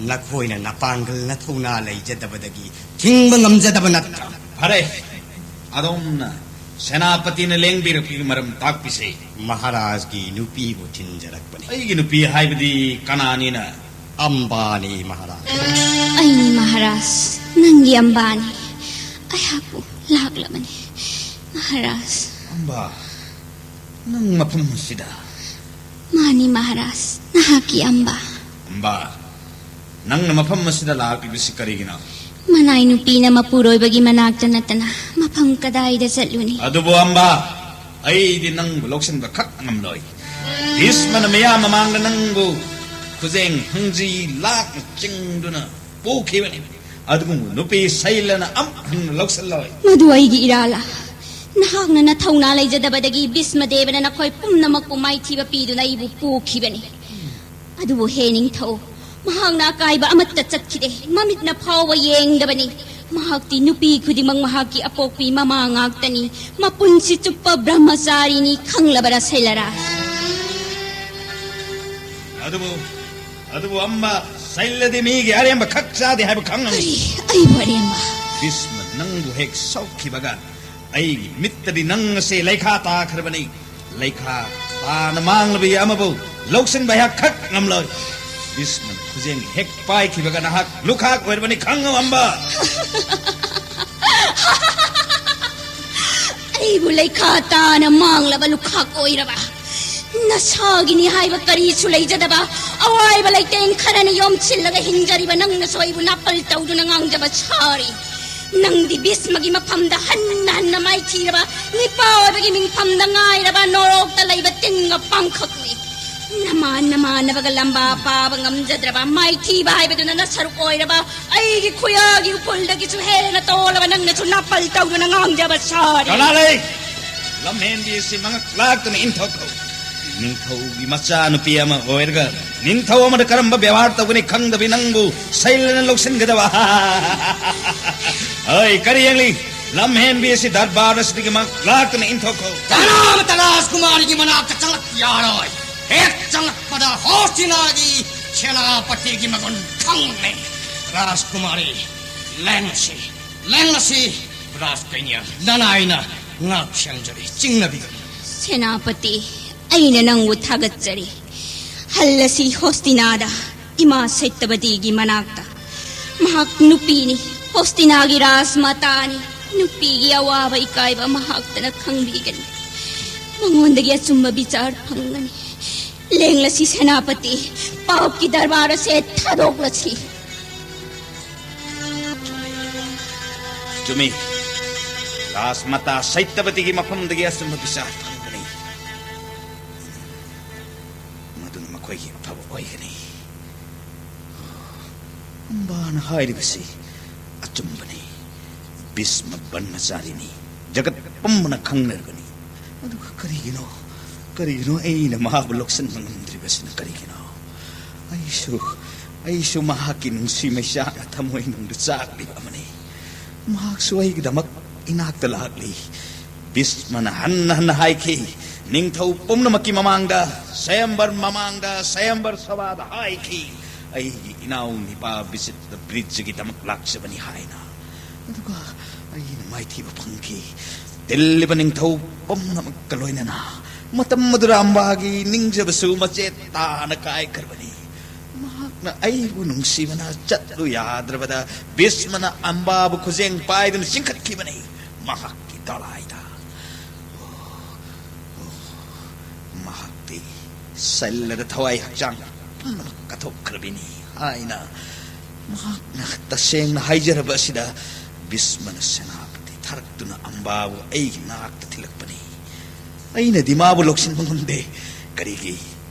ꯅꯈꯣꯏꯅ ꯅꯄꯥꯡꯒꯜ ꯅꯊꯧꯅꯥ ꯂꯩꯖꯗꯕꯗꯒꯤ ꯊꯤꯡꯕ ꯉꯝꯖꯗꯕ ꯅꯠꯇ꯭ꯔꯥ? ꯐꯔꯦ, ꯑꯗꯣꯝꯅ ꯁꯦꯅꯥꯄꯇꯤꯅ ꯂꯦꯡꯕꯤꯔꯛꯄꯒꯤ ꯃꯔꯝ ꯇꯥꯛꯄꯤꯁꯦ꯫ ꯃꯍꯥꯔꯥꯖꯒꯤ ꯅꯨꯄꯤꯕꯨ ꯊꯤꯟꯖꯔꯛꯄꯅꯤ꯫ ꯑꯩꯒꯤ ꯅꯨꯄꯤ ꯍꯥꯏꯕꯗꯤ ꯀꯅꯥꯅꯤꯅ? ꯑꯝꯕꯥꯅꯤ ꯃꯍꯥꯔꯥꯖ꯫ ꯑꯩꯅꯤ ꯃꯍꯥꯔꯥꯖ, ꯅꯪꯒꯤ ꯑꯝꯕꯥꯅꯤ꯫ ꯑꯩꯍꯥꯛꯄꯨ ꯂꯥꯛꯂꯕꯅꯤ ꯃꯍꯥꯔꯥꯖ꯫ ꯑꯝꯕꯥ, ꯅꯪ ꯃꯐꯝ ꯑꯁꯤꯗ? ꯃꯥꯅꯤ ꯃꯍꯥꯔꯥꯖ, ꯅꯍꯥꯛꯀꯤ ꯑꯝꯕꯥ꯫ ꯑꯝꯕꯥ, ꯅꯪꯅ ꯃꯐꯝ ꯑꯁꯤꯗ ꯂꯥꯛꯂꯤꯕꯁꯤ ꯀꯔꯤꯒꯤꯅꯣ? ꯃꯅꯥꯏ ꯅꯨꯄꯤꯅ ꯃꯄꯨꯔꯣꯏꯕꯒꯤ ꯃꯅꯥꯛꯇ ꯅꯠꯇꯅ ꯃꯐꯝ ꯀꯗꯥꯏꯗ ꯆꯠꯂꯨꯅꯤ? ꯑꯗꯨꯕꯨ ꯑꯝꯕꯥ, ꯑꯩꯗꯤ ꯅꯪꯕꯨ ꯂꯧꯁꯤꯟꯕ ꯈꯛ ꯉꯝꯂꯣꯏ꯫ ꯚꯤꯁꯃꯅ ꯃꯤꯌꯥꯝ ꯃꯃꯥꯡꯗ ꯅꯪꯕꯨ ꯈꯨꯖꯦꯡ ꯍꯪꯖꯤ ꯂꯥꯛꯅ ꯆꯤꯡꯗꯨꯅ ꯄꯨꯈꯤꯕꯅꯤ꯫ ꯑꯗꯨꯒꯨꯝꯕ ꯅꯨꯄꯤ ꯁꯩꯂꯅ ꯑꯃꯨꯛ ꯍꯟꯅ ꯂꯧꯁꯤꯜꯂꯣꯏ꯫ ꯃꯗꯨ ꯑꯩꯒꯤ ꯏꯔꯥꯜꯂ? ꯅꯍꯥꯛꯅ ꯅꯊꯧꯅꯥ ꯂꯩꯖꯗꯕꯗꯒꯤ ꯚꯤꯁꯃꯗꯦꯕꯅ ꯅꯈꯣꯏ ꯄꯨꯝꯅꯃꯛꯄꯨ ꯃꯥꯏꯊꯤꯕ ꯄꯤꯗꯨꯅ ꯑꯩꯕꯨ ꯄꯨꯈꯤꯕꯅꯤ꯫ ꯑꯗꯨꯕꯨ ꯍꯦ ꯅꯤꯡꯊꯧ, ꯃꯍꯥꯛꯅ ꯑꯀꯥꯏꯕ ꯑꯃꯠꯇ ꯆꯠꯈꯤꯗꯦ, ꯃꯃꯤꯠꯅ ꯐꯥꯎꯕ ꯌꯦꯡꯗꯕꯅꯤ꯫ ꯃꯍꯥꯛꯇꯤ ꯅꯨꯄꯤ ꯈꯨꯗꯤꯡꯃꯛ ꯃꯍꯥꯛꯀꯤ ꯑꯄꯣꯛꯄꯤ ꯃꯃꯥ ꯉꯥꯛꯇꯅꯤ, ꯃꯄꯨꯟꯁꯤ ꯆꯨꯞꯄ ꯕ꯭ꯔꯍ꯭ꯃꯆꯥꯔꯤꯅꯤ, ꯈꯪꯂꯕꯔꯥ ꯁꯩꯂꯔꯥ? ꯑꯗꯨꯕꯨ, ꯑꯗꯨꯕꯨ ꯑꯝꯕ, ꯁꯩꯂꯗꯤ ꯃꯤꯒꯤ ꯑꯔꯦꯝꯕ ꯈꯛ ꯆꯥꯗꯦ ꯍꯥꯏꯕ ꯈꯪꯉꯝꯃꯤ꯫ ꯀꯔꯤ? ꯑꯩꯕꯨ ꯑꯔꯦꯝꯕ? ꯚꯤꯁꯃ ꯅꯪꯕꯨ ꯍꯦꯛ ꯁꯣꯛꯈꯤꯕꯒ ꯑꯩꯒꯤ ꯃꯤꯠꯇꯗꯤ ꯅꯪ ꯑꯁꯦ ꯂꯩꯈꯥ ꯇꯥꯈ꯭ꯔꯕꯅꯤ꯫ ꯂꯩꯈꯥ ꯇꯥꯅ ꯃꯥꯡꯂꯕ ꯑꯃꯕꯨ ꯂꯧꯁꯤꯟꯕ ꯑꯩꯍꯥꯛ ꯈꯛ ꯉꯝꯂꯣꯏ꯫ ꯚꯤꯁꯃꯅ ꯈꯨꯖꯦꯡ ꯍꯦꯛ ꯄꯥꯏꯈꯤꯕꯒ ꯅꯍꯥꯛ ꯂꯨꯈꯥꯛ ꯑꯣꯏꯔꯕꯅꯤ, ꯈꯪꯉꯨ ꯑꯝꯕ꯫ ꯑꯩꯕꯨ ꯂꯩꯈꯥ ꯇꯥꯅ ꯃꯥꯡꯂꯕ ꯂꯨꯈꯥꯛ ꯑꯣꯏꯔꯕ? ꯅꯁꯥꯒꯤꯅꯤ ꯍꯥꯏꯕ ꯀꯔꯤꯁꯨ ꯂꯩꯖꯗꯕ ꯑꯋꯥꯏꯕ ꯂꯩꯇꯦꯡ ꯈꯔꯅ ꯌꯣꯝꯁꯤꯜꯂꯒ ꯍꯤꯡꯖꯔꯤꯕ ꯅꯪꯅꯁꯨ ꯑꯩꯕꯨ ꯅꯥꯄꯜ ꯇꯧꯗꯨꯅ ꯉꯥꯡꯖꯕ ꯁꯥꯔꯤ꯫ ꯅꯪꯗꯤ ꯚꯤꯁꯃꯒꯤ ꯃꯐꯝꯗ ꯍꯟꯅ ꯍꯟꯅ ꯃꯥꯏꯊꯤꯔꯕ, ꯅꯤꯄꯥ ꯑꯣꯏꯕꯒꯤ ꯃꯤꯡꯐꯝꯗ ꯉꯥꯏꯔꯕ ꯅꯣꯔꯣꯛꯇ ꯂꯩ ꯂꯩꯕ ꯇꯤꯟꯒ ꯄꯥꯡꯈꯛꯅꯤ꯫ ꯅꯃꯥꯟ ꯅꯃꯥꯟꯅꯕꯒ ꯂꯝꯕꯥ ꯄꯥꯕ ꯉꯝꯖꯗ꯭ꯔꯕ, ꯃꯥꯏꯊꯤꯕ ꯍꯥꯏꯕꯗꯨꯅ ꯅꯁꯔꯨꯛ ꯑꯣꯏꯔꯕ, ꯑꯩꯒꯤ ꯈꯨꯌꯥꯒꯤ ꯎꯐꯨꯜꯗꯒꯤꯁꯨ ꯍꯦꯟꯅ ꯇꯣꯜꯂꯕ ꯅꯪꯅꯁꯨ ꯅꯥꯄꯜ ꯇꯧꯗꯨꯅ ꯉꯥꯡꯖꯕ ꯁꯥꯔꯤ꯫ ꯀꯅꯥ ꯂꯩ? ꯂꯝꯍꯦꯟꯕꯤ ꯑꯁꯤ ꯃꯉꯛ ꯂꯥꯛꯇꯨꯅ ꯏꯟꯊꯣꯛꯈꯣ꯫ ꯅꯤꯡꯊꯧꯒꯤ ꯃꯆꯥꯅꯨꯄꯤ ꯑꯃ ꯑꯣꯏꯔꯒ ꯅꯤꯡꯊꯧ ꯑꯃꯗ ꯀꯔꯝꯕ ꯕꯦꯕꯥꯔ ꯇꯧꯒꯅꯤ ꯈꯪꯗꯕꯤ ꯅꯪꯕꯨ ꯁꯩꯂꯅ ꯂꯧꯁꯤꯟꯒꯗꯕ? ꯍꯣꯏ, ꯀꯔꯤ ꯌꯦꯡꯂꯤ? ꯂꯝꯍꯦꯟꯕꯤ ꯑꯁꯤ ꯗꯔꯕꯥꯔ ꯑꯁꯤꯗꯒꯤ ꯃꯉꯛ ꯂꯥꯛꯇꯨꯅ ꯏꯟꯊꯣꯛꯈꯣ꯫ ꯀꯅꯥꯃꯠꯇ ꯔꯥꯖꯀꯨꯃꯥꯔꯤꯒꯤ ꯃꯅꯥꯛꯇ ꯆꯪꯂꯛꯄ ꯌꯥꯔꯣꯏ꯫ ꯍꯦꯛ ꯆꯪꯂꯛꯄꯗ ꯍꯣꯁꯇꯤꯅꯥꯒꯤ ꯁꯦꯅꯥꯄꯇꯤꯒꯤ ꯃꯒꯨꯟ ꯈꯪꯂꯦ꯫ ꯔꯥꯖꯀꯨꯃꯥꯔꯤ, ꯂꯦꯡꯂꯁꯤ, ꯂꯦꯡꯂꯁꯤ꯫ ꯔꯥꯖꯀꯩꯅ ꯅꯅꯥꯏꯅ ꯉꯥꯛ ꯁꯦꯟꯖꯔꯤ, ꯆꯤꯡꯅꯕꯤꯒꯅꯨ꯫ ꯁꯦꯅꯥꯄꯇꯤ, ꯑꯩꯅ ꯅꯪꯕꯨ ꯊꯥꯒꯠꯆꯔꯤ꯫ ꯍꯜꯂꯁꯤ ꯍꯣꯁꯇꯤꯅꯥꯗ, ꯏꯃꯥ ꯁꯩꯇꯕꯇꯤꯒꯤ ꯃꯅꯥꯛꯇ꯫ ꯃꯍꯥꯛ ꯅꯨꯄꯤꯅꯤ, ꯍꯣꯁꯇꯤꯅꯥꯒꯤ ꯔꯥꯖꯃꯥꯇꯥꯅꯤ꯫ ꯅꯨꯄꯤꯒꯤ ꯑꯋꯥꯕ ꯏꯀꯥꯏꯕ ꯃꯍꯥꯛꯇꯅ ꯈꯪꯕꯤꯒꯅꯤ꯫ ꯃꯉꯣꯟꯗꯒꯤ ꯑꯆꯨꯝꯕ ꯕꯤꯆꯥꯔ ꯐꯪꯒꯅꯤ꯫ ꯂꯦꯡꯂꯁꯤ ꯁꯦꯅꯥꯄꯇꯤ, ꯄꯥꯞꯀꯤ ꯗꯔꯕꯥꯔ ꯑꯁꯦ ꯊꯥꯗꯣꯛꯂꯁꯤ꯫ ꯆꯨꯝꯃꯤ꯫ ꯔꯥꯖꯃꯥꯇꯥ ꯁꯩꯇꯕꯇꯤꯒꯤ ꯃꯐꯝꯗꯒꯤ ꯑꯆꯨꯝꯕ ꯕꯤꯆꯥꯔ ꯐꯪꯒꯅꯤ꯫ ꯃꯗꯨꯅ ꯃꯈꯣꯏꯒꯤ ꯑꯐꯕ ꯑꯣꯏꯒꯅꯤ꯫ ꯑꯝꯕꯥꯅ ꯍꯥꯏꯔꯤꯕꯁꯤ ꯑꯆꯨꯝꯕꯅꯤ꯫ ꯚꯤꯁꯃ ꯕ꯭ꯔꯍ꯭ꯃꯆꯥꯔꯤꯅꯤ꯫ ꯖꯒꯠ ꯄꯨꯝꯕꯅ ꯈꯪꯅꯔꯕꯅꯤ꯫ ꯑꯗꯨꯒ ꯀꯔꯤꯒꯤꯅꯣ, ꯀꯔꯤꯒꯤꯅꯣ ꯑꯩꯅ ꯃꯍꯥꯛꯄꯨ ꯂꯧꯁꯤꯟꯕ ꯉꯝꯗ꯭ꯔꯤꯕꯁꯤꯅ ꯀꯔꯤꯒꯤꯅꯣ? ꯑꯩꯁꯨ, ꯑꯩꯁꯨ ꯃꯍꯥꯛꯀꯤ ꯅꯨꯡꯁꯤ ꯃꯩꯆꯥꯛꯅ ꯊꯃꯣꯏꯅꯨꯡꯗ ꯆꯥꯛꯂꯤꯕ ꯑꯃꯅꯤ꯫ ꯃꯍꯥꯛꯁꯨ ꯑꯩꯒꯤꯗꯃꯛ ꯏꯅꯥꯛꯇ ꯂꯥꯛꯂꯤ꯫ ꯚꯤꯁꯃꯅ ꯍꯟꯅ ꯍꯟꯅ ꯍꯥꯏꯈꯤ, ꯅꯤꯡꯊꯧ ꯄꯨꯝꯅꯃꯛꯀꯤ ꯃꯃꯥꯡꯗ, ꯁ꯭ꯋꯌꯝꯕꯔ ꯃꯃꯥꯡꯗ, ꯁ꯭ꯋꯌꯝꯕꯔ ꯁꯚꯥꯗ ꯍꯥꯏꯈꯤ, ꯑꯩꯒꯤ ꯏꯅꯥꯎ ꯅꯤꯄꯥ ꯕꯤꯆꯤꯇ꯭ꯔ ꯕ꯭ꯔꯤꯖꯒꯤꯗꯃꯛ ꯂꯥꯛꯆꯕꯅꯤ ꯍꯥꯏꯅ꯫ ꯑꯗꯨꯒ ꯑꯩꯅ ꯃꯥꯏꯊꯤꯕ ꯐꯪꯈꯤ꯫ ꯇꯤꯜꯂꯤꯕ ꯅꯤꯡꯊꯧ ꯄꯨꯝꯅꯃꯛꯀ ꯂꯣꯏꯅꯅ ꯃꯇꯝ ꯑꯗꯨꯗ ꯑꯝꯕꯥꯒꯤ ꯅꯤꯡꯖꯕꯁꯨ ꯃꯆꯦꯠ ꯇꯥꯅ ꯀꯥꯏꯈ꯭ꯔꯕꯅꯤ꯫ ꯃꯍꯥꯛꯅ ꯑꯩꯕꯨ ꯅꯨꯡꯁꯤꯕꯅ ꯆꯠꯂꯨ ꯌꯥꯗ꯭ꯔꯕꯗ ꯚꯤꯁꯃꯅ ꯑꯝꯕꯥꯕꯨ ꯈꯨꯖꯦꯡ ꯄꯥꯏꯗꯨꯅ ꯆꯤꯡꯈꯠꯈꯤꯕꯅꯤ ꯃꯍꯥꯛꯀꯤ ꯗꯣꯂꯥꯏꯗ꯫ ꯑꯣ, ꯑꯣ, ꯃꯍꯥꯛꯇꯤ ꯁꯜꯂꯗ ꯊꯋꯥꯏ ꯍꯛꯆꯥꯡ ꯄꯨꯝꯅꯃꯛ ꯀꯠꯊꯣꯛꯈ꯭ꯔꯕꯤꯅꯤ ꯍꯥꯏꯅ ꯃꯍꯥꯛꯅ ꯇꯁꯦꯡꯅ ꯍꯥꯏꯖꯔꯕ ꯑꯁꯤꯗ ꯚꯤꯁꯃꯅ ꯁꯦꯅꯥꯄꯇꯤ ꯊꯥꯔꯛꯇꯨꯅ ꯑꯝꯕꯥꯕꯨ ꯑꯩꯒꯤ ꯅꯥꯛꯇ ꯊꯤꯜꯂꯛꯄꯅꯤ꯫ ꯑꯩꯅꯗꯤ ꯃꯥꯕꯨ ꯂꯧꯁꯤꯟꯕ ꯉꯝꯗꯦ꯫ ꯀꯔꯤꯒꯤ?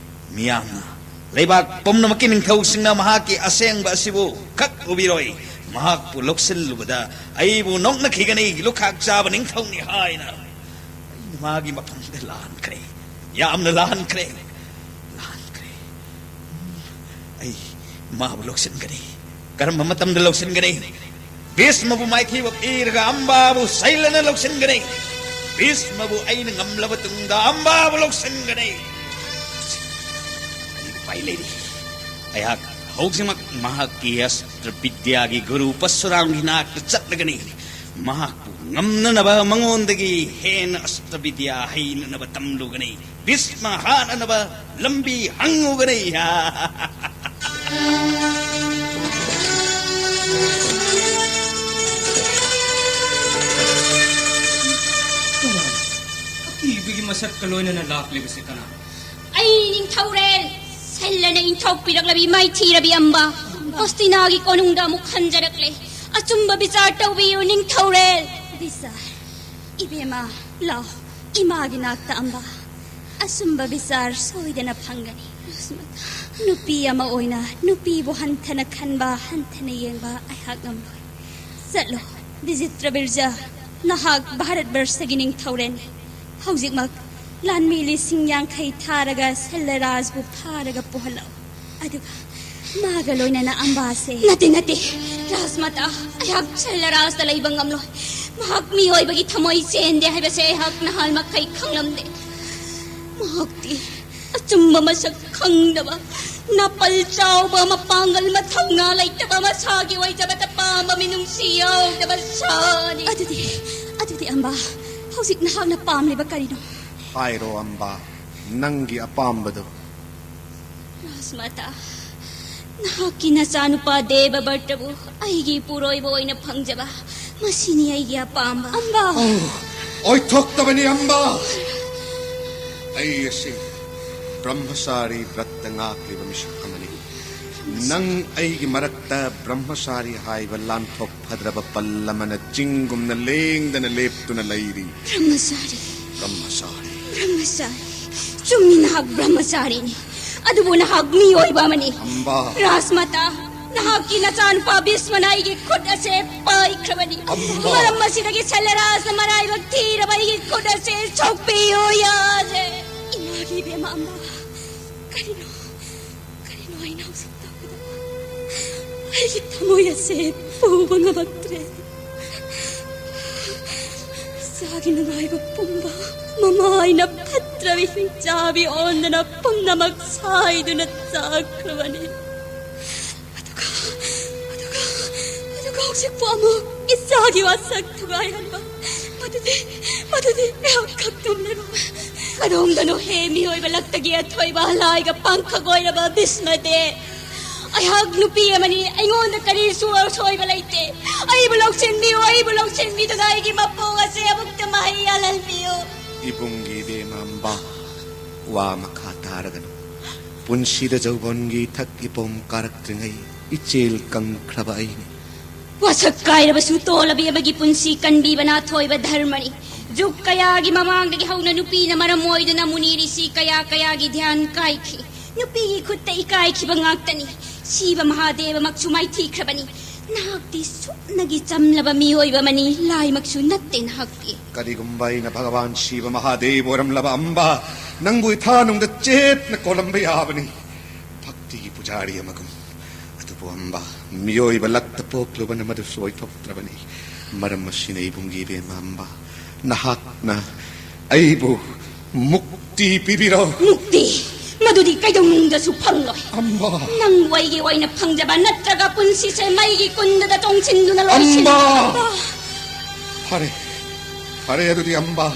ꯃꯤꯌꯥꯝꯅ, ꯂꯩꯕꯥꯛ ꯄꯨꯝꯅꯃꯛꯀꯤ ꯅꯤꯡꯊꯧꯁꯤꯡꯅ ꯃꯍꯥꯛꯀꯤ ꯑꯁꯦꯡꯕ ꯑꯁꯤꯕꯨ ꯈꯛ ꯎꯕꯤꯔꯣꯏ꯫ ꯃꯍꯥꯛꯄꯨ ꯂꯧꯁꯤꯜꯂꯨꯕꯗ ꯑꯩꯕꯨ ꯅꯣꯛꯅꯈꯤꯒꯅꯤ, ꯂꯨꯈꯥꯛ ꯆꯥꯕ ꯅꯤꯡꯊꯧꯅꯤ ꯍꯥꯏꯅ꯫ ꯑꯩꯅ ꯃꯥꯒꯤ ꯃꯐꯝꯗ ꯂꯥꯟꯈ꯭ꯔꯦ, ꯌꯥꯝꯅ ꯂꯥꯟꯈ꯭ꯔꯦ, ꯂꯥꯟꯈ꯭ꯔꯦ꯫ ꯑꯩ ꯃꯥꯕꯨ ꯂꯧꯁꯤꯟꯒꯅꯤ꯫ ꯀꯔꯝꯕ ꯃꯇꯝꯗ ꯂꯧꯁꯤꯟꯒꯅꯤ? ꯚꯤꯁꯃꯕꯨ ꯃꯥꯏꯊꯤꯕ ꯄꯤꯔꯒ ꯑꯝꯕꯥꯕꯨ ꯁꯩꯂꯅ ꯂꯧꯁꯤꯟꯒꯅꯤ꯫ ꯚꯤꯁꯃꯕꯨ ꯑꯩꯅ ꯉꯝꯂꯕ ꯇꯨꯡꯗ ꯑꯝꯕꯥꯕꯨ ꯂꯧꯁꯤꯟꯒꯅꯤ꯫ ꯑꯩ ꯎꯄꯥꯏ ꯂꯩꯔꯤ꯫ ꯑꯩꯍꯥꯛ ꯍꯧꯖꯤꯛꯃꯛ ꯃꯍꯥꯛꯀꯤ ꯑꯁꯇ꯭ꯔ ꯕꯤꯗ꯭ꯌꯥꯒꯤ ꯒꯨꯔꯨ ꯄꯔꯁꯨꯔꯥꯝꯒꯤ ꯅꯥꯛꯇ ꯆꯠꯂꯒꯅꯤ꯫ ꯃꯍꯥꯛꯄꯨ ꯉꯝꯅꯅꯕ ꯃꯉꯣꯟꯗꯒꯤ ꯍꯦꯟꯅ ꯑꯁꯇ꯭ꯔ ꯕꯤꯗ꯭ꯌꯥ ꯍꯩꯅꯅꯕ ꯇꯝꯂꯨꯒꯅꯤ꯫ ꯚꯤꯁꯃ ꯍꯥꯠꯅꯅꯕ ꯂꯝꯕꯤ ꯍꯪꯉꯨꯒꯅꯤ꯫ ꯑꯀꯤꯕꯒꯤ ꯃꯁꯛꯀ ꯂꯣꯏꯅꯅ ꯂꯥꯛꯂꯤꯕꯁꯤ ꯀꯅꯥ? ꯑꯩ ꯅꯤꯡꯊꯧꯔꯦꯜ ꯁꯜꯂꯅ ꯏꯟꯊꯣꯛꯄꯤꯔꯛꯂꯕꯤ ꯃꯥꯏꯊꯤꯔꯕꯤ ꯑꯝꯕ꯫ ꯍꯣꯁꯇꯤꯅꯥꯒꯤ ꯀꯣꯅꯨꯡꯗ ꯑꯃꯨꯛ ꯍꯟꯖꯔꯛꯂꯦ꯫ ꯑꯆꯨꯝꯕ ꯕꯤꯆꯥꯔ ꯇꯧꯕꯤꯌꯨ ꯅꯤꯡꯊꯧꯔꯦꯜ꯫ ꯕꯤꯆꯥꯔ? ꯏꯕꯦꯝꯃ, ꯂꯥꯎ, ꯏꯃꯥꯒꯤ ꯅꯥꯛꯇ ꯑꯝꯕ꯫ ꯑꯆꯨꯝꯕ ꯕꯤꯆꯥꯔ ꯁꯣꯏꯗꯅ ꯐꯪꯒꯅꯤ꯫ ꯅꯨꯄꯤ ꯑꯃ ꯑꯣꯏꯅ ꯅꯨꯄꯤꯕꯨ ꯍꯟꯊꯅ ꯈꯟꯕ, ꯍꯟꯊꯅ ꯌꯦꯡꯕ ꯑꯩꯍꯥꯛ ꯉꯝꯂꯣꯏ꯫ ꯆꯠꯂꯣ, ꯕꯤꯖꯤꯇ꯭ꯔ ꯕꯤꯔꯖꯥ, ꯅꯍꯥꯛ ꯚꯥꯔꯠ ꯕꯔꯁꯒꯤ ꯅꯤꯡꯊꯧꯔꯦꯜꯅꯤ꯫ ꯍꯧꯖꯤꯛꯃꯛ ꯂꯥꯟꯃꯤ ꯂꯤꯁꯤꯡ ꯌꯥꯡꯈꯩ ꯊꯥꯔꯒ ꯁꯜꯂꯔꯥꯖꯕꯨ ꯐꯥꯔꯒ ꯄꯨꯍꯜꯂꯛꯎ꯫ ꯑꯗꯨꯒ ꯃꯥꯒ ꯂꯣꯏꯅꯅ ꯑꯝꯕꯥꯁꯦ꯫ ꯅꯠꯇꯦ, ꯅꯠꯇꯦ, ꯔꯥꯖꯃꯥꯇꯥ, ꯑꯩꯍꯥꯛ ꯁꯜꯂꯔꯥꯖꯇ ꯂꯩꯕ ꯉꯝꯂꯣꯏ꯫ ꯃꯍꯥꯛ ꯃꯤꯑꯣꯏꯕꯒꯤ ꯊꯃꯣꯏ ꯆꯦꯟꯗꯦ ꯍꯥꯏꯕꯁꯦ ꯑꯩꯍꯥꯛ ꯅꯍꯥꯟꯃꯈꯩ ꯈꯪꯂꯝꯗꯦ꯫ ꯃꯍꯥꯛꯇꯤ ꯑꯆꯨꯝꯕ ꯃꯁꯛ ꯈꯪꯗꯕ, ꯅꯥꯄꯜ ꯆꯥꯎꯕ, ꯃꯄꯥꯡꯒꯜ ꯃꯊꯧꯅꯥ ꯂꯩꯇꯕ, ꯃꯁꯥꯒꯤ ꯑꯣꯏꯖꯕꯗ ꯄꯥꯝꯕ, ꯃꯤꯅꯨꯡꯁꯤ ꯌꯥꯎꯗꯕ ꯁꯥꯅꯤ꯫ ꯑꯗꯨꯗꯤ, ꯑꯗꯨꯗꯤ ꯑꯝꯕꯥ, ꯍꯧꯖꯤꯛ ꯅꯍꯥꯛꯅ ꯄꯥꯝꯂꯤꯕ ꯀꯔꯤꯅꯣ? ꯍꯥꯏꯔꯣ ꯑꯝꯕꯥ, ꯅꯪꯒꯤ ꯑꯄꯥꯝꯕꯗꯨ꯫ ꯔꯥꯖꯃꯥꯇꯥ, ꯅꯍꯥꯛꯀꯤ ꯅꯆꯥꯅꯨꯄꯥ ꯗꯦꯕꯕ꯭ꯔꯇꯕꯨ ꯑꯩꯒꯤ ꯏꯄꯨꯔꯣꯏꯕ ꯑꯣꯏꯅ ꯐꯪꯖꯕ, ꯃꯁꯤꯅꯤ ꯑꯩꯒꯤ ꯑꯄꯥꯝꯕ꯫ ꯑꯝꯕꯥ! ꯑꯣ, ꯑꯣꯏꯊꯣꯛꯇꯕꯅꯤ ꯑꯝꯕꯥ! ꯑꯩ ꯑꯁꯤ ꯕ꯭ꯔꯍ꯭ꯃꯆꯥꯔꯤ ꯕ꯭ꯔꯠꯇ ꯉꯥꯛꯂꯤꯕ ꯃꯤꯁꯛ ꯑꯃꯅꯤ꯫ ꯅꯪ ꯑꯩꯒꯤ ꯃꯔꯛꯇ ꯕ꯭ꯔꯍ꯭ꯃꯆꯥꯔꯤ ꯍꯥꯏꯕ ꯂꯥꯟꯊꯣꯛ ꯐꯗ꯭ꯔꯕ ꯄꯜ ꯑꯃꯅ ꯆꯤꯡꯒꯨꯝꯅ ꯂꯦꯡꯗꯅ ꯂꯦꯞꯇꯨꯅ ꯂꯩꯔꯤ꯫ ꯕ꯭ꯔꯍ꯭ꯃꯆꯥꯔꯤ꯫ ꯕ꯭ꯔꯍ꯭ꯃꯆꯥꯔꯤ꯫ ꯕ꯭ꯔꯍ꯭ꯃꯆꯥꯔꯤ, ꯆꯨꯝꯃꯤ, ꯅꯍꯥꯛ ꯕ꯭ꯔꯍ꯭ꯃꯆꯥꯔꯤꯅꯤ꯫ ꯑꯗꯨꯕꯨ ꯅꯍꯥꯛ ꯃꯤꯑꯣꯏꯕ ꯑꯃꯅꯤ꯫ ꯑꯝꯕꯥ꯫ ꯔꯥꯖꯃꯥꯇꯥ, ꯅꯍꯥꯛꯀꯤ ꯅꯆꯥꯅꯨꯄꯥ ꯚꯤꯁꯃꯅ ꯑꯩꯒꯤ ꯈꯨꯠ ꯑꯁꯦ ꯄꯥꯏꯈ꯭ꯔꯕꯅꯤ꯫ ꯑꯝꯕꯥ꯫ ꯃꯔꯝ ꯑꯁꯤꯗꯒꯤ ꯁꯜꯂꯔꯥꯖꯅ ꯃꯔꯥꯏꯕꯛ ꯊꯤꯔꯕ ꯑꯩꯒꯤ ꯈꯨꯠ ꯑꯁꯦ ꯁꯣꯛꯄꯤꯌꯨ ꯌꯥꯗꯦ꯫ ꯏꯃꯥꯒꯤ ꯏꯕꯦꯝꯃ ꯑꯝꯕꯥ, ꯀꯔꯤꯅꯣ? ꯀꯔꯤꯅꯣ ꯑꯩꯅ ꯍꯧꯖꯤꯛ ꯇꯧꯒꯗꯕ? ꯑꯩꯒꯤ ꯊꯃꯣꯏ ꯑꯁꯦ ꯄꯨꯕ ꯉꯝꯃꯛꯇ꯭ꯔꯦ꯫ ꯏꯆꯥꯒꯤ ꯅꯨꯡꯉꯥꯏꯕ ꯄꯨꯝꯕ ꯃꯃꯥꯏꯅ ꯐꯠꯇ꯭ꯔꯕ ꯍꯤꯡꯆꯥꯕꯤ ꯑꯣꯟꯗꯅ ꯄꯨꯝꯅꯃꯛ ꯁꯥꯏꯗꯨꯅ ꯆꯥꯈ꯭ꯔꯕꯅꯤ꯫ ꯑꯗꯨꯒ, ꯑꯗꯨꯒ, ꯑꯗꯨꯒ ꯍꯧꯖꯤꯛꯄꯨ ꯑꯃꯨꯛ ꯏꯆꯥꯒꯤ ꯋꯥꯁꯛ ꯊꯨꯒꯥꯏꯍꯟꯕ꯫ ꯃꯗꯨꯗꯤ, ꯃꯗꯨꯗꯤ ꯑꯩꯍꯥꯛ ꯈꯛꯇꯨꯝꯂꯔꯣꯏ꯫ ꯀꯗꯣꯝꯗꯅꯣ ꯍꯦ ꯃꯤꯑꯣꯏꯕ ꯂꯛꯇꯒꯤ ꯑꯊꯣꯏꯕ ꯂꯥꯏꯒ ꯄꯥꯡꯈꯛ ꯑꯣꯏꯔꯕ ꯚꯤꯁꯃꯗꯦ? ꯑꯩꯍꯥꯛ ꯅꯨꯄꯤ ꯑꯃꯅꯤ, ꯑꯩꯉꯣꯟꯗ ꯀꯔꯤꯁꯨ ꯑꯁꯣꯏꯕ ꯂꯩꯇꯦ꯫ ꯑꯩꯕꯨ ꯂꯧꯁꯤꯟꯕꯤꯌꯨ, ꯑꯩꯕꯨ ꯂꯧꯁꯤꯟꯕꯤꯗꯨꯅ ꯑꯩꯒꯤ ꯃꯄꯣꯛ ꯑꯁꯦ ꯑꯃꯨꯛꯇ ꯃꯍꯩ ꯌꯥꯜꯍꯟꯕꯤꯌꯨ꯫ ꯏꯕꯨꯡꯒꯤ ꯏꯕꯦꯝꯃ ꯑꯝꯕ, ꯋꯥ ꯃꯈꯥ ꯇꯥꯔꯒꯅꯨ꯫ ꯄꯨꯟꯁꯤꯗ ꯖꯧꯕꯣꯟꯒꯤ ꯏꯊꯛ ꯏꯄꯣꯝ ꯀꯥꯔꯛꯇ꯭ꯔꯤꯉꯩ ꯏꯆꯦꯜ ꯀꯪꯈ꯭ꯔꯕ ꯑꯩꯅꯤ꯫ ꯋꯥꯁꯛ ꯀꯥꯏꯔꯕꯁꯨ ꯇꯣꯜꯂꯕꯤ ꯑꯃꯒꯤ ꯄꯨꯟꯁꯤ ꯀꯟꯕꯤꯕꯅ ꯑꯊꯣꯏꯕ ꯙꯔꯃꯅꯤ꯫ ꯖꯨꯒ ꯀꯌꯥꯒꯤ ꯃꯃꯥꯡꯗꯒꯤ ꯍꯧꯅ ꯅꯨꯄꯤꯅ ꯃꯔꯝ ꯑꯣꯏꯗꯨꯅ ꯃꯨꯅꯤ ꯔꯤꯁꯤ ꯀꯌꯥ ꯀꯌꯥꯒꯤ ꯙ꯭ꯌꯥꯟ ꯀꯥꯏꯈꯤ꯫ ꯅꯨꯄꯤꯒꯤ ꯈꯨꯠꯇ ꯏꯀꯥꯏꯈꯤꯕ ꯉꯥꯛꯇꯅꯤ꯫ ꯁꯤꯕ ꯃꯍꯥꯗꯦꯕꯃꯛꯁꯨ ꯃꯥꯏꯊꯤꯈ꯭ꯔꯕꯅꯤ꯫ ꯅꯍꯥꯛꯇꯤ ꯁꯨꯞꯅꯒꯤ ꯆꯝꯂꯕ ꯃꯤꯑꯣꯏꯕ ꯑꯃꯅꯤ, ꯂꯥꯏꯃꯛꯁꯨ ꯅꯠꯇꯦ ꯅꯍꯥꯛꯇꯤ꯫ ꯀꯔꯤꯒꯨꯝꯕ ꯑꯩꯅ ꯚꯒꯋꯥꯟ ꯁꯤꯕ ꯃꯍꯥꯗꯦꯕ ꯑꯣꯏꯔꯝꯂꯕ ꯑꯝꯕ, ꯅꯪꯕꯨ ꯏꯊꯥꯅꯨꯡꯗ ꯆꯦꯠꯅ ꯀꯣꯜꯂꯝꯕ ꯌꯥꯕꯅꯤ, ꯚꯛꯇꯤꯒꯤ ꯄꯨꯖꯥꯔꯤ ꯑꯃꯒꯨꯝ꯫ ꯑꯗꯨꯕꯨ ꯑꯝꯕ, ꯃꯤꯑꯣꯏꯕ ꯂꯛꯇ ꯄꯣꯛꯂꯨꯕꯅ ꯃꯗꯨꯁꯨ ꯑꯣꯏꯊꯣꯛꯇ꯭ꯔꯕꯅꯤ꯫ ꯃꯔꯝ ꯑꯁꯤꯅ ꯏꯕꯨꯡꯒꯤ ꯏꯕꯦꯝꯃ ꯑꯝꯕ, ꯅꯍꯥꯛꯅ ꯑꯩꯕꯨ ꯃꯨꯛꯇꯤ ꯄꯤꯕꯤꯔꯣ꯫ ꯃꯨꯛꯇꯤ? ꯃꯗꯨꯗꯤ ꯀꯩꯗꯧꯅꯨꯡꯗꯁꯨ ꯐꯪꯂꯣꯏ꯫ ꯑꯝꯕ꯫ ꯅꯪꯕꯨ ꯑꯩꯒꯤ ꯑꯣꯏꯅ ꯐꯪꯖꯕ ꯅꯠꯇ꯭ꯔꯒ ꯄꯨꯟꯁꯤꯁꯦ ꯃꯩꯒꯤ ꯀꯨꯟꯗꯗ ꯆꯣꯡꯁꯤꯟꯗꯨꯅ ꯂꯣꯏꯁꯤꯟ-, ꯑꯝꯕ! ꯑꯝꯕ! ꯐꯔꯦ, ꯐꯔꯦ, ꯑꯗꯨꯗꯤ ꯑꯝꯕ,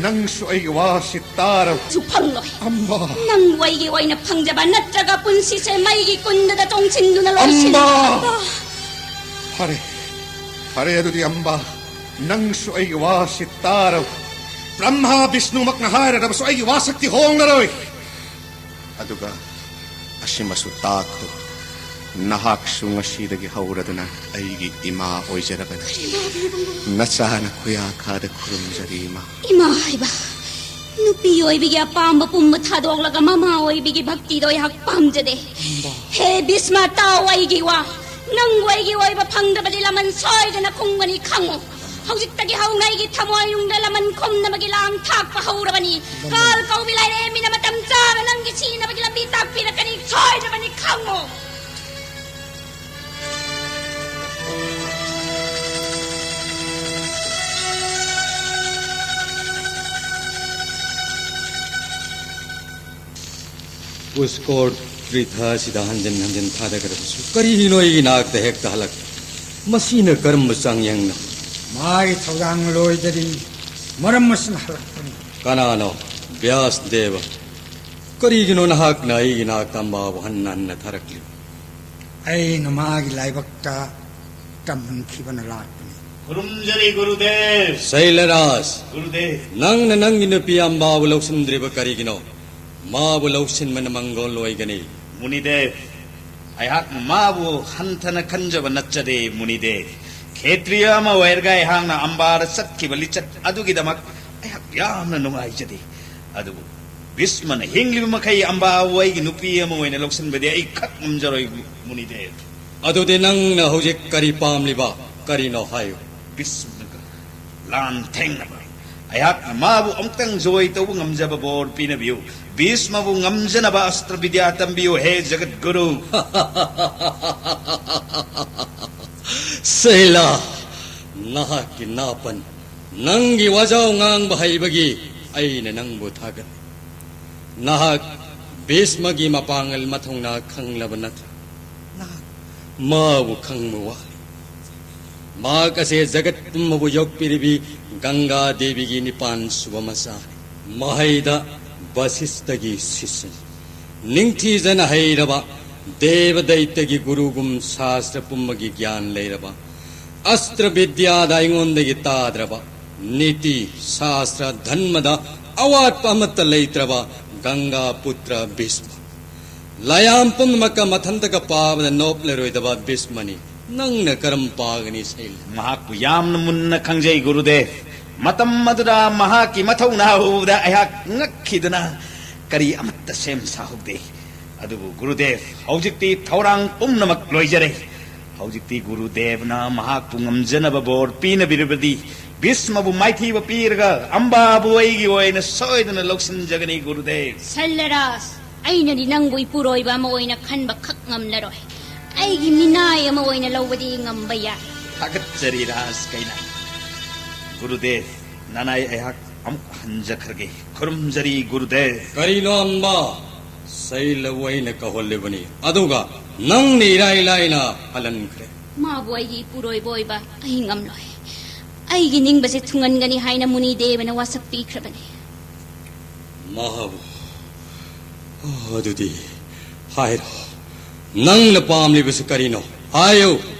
ꯅꯪꯁꯨ ꯑꯩꯒꯤ ꯋꯥꯁꯤ ꯇꯥꯔꯣ꯫ ꯁꯨ ꯐꯪꯂꯣꯏ꯫ ꯑꯝꯕ! ꯅꯪꯕꯨ ꯑꯩꯒꯤ ꯑꯣꯏꯅ ꯐꯪꯖꯕ ꯅꯠꯇ꯭ꯔꯒ ꯄꯨꯟꯁꯤꯁꯦ ꯃꯩꯒꯤ ꯀꯨꯟꯗꯗ ꯆꯣꯡꯁꯤꯟꯗꯨꯅ ꯂꯣꯏꯁꯤꯟ-, ꯑꯝꯕ! ꯑꯝꯕ! ꯐꯔꯦ, ꯐꯔꯦ, ꯑꯗꯨꯗꯤ ꯑꯝꯕ, ꯅꯪꯁꯨ ꯑꯩꯒꯤ ꯋꯥꯁꯤ ꯇꯥꯔꯣ꯫ ꯕ꯭ꯔꯍ꯭ꯃ ꯕꯤꯁꯅꯨꯃꯛꯅ ꯍꯥꯏꯔꯔꯕꯁꯨ ꯑꯩꯒꯤ ꯋꯥꯁꯛꯇꯤ ꯍꯣꯡꯂꯔꯣꯏ꯫ ꯑꯗꯨꯒ ꯑꯁꯤꯃꯁꯨ ꯇꯥꯈꯣ, ꯅꯍꯥꯛꯁꯨ ꯉꯁꯤꯗꯒꯤ ꯍꯧꯔꯗꯨꯅ ꯑꯩꯒꯤ ꯏꯃꯥ ꯑꯣꯏꯖꯔꯕꯅꯤ꯫ ꯅꯆꯥꯅ ꯈꯨꯌꯥꯈꯥꯗ ꯈꯨꯔꯨꯝꯖꯔꯤ, ꯏꯃꯥ꯫ ꯏꯃꯥ ꯍꯥꯏꯕ, ꯅꯨꯄꯤ ꯑꯣꯏꯕꯤꯒꯤ ꯑꯄꯥꯝꯕ ꯄꯨꯝꯕ ꯊꯥꯗꯣꯛꯂꯒ ꯃꯃꯥ ꯑꯣꯏꯕꯤꯒꯤ ꯚꯛꯇꯤꯗꯣ ꯑꯩꯍꯥꯛ ꯄꯥꯝꯖꯗꯦ꯫ ꯍꯦ ꯚꯤꯁꯃ, ꯇꯥꯎ ꯑꯩꯒꯤ ꯋꯥ꯫ ꯅꯪꯕꯨ ꯑꯩꯒꯤ ꯑꯣꯏꯕ ꯐꯪꯗ꯭ꯔꯕꯗꯤ ꯂꯃꯟ ꯁꯣꯏꯗꯅ ꯈꯨꯝꯒꯅꯤ ꯈꯪꯉꯨ꯫ ꯍꯧꯖꯤꯛꯇꯒꯤ ꯍꯧꯅ ꯑꯩꯒꯤ ꯊꯃꯣꯏꯅꯨꯡꯗ ꯂꯃꯟ ꯈꯨꯝꯅꯕꯒꯤ ꯂꯥꯡ ꯊꯥꯛꯄ ꯍꯧꯔꯕꯅꯤ꯫ ꯀꯥꯜ ꯀꯧꯕꯤ ꯂꯥꯏꯔꯦꯝꯕꯤꯅ ꯃꯇꯝ ꯆꯥꯅ ꯅꯪꯒꯤ ꯁꯤꯅꯕꯒꯤ ꯂꯝꯕꯤ ꯇꯥꯛꯄꯤꯔꯛꯀꯅꯤ ꯁꯣꯏꯗ꯭ꯔꯕꯅꯤ ꯈꯪꯉꯨ꯫ ꯄꯨꯁꯀꯣꯔ ꯇ꯭ꯔꯤꯊ ꯑꯁꯤꯗ ꯍꯟꯖꯤꯟ ꯍꯟꯖꯤꯟ ꯊꯥꯗꯈ꯭ꯔꯕꯁꯨ ꯀꯔꯤꯒꯤꯅꯣ ꯑꯩꯒꯤ ꯅꯥꯛꯇ ꯍꯦꯛꯇ ꯍꯜꯂꯛ? ꯃꯁꯤꯅ ꯀꯔꯝꯕ ꯆꯥꯡꯌꯦꯡꯅꯣ? ꯃꯥꯒꯤ ꯊꯧꯗꯥꯡ ꯂꯣꯏꯗꯔꯤ꯫ ꯃꯔꯝ ꯑꯁꯤꯅ ꯍꯜꯂꯛꯄꯅꯤ꯫ ꯀꯅꯥꯅꯣ? ꯕ꯭ꯌꯥꯁ ꯗꯦꯕ꯫ ꯀꯔꯤꯒꯤꯅꯣ ꯅꯍꯥꯛꯅ ꯑꯩꯒꯤ ꯅꯥꯛꯇ ꯑꯝꯕꯥꯕꯨ ꯍꯟꯅ ꯍꯟꯅ ꯊꯥꯔꯛꯂꯤꯕ? ꯑꯩꯅ ꯃꯥꯒꯤ ꯂꯥꯏꯕꯛꯇ ꯇꯝꯍꯟꯈꯤꯕꯅ ꯂꯥꯛꯄꯅꯤ꯫ ꯈꯨꯔꯨꯝꯖꯔꯤ ꯒꯨꯔꯨꯗꯦꯕ꯫ ꯁꯩꯂꯔꯥꯖ, ꯒꯨꯔꯨꯗꯦꯕ꯫ ꯅꯪꯅ ꯅꯪꯒꯤ ꯅꯨꯄꯤ ꯑꯝꯕꯥꯕꯨ ꯂꯧꯁꯤꯟꯗ꯭ꯔꯤꯕ ꯀꯔꯤꯒꯤꯅꯣ? ꯃꯥꯕꯨ ꯂꯧꯁꯤꯟꯕꯅ ꯃꯪꯒꯣꯜ ꯑꯣꯏꯒꯅꯤ꯫ ꯃꯨꯅꯤꯗꯦꯕ, ꯑꯩꯍꯥꯛꯅ ꯃꯥꯕꯨ ꯍꯟꯊꯅ ꯈꯟꯖꯕ ꯅꯠꯆꯗꯦ ꯃꯨꯅꯤꯗꯦꯕ꯫ ꯈꯦꯇ꯭ꯔꯤꯌ ꯑꯃ ꯑꯣꯏꯔꯒ ꯑꯩꯍꯥꯛꯅ ꯑꯝꯕꯥꯗ ꯆꯠꯈꯤꯕ ꯂꯤꯆꯠ ꯑꯗꯨꯒꯤꯗꯃꯛ ꯑꯩꯍꯥꯛ ꯌꯥꯝꯅ ꯅꯨꯡꯉꯥꯏꯖꯗꯦ꯫ ꯑꯗꯨꯕꯨ ꯚꯤꯁꯃꯅ ꯍꯤꯡꯂꯤꯕ ꯃꯈꯩ ꯑꯝꯕꯥꯕꯨ ꯑꯩꯒꯤ ꯅꯨꯄꯤ ꯑꯃ ꯑꯣꯏꯅ ꯂꯧꯁꯤꯟꯕꯗꯤ ꯑꯩ ꯈꯛ ꯉꯝꯖꯔꯣꯏ ꯃꯨꯅꯤꯗꯦꯕ꯫ ꯑꯗꯨꯗꯤ ꯅꯪꯅ ꯍꯧꯖꯤꯛ ꯀꯔꯤ ꯄꯥꯝꯂꯤꯕ? ꯀꯔꯤꯅꯣ ꯍꯥꯏꯌꯨ꯫ ꯚꯤꯁꯃꯒ ꯂꯥꯟ ꯊꯦꯡꯅꯕ꯫ ꯑꯩꯍꯥꯛꯅ ꯃꯥꯕꯨ ꯑꯃꯨꯛꯇꯪ ꯖꯣꯏ ꯇꯧꯕ ꯉꯝꯖꯕ ꯕꯣꯔ ꯄꯤꯅꯕꯤꯌꯨ꯫ ꯚꯤꯁꯃꯕꯨ ꯉꯝꯖꯅꯕ ꯑꯁꯇ꯭ꯔ ꯕꯤꯗ꯭ꯌꯥ ꯇꯝꯕꯤꯌꯨ, ꯍꯦ ꯖꯒꯠ ꯒꯨꯔꯨ꯫ ꯁꯩꯂꯥ, ꯅꯍꯥꯛꯀꯤ ꯅꯥꯄꯟ, ꯅꯪꯒꯤ ꯋꯥꯖꯥꯎ ꯉꯥꯡꯕ ꯍꯩꯕꯒꯤ ꯑꯩꯅ ꯅꯪꯕꯨ ꯊꯥꯒꯠꯂꯤ꯫ ꯅꯍꯥꯛ ꯚꯤꯁꯃꯒꯤ ꯃꯄꯥꯡꯒꯜ ꯃꯊꯧꯅꯥ ꯈꯪꯂꯕ ꯅꯠꯇ꯭ꯔꯥ? ꯅꯍꯥꯛ ꯃꯥꯕꯨ ꯈꯪꯕ ꯋꯥꯠꯂꯤ꯫ ꯃꯍꯥꯛ ꯑꯁꯦ ꯖꯒꯠ ꯄꯨꯝꯕꯕꯨ ꯌꯣꯛꯄꯤꯔꯤꯕꯤ ꯒꯪꯒꯥ ꯗꯦꯕꯤꯒꯤ ꯅꯤꯄꯥꯟ ꯁꯨꯕ ꯃꯆꯥꯅꯤ꯫ ꯃꯍꯩꯗ ꯕꯁꯤꯁꯇꯒꯤ ꯁꯤꯁꯅꯤ꯫ ꯅꯤꯡꯊꯤꯖꯅ ꯍꯩꯔꯕ, ꯗꯦꯕ ꯗꯩꯇꯒꯤ ꯒꯨꯔꯨꯒꯨꯝ ꯁꯥꯁꯇ꯭ꯔ ꯄꯨꯝꯕꯒꯤ ꯒ꯭ꯌꯥꯟ ꯂꯩꯔꯕ, ꯑꯁꯇ꯭ꯔ ꯕꯤꯗ꯭ꯌꯥꯗ ꯑꯩꯉꯣꯟꯗꯒꯤ ꯇꯥꯗ꯭ꯔꯕ, ꯅꯤꯇꯤ, ꯁꯥꯁꯇ꯭ꯔ, ꯙꯟꯃꯗ ꯑꯋꯥꯠꯄ ꯑꯃꯠꯇ ꯂꯩꯇ꯭ꯔꯕ ꯒꯪꯒꯥ ꯄꯨꯇ꯭ꯔ ꯚꯤꯁꯃ꯫ ꯂꯥꯌꯥꯝ ꯄꯨꯝꯅꯃꯛꯀ ꯃꯊꯟꯇꯒ ꯄꯥꯕꯗ ꯅꯣꯞꯂꯔꯣꯏꯗꯕ ꯚꯤꯁꯃꯅꯤ꯫ ꯅꯪꯅ ꯀꯔꯝ ꯄꯥꯒꯅꯤ ꯁꯩꯂꯥ? ꯃꯍꯥꯛꯄꯨ ꯌꯥꯝꯅ ꯃꯨꯟꯅ ꯈꯪꯖꯩ ꯒꯨꯔꯨꯗꯦꯕ꯫ ꯃꯇꯝ ꯑꯗꯨꯗ ꯃꯍꯥꯛꯀꯤ ꯃꯊꯧꯅꯥ ꯎꯕꯗ ꯑꯩꯍꯥꯛ ꯉꯛꯈꯤꯗꯨꯅ ꯀꯔꯤ ꯑꯃꯠꯇ ꯁꯦꯝ ꯁꯥꯍꯧꯗꯦ꯫ ꯑꯗꯨꯕꯨ ꯒꯨꯔꯨꯗꯦꯕ, ꯍꯧꯖꯤꯛꯇꯤ ꯊꯧꯔꯥꯡ ꯄꯨꯝꯅꯃꯛ ꯂꯣꯏꯖꯔꯦ꯫ ꯍꯧꯖꯤꯛꯇꯤ ꯒꯨꯔꯨꯗꯦꯕꯅ ꯃꯍꯥꯛꯄꯨ ꯉꯝꯖꯅꯕ ꯕꯣꯔ ꯄꯤꯅꯕꯤꯔꯕꯗꯤ ꯚꯤꯁꯃꯕꯨ ꯃꯥꯏꯊꯤꯕ ꯄꯤꯔꯒ ꯑꯝꯕꯥꯕꯨ ꯑꯩꯒꯤ ꯑꯣꯏꯅ ꯁꯣꯏꯗꯅ ꯂꯧꯁꯤꯟꯖꯒꯅꯤ ꯒꯨꯔꯨꯗꯦꯕ꯫ ꯁꯜꯂꯔꯥꯖ, ꯑꯩꯅꯗꯤ ꯅꯪꯕꯨ ꯏꯄꯨꯔꯣꯏꯕ ꯑꯃ ꯑꯣꯏꯅ ꯈꯟꯕ ꯈꯛ ꯉꯝꯂꯔꯣꯏ꯫ ꯑꯩꯒꯤ ꯃꯤꯅꯥꯏ ꯑꯃ ꯑꯣꯏꯅ ꯂꯧꯕꯗꯤ ꯉꯝꯕ ꯌꯥꯏ꯫ ꯊꯥꯒꯠꯆꯔꯤ ꯔꯥꯖ ꯀꯩꯅꯥ꯫ ꯒꯨꯔꯨꯗꯦꯕ, ꯅꯅꯥꯏ ꯑꯩꯍꯥꯛ ꯑꯃꯨꯛ ꯍꯟꯖꯈ꯭ꯔꯒꯦ꯫ ꯈꯨꯔꯨꯝꯖꯔꯤ ꯒꯨꯔꯨꯗꯦꯕ꯫ ꯀꯔꯤꯅꯣ ꯑꯝꯕ? ꯁꯩꯂꯕꯨ ꯑꯩꯅ ꯀꯧꯍꯜꯂꯤꯕꯅꯤ, ꯑꯗꯨꯒ ꯅꯪꯅ ꯏꯔꯥꯏ ꯂꯥꯏꯅ ꯍꯜꯍꯟꯈ꯭ꯔꯦ꯫ ꯃꯥꯕꯨ ꯑꯩꯒꯤ ꯏꯄꯨꯔꯣꯏꯕ ꯑꯣꯏꯕ ꯑꯩ ꯉꯝꯂꯣꯏ꯫ ꯑꯩꯒꯤ ꯅꯤꯡꯕꯁꯦ ꯊꯨꯡꯍꯟꯒꯅꯤ ꯍꯥꯏꯅ ꯃꯨꯅꯤ ꯗꯦꯕꯅ ꯋꯥꯁꯛ ꯄꯤꯈ꯭ꯔꯕꯅꯤ꯫ ꯃꯍꯥꯕꯨ, ꯑꯗꯨꯗꯤ ꯍꯥꯏꯔꯣ, ꯅꯪꯅ ꯄꯥꯝꯂꯤꯕꯁꯤ ꯀꯔꯤꯅꯣ? ꯍꯥꯏꯌꯨ,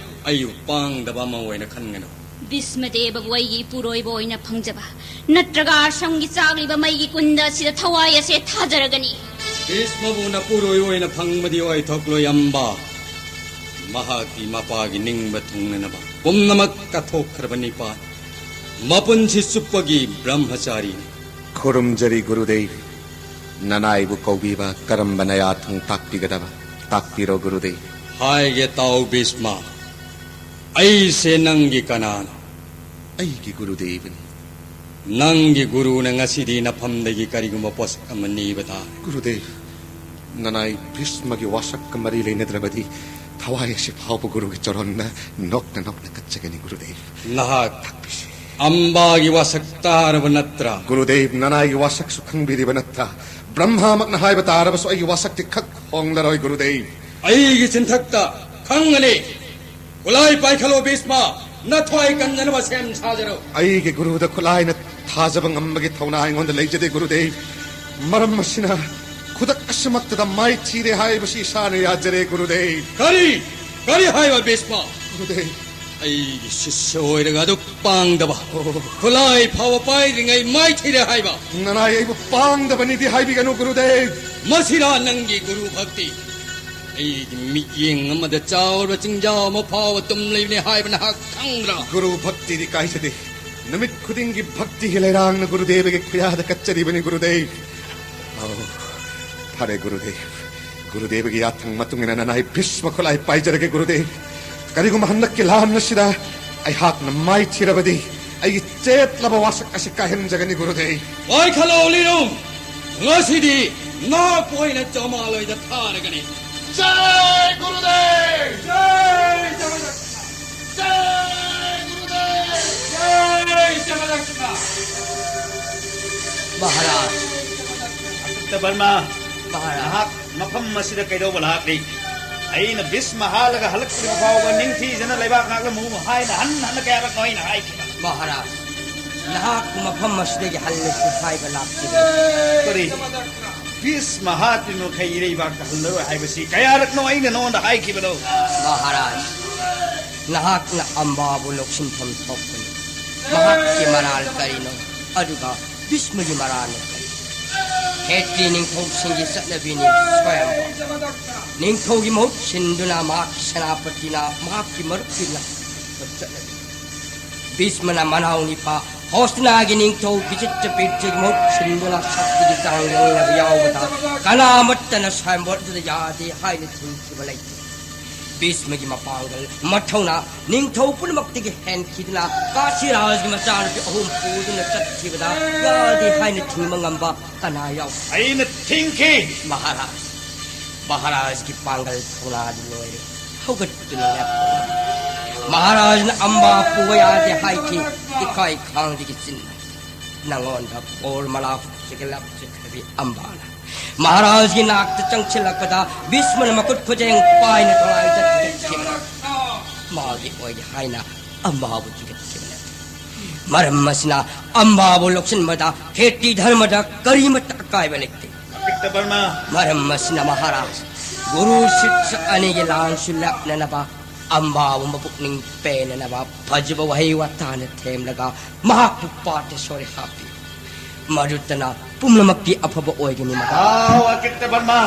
ꯑꯩꯕꯨ ꯄꯥꯡꯗꯕ ꯑꯃ ꯑꯣꯏꯅ ꯈꯟꯒꯅꯨ꯫ ꯚꯤꯁꯃꯗꯦꯕꯕꯨ ꯑꯩꯒꯤ ꯏꯄꯨꯔꯣꯏꯕ ꯑꯣꯏꯅ ꯐꯪꯖꯕ, ꯅꯠꯇ꯭ꯔꯒ ꯑꯥꯁ꯭ꯔꯝꯒꯤ ꯆꯥꯛꯂꯤꯕ ꯃꯩꯒꯤ ꯀꯨꯟꯗ ꯑꯁꯤꯗ ꯊꯋꯥꯏ ꯑꯁꯦ ꯊꯥꯖꯔꯒꯅꯤ꯫ ꯚꯤꯁꯃꯕꯨ ꯅꯄꯨꯔꯣꯏꯕ ꯑꯣꯏꯅ ꯐꯪꯕꯗꯤ ꯑꯣꯏꯊꯣꯛꯂꯣꯏ ꯑꯝꯕ꯫ ꯃꯍꯥꯛꯇꯤ ꯃꯄꯥꯒꯤ ꯅꯤꯡꯕ ꯊꯨꯡꯅꯅꯕ ꯄꯨꯝꯅꯃꯛ ꯀꯠꯊꯣꯛꯈ꯭ꯔꯕ ꯅꯤꯄꯥꯅꯤ꯫ ꯃꯄꯨꯟꯁꯤ ꯆꯨꯞꯄꯒꯤ ꯕ꯭ꯔꯍ꯭ꯃꯆꯥꯔꯤꯅꯤ꯫ ꯈꯨꯔꯨꯝꯖꯔꯤ ꯒꯨꯔꯨꯗꯦꯕ꯫ ꯅꯅꯥꯏꯕꯨ ꯀꯧꯕꯤꯕ ꯀꯔꯝꯕ ꯅꯌꯥ ꯊꯣꯡ ꯇꯥꯛꯄꯤꯒꯗꯕ? ꯇꯥꯛꯄꯤꯔꯣ ꯒꯨꯔꯨꯗꯦꯕ꯫ ꯍꯥꯏꯒꯦ ꯇꯥꯎ ꯚꯤꯁꯃ, ꯑꯩꯁꯦ ꯅꯪꯒꯤ ꯀꯅꯥꯅꯣ? ꯑꯩꯒꯤ ꯒꯨꯔꯨꯗꯦꯕꯅꯤ꯫ ꯅꯪꯒꯤ ꯒꯨꯔꯨꯅ ꯉꯁꯤꯗꯤ ꯅꯐꯝꯗꯒꯤ ꯀꯔꯤꯒꯨꯝꯕ ꯄꯣꯠꯁꯛ ꯑꯃ ꯅꯤꯕ ꯇꯥꯔꯦ꯫ ꯒꯨꯔꯨꯗꯦꯕ, ꯅꯅꯥꯏ ꯚꯤꯁꯃꯒꯤ ꯋꯥꯁꯛꯀ ꯃꯔꯤ ꯂꯩꯅꯗ꯭ꯔꯕꯗꯤ ꯊꯋꯥꯏ ꯑꯁꯤ ꯐꯥꯎꯕ ꯒꯨꯔꯨꯒꯤ ꯆꯔꯣꯟꯗ ꯅꯣꯛꯅ ꯅꯣꯛꯅ ꯀꯠꯆꯒꯅꯤ ꯒꯨꯔꯨꯗꯦꯕ꯫ ꯅꯍꯥꯛ ꯇꯥꯛꯄꯤꯁꯤ꯫ ꯑꯝꯕꯥꯒꯤ ꯋꯥꯁꯛ ꯇꯥꯔꯕ ꯅꯠꯇ꯭ꯔꯥ? ꯒꯨꯔꯨꯗꯦꯕ, ꯅꯅꯥꯏꯒꯤ ꯋꯥꯁꯛꯁꯨ ꯈꯪꯕꯤꯔꯤꯕ ꯅꯠꯇ꯭ꯔꯥ? ꯕ꯭ꯔꯍ꯭ꯃꯥꯃꯛꯅ ꯍꯥꯏꯕ ꯇꯥꯔꯕꯁꯨ ꯑꯩꯒꯤ ꯋꯥꯁꯛꯇꯤ ꯈꯛ ꯍꯣꯡꯂꯔꯣꯏ ꯒꯨꯔꯨꯗꯦꯕ꯫ ꯑꯩꯒꯤ ꯆꯤꯟꯊꯛꯇ ꯈꯪꯒꯅꯤ꯫ ꯈꯨꯠꯂꯥꯏ ꯄꯥꯏꯈꯠꯂꯣ ꯚꯤꯁꯃ, ꯅꯊ꯭ꯋꯥꯏ ꯀꯟꯖꯅꯕ ꯁꯦꯝ ꯁꯥꯖꯔꯣ꯫ ꯑꯩꯒꯤ ꯒꯨꯔꯨꯗ ꯈꯨꯠꯂꯥꯏꯅ ꯊꯥꯖꯕ ꯉꯝꯕꯒꯤ ꯊꯧꯅꯥ ꯑꯩꯉꯣꯟꯗ ꯂꯩꯖꯗꯦ ꯒꯨꯔꯨꯗꯦꯕ꯫ ꯃꯔꯝ ꯑꯁꯤꯅ ꯈꯨꯗꯛ ꯑꯁꯤꯃꯛꯇꯗ ꯃꯥꯏꯊꯤꯔꯦ ꯍꯥꯏꯕꯁꯤ ꯏꯁꯥꯅ ꯌꯥꯖꯔꯦ ꯒꯨꯔꯨꯗꯦꯕ꯫ ꯀꯔꯤ? ꯀꯔꯤ ꯍꯥꯏꯕ ꯚꯤꯁꯃ? ꯒꯨꯔꯨꯗꯦꯕ꯫ ꯑꯩꯒꯤ ꯁꯤꯁ꯭ꯌ ꯑꯣꯏꯔꯒ ꯑꯗꯨꯛ ꯄꯥꯡꯗꯕ, ꯑꯣ꯫ ꯈꯨꯠꯂꯥꯏ ꯐꯥꯎꯕ ꯄꯥꯏꯗ꯭ꯔꯤꯉꯩ ꯃꯥꯏꯊꯤꯔꯦ ꯍꯥꯏꯕ꯫ ꯅꯅꯥꯏ ꯑꯩꯕꯨ ꯄꯥꯡꯗꯕꯅꯤꯗꯤ ꯍꯥꯏꯕꯤꯒꯅꯨ ꯒꯨꯔꯨꯗꯦꯕ꯫ ꯃꯁꯤꯔꯥ ꯅꯪꯒꯤ ꯒꯨꯔꯨ ꯚꯛꯇꯤ? ꯑꯩꯒꯤ ꯃꯤꯠꯌꯦꯡ ꯑꯃꯗ ꯆꯥꯎꯔꯕ ꯆꯤꯡꯖꯥꯎ ꯑꯃ ꯐꯥꯎꯕ ꯇꯨꯝ ꯂꯩꯕꯅꯤ ꯍꯥꯏꯕ ꯅꯍꯥꯛ ꯈꯪꯗ꯭ꯔꯥ? ꯒꯨꯔꯨ ꯚꯛꯇꯤꯗꯤ ꯀꯥꯏꯖꯗꯦ꯫ ꯅꯨꯃꯤꯠ ꯈꯨꯗꯤꯡꯒꯤ ꯚꯛꯇꯤꯒꯤ ꯂꯩꯔꯥꯡꯅ ꯒꯨꯔꯨꯗꯦꯕꯒꯤ ꯈꯨꯌꯥꯗ ꯀꯠꯆꯔꯤꯕꯅꯤ, ꯒꯨꯔꯨꯗꯦꯕ꯫ ꯑꯧ, ꯐꯔꯦ, ꯒꯨꯔꯨꯗꯦꯕ꯫ ꯒꯨꯔꯨꯗꯦꯕꯒꯤ ꯌꯥꯊꯪ ꯃꯇꯨꯡ ꯏꯟꯅ ꯅꯅꯥꯏ ꯚꯤꯁꯃ ꯈꯨꯠꯂꯥꯏ ꯄꯥꯏꯖꯔꯒꯦ, ꯒꯨꯔꯨꯗꯦꯕ꯫ ꯀꯔꯤꯒꯨꯝꯕ ꯍꯟꯗꯛꯀꯤ ꯂꯥꯟ ꯑꯁꯤꯗ ꯑꯩꯍꯥꯛꯅ ꯃꯥꯏꯊꯤꯔꯕꯗꯤ, ꯑꯩꯒꯤ ꯆꯦꯠꯂꯕ ꯋꯥꯁꯛ ꯑꯁꯤ ꯀꯥꯏꯍꯟꯖꯒꯅꯤ, ꯒꯨꯔꯨꯗꯦꯕ꯫ ꯋꯥꯏꯈꯠꯂꯣ, ꯂꯤꯔꯨꯡ꯫ ꯉꯁꯤꯗꯤ ꯅꯥꯛꯄ ꯑꯣꯏꯅ ꯖꯃꯥꯂꯣꯏꯗ ꯊꯥꯔꯒꯅꯤ꯫ ꯖꯥꯏ ꯒꯨꯔꯨꯗꯦꯕ! ꯖꯥꯏ ꯖꯒꯗꯒꯨꯔꯨ! ꯖꯥꯏ ꯒꯨꯔꯨꯗꯦꯕ! ꯖꯥꯏ ꯖꯒꯗꯒꯨꯔꯨ! ꯃꯍꯥꯔꯥꯖ! ꯑꯀꯤꯠꯇ ꯕꯔꯃ, ꯃꯍꯥꯔꯥꯖ! ꯅꯍꯥꯛ ꯃꯐꯝ ꯑꯁꯤꯗ ꯀꯩꯗꯧꯕ ꯂꯥꯛꯂꯤ? ꯑꯩꯅ ꯚꯤꯁꯃ ꯍꯥꯠꯂꯒ ꯍꯜꯂꯛꯇ꯭ꯔꯤꯕ ꯐꯥꯎꯕ ꯅꯤꯡꯊꯤꯖꯅ ꯂꯩꯕꯥꯛ ꯉꯥꯛꯂꯝꯃꯨ ꯍꯥꯏꯅ ꯍꯟꯅ ꯍꯟꯅ ꯀꯌꯥꯔꯛꯅꯣ ꯑꯩꯅ ꯍꯥꯏꯈꯤꯕ? ꯃꯍꯥꯔꯥꯖ, ꯅꯍꯥꯛꯄꯨ ꯃꯐꯝ ꯑꯁꯤꯗꯒꯤ ꯍꯜꯂꯁꯤ ꯍꯥꯏꯕ ꯂꯥꯛꯈꯤꯕꯅꯤ꯫ ꯀꯔꯤ? ꯚꯤꯁꯃ ꯍꯥꯠꯇ꯭ꯔꯤꯕ ꯃꯈꯩ ꯏꯔꯩꯕꯥꯛꯇ ꯍꯜꯂꯔꯣꯏ ꯍꯥꯏꯕꯁꯤ ꯀꯌꯥꯔꯛꯅꯣ ꯑꯩꯅ ꯅꯉꯣꯟꯗ ꯍꯥꯏꯈꯤꯕꯅꯣ? ꯃꯍꯥꯔꯥꯖ, ꯅꯍꯥꯛꯅ ꯑꯝꯕꯥꯕꯨ ꯂꯧꯁꯤꯟꯐꯝ ꯊꯣꯛꯄꯅꯤ꯫ ꯃꯍꯥꯛꯀꯤ ꯃꯔꯥꯜ ꯀꯔꯤꯅꯣ? ꯑꯗꯨꯒ ꯚꯤꯁꯃꯒꯤ ꯃꯔꯥꯜꯅ ꯀꯔꯤ? ꯈꯦꯇ꯭ꯔꯤ ꯅꯤꯡꯊꯧꯁꯤꯡꯒꯤ ꯆꯠꯅꯕꯤꯅꯤ ꯁ꯭ꯋꯥꯌꯝꯚꯔ꯫ ꯅꯤꯡꯊꯧꯒꯤ ꯃꯍꯨꯠ ꯁꯤꯟꯗꯨꯅ ꯃꯍꯥꯛꯀꯤ ꯁꯦꯅꯥꯄꯇꯤꯅ ꯃꯍꯥꯛꯀꯤ ꯃꯔꯨꯞꯀꯤ ꯂꯝ ꯆꯠꯅꯕꯤ꯫ ꯚꯤꯁꯃꯅ ꯃꯅꯥꯎ ꯅꯤꯄꯥ ꯍꯣꯁꯅꯥꯒꯤ ꯅꯤꯡꯊꯧ ꯕꯤꯆꯤꯇ꯭ꯔꯄꯤꯇ꯭ꯔꯒꯤ ꯃꯍꯨꯠ ꯁꯤꯟꯗꯨꯅ ꯁꯛꯇꯤꯒꯤ ꯆꯥꯡ ꯌꯦꯡꯅꯕ ꯌꯥꯎꯕꯗ ꯀꯅꯥꯃꯠꯇꯅ ꯁ꯭ꯋꯥꯌꯝꯚꯔꯗꯨꯗ ꯌꯥꯗꯦ ꯍꯥꯏꯅ ꯊꯤꯡꯈꯤꯕ ꯂꯩꯇꯦ꯫ ꯚꯤꯁꯃꯒꯤ ꯃꯄꯥꯡꯒꯜ, ꯃꯊꯧꯅꯥ ꯅꯤꯡꯊꯧ ꯄꯨꯝꯅꯃꯛꯇꯒꯤ ꯍꯦꯟꯈꯤꯗꯨꯅ ꯀꯥꯁꯤꯔꯥꯖꯒꯤ ꯃꯆꯥꯅꯨꯄꯤ ꯑꯍꯨꯝ ꯄꯨꯗꯨꯅ ꯆꯠꯈꯤꯕꯗ ꯌꯥꯗꯦ ꯍꯥꯏꯅ ꯊꯤꯡꯕ ꯉꯝꯕ ꯀꯅꯥ ꯌꯥꯎ? ꯑꯩꯅ ꯊꯤꯡꯈꯤ! ꯃꯍꯥꯔꯥꯖ, ꯃꯍꯥꯔꯥꯖꯒꯤ ꯄꯥꯡꯒꯜ ꯊꯧꯅꯥꯗꯤ ꯂꯣꯏꯔꯦ꯫ ꯍꯧꯒꯠꯇꯨꯅ ꯂꯦꯞꯄꯣ꯫ ꯃꯍꯥꯔꯥꯖꯅ ꯑꯝꯕꯥ ꯄꯨꯕ ꯌꯥꯗꯦ ꯍꯥꯏꯈꯤ, ꯏꯀꯥꯏ ꯈꯥꯡꯗꯒꯤ ꯆꯤꯟꯅ꯫ ꯅꯉꯣꯟꯗ ꯕꯣꯔ ꯃꯂꯥ ꯍꯨꯛꯆꯒꯦ ꯂꯥꯞꯆꯒꯕꯤ ꯑꯝꯕꯥꯅ ꯃꯍꯥꯔꯥꯖꯒꯤ ꯅꯥꯛꯇ ꯆꯪꯁꯤꯜꯂꯛꯄꯗ ꯚꯤꯁꯃꯅ ꯃꯈꯨꯠ ꯈꯨꯖꯦꯡ ꯄꯥꯏꯅ ꯊꯣꯂꯥꯏ ꯆꯠꯈꯤꯕꯅꯤ꯫ ꯃꯥꯒꯤ ꯑꯣꯏꯒꯦ ꯍꯥꯏꯅ ꯑꯝꯕꯥꯕꯨ ꯊꯤꯒꯠꯈꯤꯕꯅꯤ꯫ ꯃꯔꯝ ꯑꯁꯤꯅ ꯑꯝꯕꯥꯕꯨ ꯂꯧꯁꯤꯟꯕꯗ ꯈꯦꯇꯤ ꯙꯔꯃꯗ ꯀꯔꯤꯃꯠꯇ ꯑꯀꯥꯏꯕ ꯂꯩꯇꯦ꯫ ꯑꯀꯤꯠꯇ ꯕꯔꯃ꯫ ꯃꯔꯝ ꯑꯁꯤꯅ ꯃꯍꯥꯔꯥꯖ, ꯒꯨꯔꯨ ꯁꯤꯠꯁ ꯑꯅꯤꯒꯤ ꯂꯥꯟꯁꯨ ꯂꯥꯛꯅꯅꯕ ꯑꯝꯕꯥꯕꯨ ꯃꯄꯨꯛꯅꯤꯡ ꯄꯦꯟꯅꯅꯕ ꯐꯖꯕ ꯋꯥꯍꯩ ꯋꯥꯇꯥꯅ ꯊꯦꯝꯂꯒ ꯃꯍꯥꯛꯄꯨ ꯄꯥꯇꯦꯁꯣꯔꯤ ꯍꯥꯞꯄꯤ꯫ ꯃꯗꯨꯇꯅ ꯄꯨꯝꯅꯃꯛꯀꯤ ꯑꯐꯕ ꯑꯣꯏꯒꯅꯤ ꯃꯍꯥꯔꯥꯖ꯫ ꯑꯥꯎ, ꯑꯀꯤꯠꯇ ꯕꯔꯃ,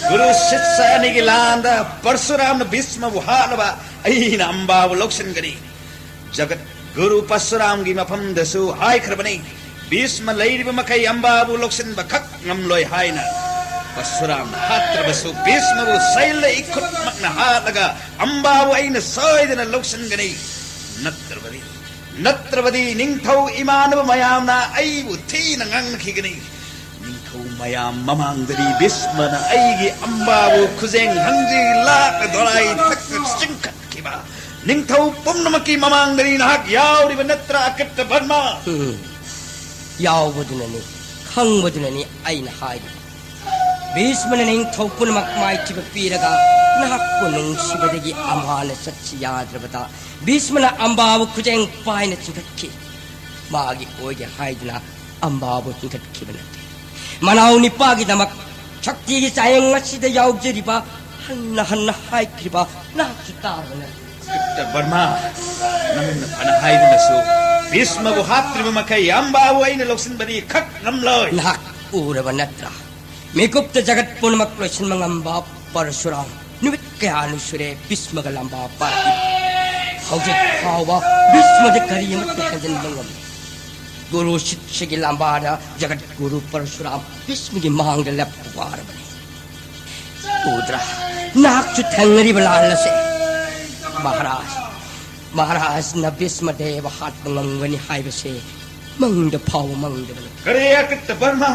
ꯒꯨꯔꯨ ꯁꯤꯠꯁ ꯑꯅꯤꯒꯤ ꯂꯥꯟꯗ ꯄꯔꯁꯨꯔꯥꯝꯅ ꯚꯤꯁꯃꯕꯨ ꯍꯥꯠꯂꯕ ꯑꯩꯅ ꯑꯝꯕꯥꯕꯨ ꯂꯧꯁꯤꯟꯒꯅꯤ꯫ ꯖꯒꯠ ꯒꯨꯔꯨ ꯄꯔꯁꯨꯔꯥꯝꯒꯤ ꯃꯐꯝꯗꯁꯨ ꯍꯥꯏꯈ꯭ꯔꯕꯅꯤ, ꯚꯤꯁꯃ ꯂꯩꯔꯤꯕ ꯃꯈꯩ ꯑꯝꯕꯥꯕꯨ ꯂꯧꯁꯤꯟꯕ ꯈꯛ ꯉꯝꯂꯣꯏ ꯍꯥꯏꯅ꯫ ꯄꯔꯁꯨꯔꯥꯝꯅ ꯍꯥꯠꯇ꯭ꯔꯕꯁꯨ ꯚꯤꯁꯃꯕꯨ ꯁꯩꯂꯩ ꯈꯨꯠꯃꯛꯅ ꯍꯥꯠꯂꯒ ꯑꯝꯕꯥꯕꯨ ꯑꯩꯅ ꯁꯣꯏꯗꯅ ꯂꯧꯁꯤꯟꯒꯅꯤ꯫ ꯅꯠꯇ꯭ꯔꯕꯗꯤ, ꯅꯠꯇ꯭ꯔꯕꯗꯤ ꯅꯤꯡꯊꯧ ꯏꯃꯥꯟꯅꯕ ꯃꯌꯥꯝꯅ ꯑꯩꯕꯨ ꯊꯤꯅ ꯉꯥꯡꯅꯈꯤꯒꯅꯤ꯫ ꯅꯤꯡꯊꯧ ꯃꯌꯥꯝ ꯃꯃꯥꯡꯗꯗꯤ ꯚꯤꯁꯃꯅ ꯑꯩꯒꯤ ꯑꯝꯕꯥꯕꯨ ꯈꯨꯖꯦꯡ ꯍꯪꯖꯤ ꯂꯥꯛꯅ ꯗꯣꯂꯥꯏ ꯊꯛꯇ ꯆꯤꯡꯈꯠꯈꯤꯕ꯫ ꯅꯤꯡꯊꯧ ꯄꯨꯝꯅꯃꯛꯀꯤ ꯃꯃꯥꯡꯗꯗꯤ ꯅꯍꯥꯛ ꯌꯥꯎꯔꯤꯕ ꯅꯠꯇ꯭ꯔꯥ, ꯑꯀꯤꯠꯇ ꯕꯔꯃ? ꯎꯝ, ꯌꯥꯎꯕꯗꯨꯅꯅꯤ, ꯈꯪꯕꯗꯨꯅꯅꯤ ꯑꯩꯅ ꯍꯥꯏꯔꯤꯕ꯫ ꯚꯤꯁꯃꯅ ꯅꯤꯡꯊꯧ ꯄꯨꯝꯅꯃꯛ ꯃꯥꯏꯊꯤꯕ ꯄꯤꯔꯒ ꯅꯍꯥꯛꯄꯨ ꯅꯨꯡꯁꯤꯕꯗꯒꯤ ꯑꯃꯅ ꯆꯠꯁꯤ ꯌꯥꯗ꯭ꯔꯕꯗ ꯚꯤꯁꯃꯅ ꯑꯝꯕꯥꯕꯨ ꯈꯨꯖꯦꯡ ꯄꯥꯏꯅ ꯆꯤꯡꯈꯠꯈꯤ꯫ ꯃꯥꯒꯤ ꯑꯣꯏꯒꯦ ꯍꯥꯏꯗꯨꯅ ꯑꯝꯕꯥꯕꯨ ꯆꯤꯡꯈꯠꯈꯤꯕ ꯅꯠꯇꯦ꯫ ꯃꯅꯥꯎ ꯅꯤꯄꯥꯒꯤꯗꯃꯛ ꯁꯛꯇꯤꯒꯤ ꯆꯥꯌꯦꯡ ꯑꯁꯤꯗ ꯌꯥꯎꯖꯔꯤꯕ ꯍꯟꯅ ꯍꯟꯅ ꯍꯥꯏꯈ꯭ꯔꯤꯕ ꯅꯍꯥꯛꯁꯨ ꯇꯥꯕ ꯅꯠꯇꯦ꯫ ꯗꯣꯛꯇꯔ ꯕꯔꯃꯥ, ꯅꯪꯅ ꯐꯅ ꯍꯥꯏꯗꯨꯅꯁꯨ ꯚꯤꯁꯃꯕꯨ ꯍꯥꯠꯇ꯭ꯔꯤꯕ ꯃꯈꯩ ꯑꯝꯕꯥꯕꯨ ꯑꯩꯅ ꯂꯧꯁꯤꯟꯕꯗꯤ ꯈꯛ ꯉꯝꯂꯣꯏ꯫ ꯅꯍꯥꯛ ꯎꯔꯕ ꯅꯠꯇ꯭ꯔꯥ? ꯃꯤꯀꯨꯞꯇ ꯖꯒꯠ ꯄꯨꯝꯅꯃꯛ ꯂꯣꯏꯁꯤꯟꯕ ꯉꯝꯕ ꯄꯔꯁꯨꯔꯥꯝ ꯅꯨꯃꯤꯠ ꯀꯌꯥꯅꯤ ꯁꯨꯔꯦ ꯚꯤꯁꯃꯒ ꯂꯝꯕꯥ ꯄꯥꯔꯛꯏ꯫ ꯍꯧꯖꯤꯛ ꯐꯥꯎꯕ ꯚꯤꯁꯃꯗ ꯀꯔꯤ ꯑꯃꯠꯇ ꯍꯦꯟꯖꯤꯟꯕ ꯉꯝꯗꯦ꯫ ꯒꯨꯔꯨ ꯁꯤꯛꯁꯒꯤ ꯂꯝꯕꯥꯗ ꯖꯒꯠ ꯒꯨꯔꯨ ꯄꯔꯁꯨꯔꯥꯝ ꯚꯤꯁꯃꯒꯤ ꯃꯥꯡꯗ ꯂꯦꯞꯄ ꯋꯥꯔꯕꯅꯤ꯫ ꯎꯗ꯭ꯔꯥ? ꯅꯍꯥꯛꯁꯨ ꯊꯦꯡꯅꯔꯤꯕ ꯂꯥꯟ ꯑꯁꯦ꯫ ꯃꯍꯥꯔꯥꯖ, ꯃꯍꯥꯔꯥꯖꯅ ꯚꯤꯁꯃ ꯗꯦꯕ ꯍꯥꯠꯄ ꯉꯝꯒꯅꯤ ꯍꯥꯏꯕꯁꯦ ꯃꯪꯗ ꯐꯥꯎꯕ ꯃꯪꯗꯕꯅꯤ꯫ ꯀꯔꯤ ꯑꯀꯤꯠꯇ ꯕꯔꯃ?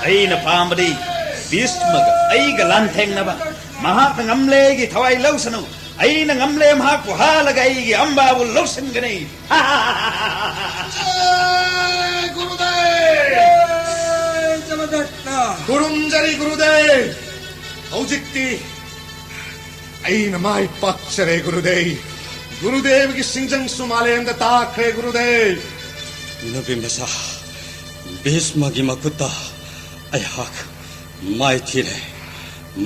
ꯑꯩꯅ ꯄꯥꯝꯕꯗꯤ ꯚꯤꯁꯃꯒ ꯑꯩꯒ ꯂꯥꯟꯊꯦꯡꯅꯕ, ꯃꯍꯥꯛꯅ ꯉꯝꯂꯦ ꯑꯩꯒꯤ ꯊꯋꯥꯏ ꯂꯧꯁꯅꯨ꯫ ꯑꯩꯅ ꯉꯝꯂꯦ ꯃꯍꯥꯛꯄꯨ ꯍꯥꯠꯂꯒ ꯑꯩꯒꯤ ꯑꯝꯕꯥꯕꯨ ꯂꯧꯁꯤꯟꯒꯅꯤ꯫ ꯖꯥꯏ ꯒꯨꯔꯨꯗꯦꯕ! ꯖꯥꯏ ꯖꯒꯗꯒꯨꯔꯨ! ꯈꯨꯔꯨꯝꯖꯔꯤ ꯒꯨꯔꯨꯗꯦꯕ꯫ ꯍꯧꯖꯤꯛꯇꯤ ꯑꯩꯅ ꯃꯥꯏ ꯄꯥꯛꯆꯔꯦ ꯒꯨꯔꯨꯗꯦꯕ꯫ ꯒꯨꯔꯨꯗꯦꯕꯒꯤ ꯁꯤꯡꯖꯪꯁꯨ ꯃꯥꯂꯦꯝꯗ ꯇꯥꯈ꯭ꯔꯦ ꯒꯨꯔꯨꯗꯦꯕ꯫ ꯅꯨꯄꯤ ꯃꯆꯥ ꯚꯤꯁꯃꯒꯤ ꯃꯈꯨꯠꯇ ꯑꯩꯍꯥꯛ ꯃꯥꯏꯊꯤꯔꯦ꯫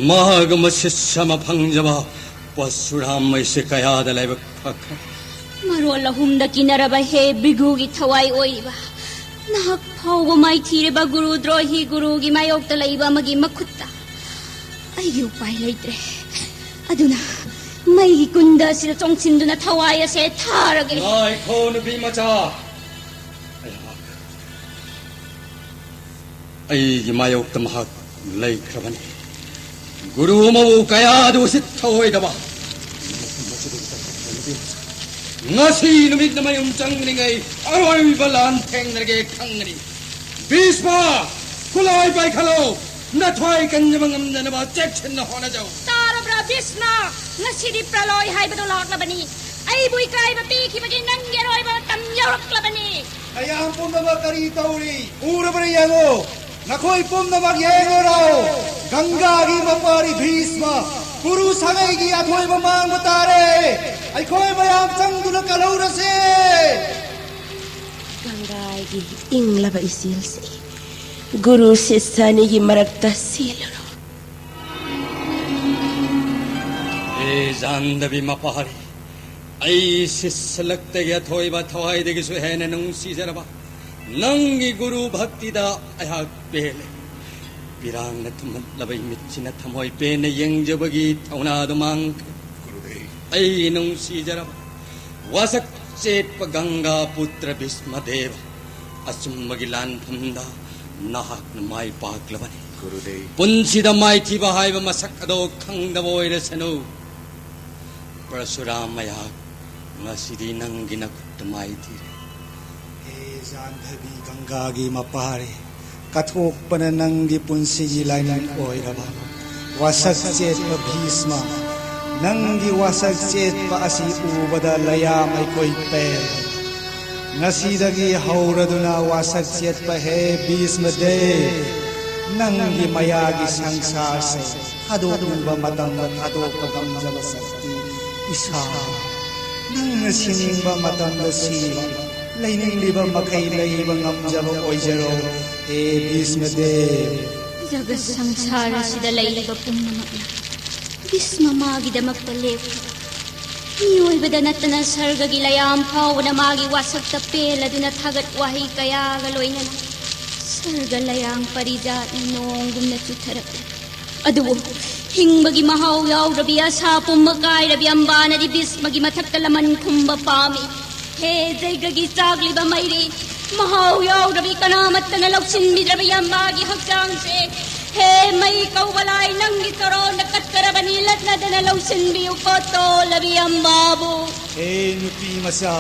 ꯃꯍꯥꯛ ꯑꯃ ꯁꯤꯁ꯭ꯌ ꯑꯃ ꯐꯪꯖꯕ ꯄꯔꯁꯨꯔꯥꯝ ꯑꯩꯁꯦ ꯀꯌꯥꯗ ꯂꯥꯏꯕꯛ ꯐꯈ꯭ꯔꯦ꯫ ꯃꯔꯣꯜ ꯑꯍꯨꯝꯗ ꯀꯤꯅꯔꯕ ꯍꯦ ꯚ꯭ꯔꯤꯒꯨꯒꯤ ꯊꯋꯥꯏ ꯑꯣꯏꯔꯤꯕ, ꯅꯍꯥꯛ ꯐꯥꯎꯕ ꯃꯥꯏꯊꯤꯔꯕ ꯒꯨꯔꯨ ꯗ꯭ꯔꯣꯍꯤ ꯒꯨꯔꯨꯒꯤ ꯃꯥꯌꯣꯛꯇ ꯂꯩꯕ ꯑꯃꯒꯤ ꯃꯈꯨꯠꯇ꯫ ꯑꯩꯒꯤ ꯎꯄꯥꯏ ꯂꯩꯇ꯭ꯔꯦ꯫ ꯑꯗꯨꯅ ꯃꯩꯒꯤ ꯀꯨꯟꯗ ꯑꯁꯤꯗ ꯆꯣꯡꯁꯤꯟꯗꯨꯅ ꯊꯋꯥꯏ ꯑꯁꯦ ꯊꯥꯔꯒꯦ꯫ ꯉꯥꯏꯈꯣ, ꯅꯨꯄꯤ ꯃꯆꯥ꯫ ꯑꯩꯍꯥꯛ, ꯑꯩꯒꯤ ꯃꯥꯌꯣꯛꯇ ꯃꯍꯥꯛ ꯂꯩꯈ꯭ꯔꯕꯅꯤ꯫ ꯒꯨꯔꯨ ꯑꯃꯕꯨ ꯀꯌꯥꯗ ꯎꯁꯤꯠ ꯊꯑꯣꯏꯗꯕ꯫ ꯉꯁꯤ ꯅꯨꯃꯤꯠꯅ ꯃꯌꯨꯝ ꯆꯪꯂꯤꯉꯩ ꯑꯔꯣꯏꯕ ꯂꯥꯟ ꯊꯦꯡꯅꯔꯒꯦ ꯈꯪꯒꯅꯤ꯫ ꯚꯤꯁꯃ, ꯈꯨꯠꯂꯥꯏ ꯄꯥꯏꯈꯠꯂꯣ꯫ ꯅꯊ꯭ꯋꯥꯏ ꯀꯟꯖꯕ ꯉꯝꯅꯅꯕ ꯆꯦꯛꯁꯤꯟꯅ ꯍꯣꯠꯅꯖꯧ꯫ ꯇꯥꯔꯕ꯭ꯔꯥ ꯚꯤꯁꯃ? ꯉꯁꯤꯗꯤ ꯄ꯭ꯔꯂꯣꯏ ꯍꯥꯏꯕꯗꯨ ꯂꯥꯛꯂꯕꯅꯤ꯫ ꯑꯩꯕꯨ ꯏꯀꯥꯏꯕ ꯄꯤꯈꯤꯕꯒꯤ ꯅꯪꯒꯤ ꯑꯔꯣꯏꯕ ꯃꯇꯝ ꯌꯧꯔꯛꯂꯕꯅꯤ꯫ ꯃꯌꯥꯝ ꯄꯨꯝꯅꯃꯛ ꯀꯔꯤ ꯇꯧꯔꯤ? ꯎꯔꯕ꯭ꯔꯥ ꯌꯦꯡꯉꯨ꯫ ꯅꯈꯣꯏ ꯄꯨꯝꯅꯃꯛ ꯌꯦꯡꯂꯨꯔꯣ꯫ ꯒꯪꯒꯥꯒꯤ ꯃꯄꯥꯔꯤ ꯚꯤꯁꯃ, ꯀꯨꯔꯨ ꯁꯥꯒꯩꯒꯤ ꯑꯊꯣꯏꯕ ꯃꯥꯡꯕ ꯇꯥꯔꯦ꯫ ꯑꯩꯈꯣꯏ ꯃꯌꯥꯝ ꯆꯪꯗꯨꯅ ꯀꯜꯍꯧꯔꯁꯦ꯫ ꯒꯪꯒꯥꯒꯤ ꯏꯪꯂꯕ ꯏꯆꯦꯜꯁꯦ, ꯒꯨꯔꯨ ꯁꯤꯁ꯭ꯌ ꯑꯅꯤꯒꯤ ꯃꯔꯛꯇ ꯆꯦꯜꯂꯨꯔꯣ꯫ ꯍꯦ ꯖꯥꯟꯗꯕꯤ ꯃꯄꯥꯔꯤ, ꯑꯩ ꯁꯤꯁ꯭ꯌꯂꯛꯇꯒꯤ ꯑꯊꯣꯏꯕ ꯊꯋꯥꯏꯗꯒꯤꯁꯨ ꯍꯦꯟꯅ ꯅꯨꯡꯁꯤꯖꯔꯕ ꯅꯪꯒꯤ ꯒꯨꯔꯨ ꯚꯛꯇꯤꯗ ꯑꯩꯍꯥꯛ ꯄꯦꯜꯂꯦ꯫ ꯄꯤꯔꯥꯡꯅ ꯊꯨꯝꯍꯠꯂꯕ ꯏꯃꯤꯠꯁꯤꯅ ꯊꯃꯣꯏ ꯄꯦꯟꯅ ꯌꯦꯡꯖꯕꯒꯤ ꯊꯧꯅꯥꯗꯨ ꯃꯥꯡꯈ꯭ꯔꯦ꯫ ꯒꯨꯔꯨꯗꯦꯕ꯫ ꯑꯩ ꯅꯨꯡꯁꯤꯖꯔꯕ ꯋꯥꯁꯛ ꯆꯦꯠꯄ ꯒꯪꯒꯥ ꯄꯨꯇ꯭ꯔ ꯚꯤꯁꯃꯗꯦꯕ, ꯑꯆꯨꯝꯕꯒꯤ ꯂꯥꯟꯐꯝꯗ ꯅꯍꯥꯛꯅ ꯃꯥꯏ ꯄꯥꯛꯂꯕꯅꯤ꯫ ꯒꯨꯔꯨꯗꯦꯕ꯫ ꯄꯨꯟꯁꯤꯗ ꯃꯥꯏꯊꯤꯕ ꯍꯥꯏꯕ ꯃꯁꯛ ꯑꯗꯣ ꯈꯪꯗꯕ ꯑꯣꯏꯔꯁꯅꯨ꯫ ꯄ꯭ꯔꯁꯨꯔꯥꯝ, ꯑꯩꯍꯥꯛ ꯉꯁꯤꯗꯤ ꯅꯪꯒꯤ ꯅꯈꯨꯠꯇ ꯃꯥꯏꯊꯤꯔꯦ꯫ ꯍꯦ ꯖꯥꯟꯙꯕꯤ ꯒꯪꯒꯥꯒꯤ ꯃꯄꯥꯔꯤ, ꯀꯠꯊꯣꯛꯄꯅ ꯅꯪꯒꯤ ꯄꯨꯟꯁꯤꯒꯤ ꯂꯥꯏꯅꯤꯡ ꯑꯣꯏꯔꯕ ꯋꯥꯁꯛ ꯆꯦꯠꯄ ꯚꯤꯁꯃ, ꯅꯪꯒꯤ ꯋꯥꯁꯛ ꯆꯦꯠꯄ ꯑꯁꯤ ꯎꯕꯗ ꯂꯌꯥꯝ ꯑꯩꯈꯣꯏ ꯄꯦꯜꯂꯦ꯫ ꯉꯁꯤꯗꯒꯤ ꯍꯧꯔꯗꯨꯅ ꯋꯥꯁꯛ ꯆꯦꯠꯄ ꯍꯦ ꯚꯤꯁꯃꯗꯦꯕ, ꯅꯪꯒꯤ ꯃꯌꯥꯒꯤ ꯁꯪꯁꯥꯔꯁꯦ ꯊꯥꯗꯣꯛꯅꯤꯡꯕ ꯃꯇꯝꯗ ꯊꯥꯗꯣꯛꯄ ꯉꯝꯖꯕ ꯁꯛꯇꯤ ꯏꯁꯥ, ꯅꯪꯅ ꯁꯤꯅꯤꯡꯕ ꯃꯇꯝꯗ ꯁꯤꯕ, ꯂꯩꯅꯤꯡꯂꯤꯕ ꯃꯈꯩ ꯂꯩꯕ ꯉꯝꯖꯕ ꯑꯣꯏꯖꯔꯣ, ꯍꯦ ꯚꯤꯁꯃꯗꯦꯕ꯫ ꯖꯒꯠ ꯁꯪꯁꯥꯔ ꯑꯁꯤꯗ ꯂꯩꯔꯤꯕ ꯄꯨꯝꯅꯃꯛꯅ ꯚꯤꯁꯃ ꯃꯥꯒꯤꯗꯃꯛꯇ ꯂꯦꯞꯈ꯭ꯔꯕ ꯃꯤꯑꯣꯏꯕꯗ ꯅꯠꯇꯅ ꯁꯔꯒꯒꯤ ꯂꯌꯥꯝ ꯐꯥꯎꯕꯅ ꯃꯥꯒꯤ ꯋꯥꯁꯛꯇ ꯄꯦꯜꯂꯗꯨꯅ ꯊꯥꯒꯠ ꯋꯥꯍꯩ ꯀꯌꯥꯒ ꯂꯣꯏꯅꯅ ꯁꯔꯒ ꯂꯌꯥꯝ ꯄꯔꯤꯖꯥꯠꯅ ꯅꯣꯡꯒꯨꯝꯅ ꯆꯨꯊꯔꯛꯂꯤ꯫ ꯑꯗꯨꯕꯨ ꯍꯤꯡꯕꯒꯤ ꯃꯍꯥꯎ ꯌꯥꯎꯔꯕꯤ, ꯑꯁꯥ ꯄꯨꯝꯕ ꯀꯥꯏꯔꯕꯤ ꯑꯝꯕꯥꯅꯗꯤ ꯚꯤꯁꯃꯒꯤ ꯃꯊꯛꯇ ꯂꯃꯟ ꯈꯨꯝꯕ ꯄꯥꯝꯃꯤ꯫ ꯍꯦ ꯖꯩꯒꯒꯤ ꯆꯥꯛꯂꯤꯕ ꯃꯩꯔꯤ, ꯃꯍꯥꯎ ꯌꯥꯎꯔꯕꯤ ꯀꯅꯥꯃꯠꯇꯅ ꯂꯧꯁꯤꯟꯕꯤꯗ꯭ꯔꯕ ꯌꯥꯝꯕꯥꯒꯤ ꯍꯛꯆꯥꯡꯁꯦ, ꯍꯦ ꯃꯩ ꯀꯧꯕ ꯂꯥꯏ, ꯅꯪꯒꯤ ꯆꯔꯣꯟꯗ ꯀꯠꯆꯔꯕꯅꯤ, ꯂꯠꯅꯗꯅ ꯂꯧꯁꯤꯟꯕꯤꯌꯨꯀꯣ ꯇꯣꯜꯂꯕꯤ ꯌꯥꯝꯕꯥꯕꯨ꯫ ꯍꯦ ꯅꯨꯄꯤ ꯃꯆꯥ,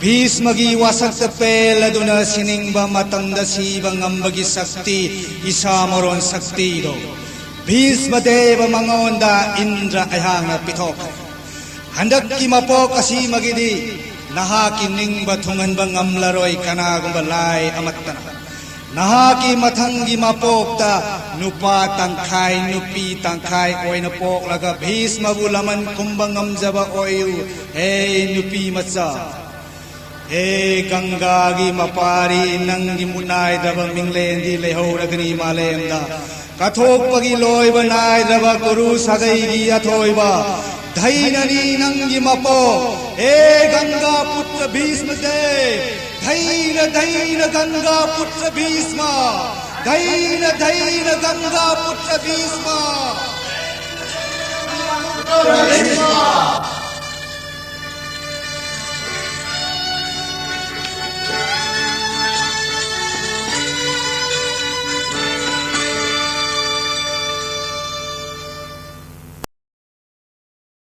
ꯚꯤꯁꯃꯒꯤ ꯋꯥꯁꯛꯇ ꯄꯦꯜꯂꯗꯨꯅ ꯁꯤꯅꯤꯡꯕ ꯃꯇꯝꯗ ꯁꯤꯕ ꯉꯝꯕꯒꯤ ꯁꯛꯇꯤ, ꯏꯁꯥ ꯃꯔꯣꯟ ꯁꯛꯇꯤꯗꯣ ꯚꯤꯁꯃ ꯗꯦꯕ ꯃꯉꯣꯟꯗ ꯏꯟꯗ꯭ꯔ ꯑꯩꯍꯥꯛꯅ ꯄꯤꯊꯣꯛꯈ꯭ꯔꯦ꯫ ꯍꯟꯗꯛꯀꯤ ꯃꯄꯣꯛ ꯑꯁꯤꯃꯒꯤꯗꯤ ꯅꯍꯥꯛꯀꯤ ꯅꯤꯡꯕ ꯊꯨꯡꯍꯟꯕ ꯉꯝꯂꯔꯣꯏ ꯀꯅꯥꯒꯨꯝꯕ ꯂꯥꯏ ꯑꯃꯠꯇꯅ꯫ ꯅꯍꯥꯛꯀꯤ ꯃꯊꯪꯒꯤ ꯃꯄꯣꯛꯇ ꯅꯨꯄꯥ ꯇꯪꯈꯥꯏ, ꯅꯨꯄꯤ ꯇꯪꯈꯥꯏ ꯑꯣꯏꯅ ꯄꯣꯛꯂꯒ ꯚꯤꯁꯃꯕꯨ ꯂꯃꯟ ꯈꯨꯝꯕ ꯉꯝꯖꯕ ꯑꯣꯏꯌꯨ, ꯍꯦ ꯅꯨꯄꯤ ꯃꯆꯥ꯫ ꯍꯦ ꯒꯪꯒꯥꯒꯤ ꯃꯄꯥꯔꯤ, ꯅꯪꯒꯤ ꯃꯨꯠꯅꯥꯏꯗ꯭ꯔꯕ ꯃꯤꯡꯂꯦꯟꯗꯤ ꯂꯩꯍꯧꯔꯒꯅꯤ ꯃꯥꯂꯦꯝꯗ꯫ ꯀꯠꯊꯣꯛꯄꯒꯤ ꯂꯣꯏꯕ ꯅꯥꯏꯗ꯭ꯔꯕ ꯀꯨꯔꯨ ꯁꯥꯒꯩꯒꯤ ꯑꯊꯣꯏꯕ ꯙꯩꯅꯅꯤ ꯅꯪꯒꯤ ꯃꯄꯣꯛ꯫ ꯍꯦ ꯒꯪꯒꯥ ꯄꯨꯠꯇ꯭ꯔ ꯚꯤꯁꯃ ꯗꯦꯕ, ꯙꯩꯅ ꯙꯩꯅ ꯒꯪꯒꯥ ꯄꯨꯠꯇ꯭ꯔ ꯚꯤꯁꯃ, ꯙꯩꯅ ꯙꯩꯅ ꯒꯪꯒꯥ ꯄꯨꯠꯇ꯭ꯔ ꯚꯤꯁꯃ꯫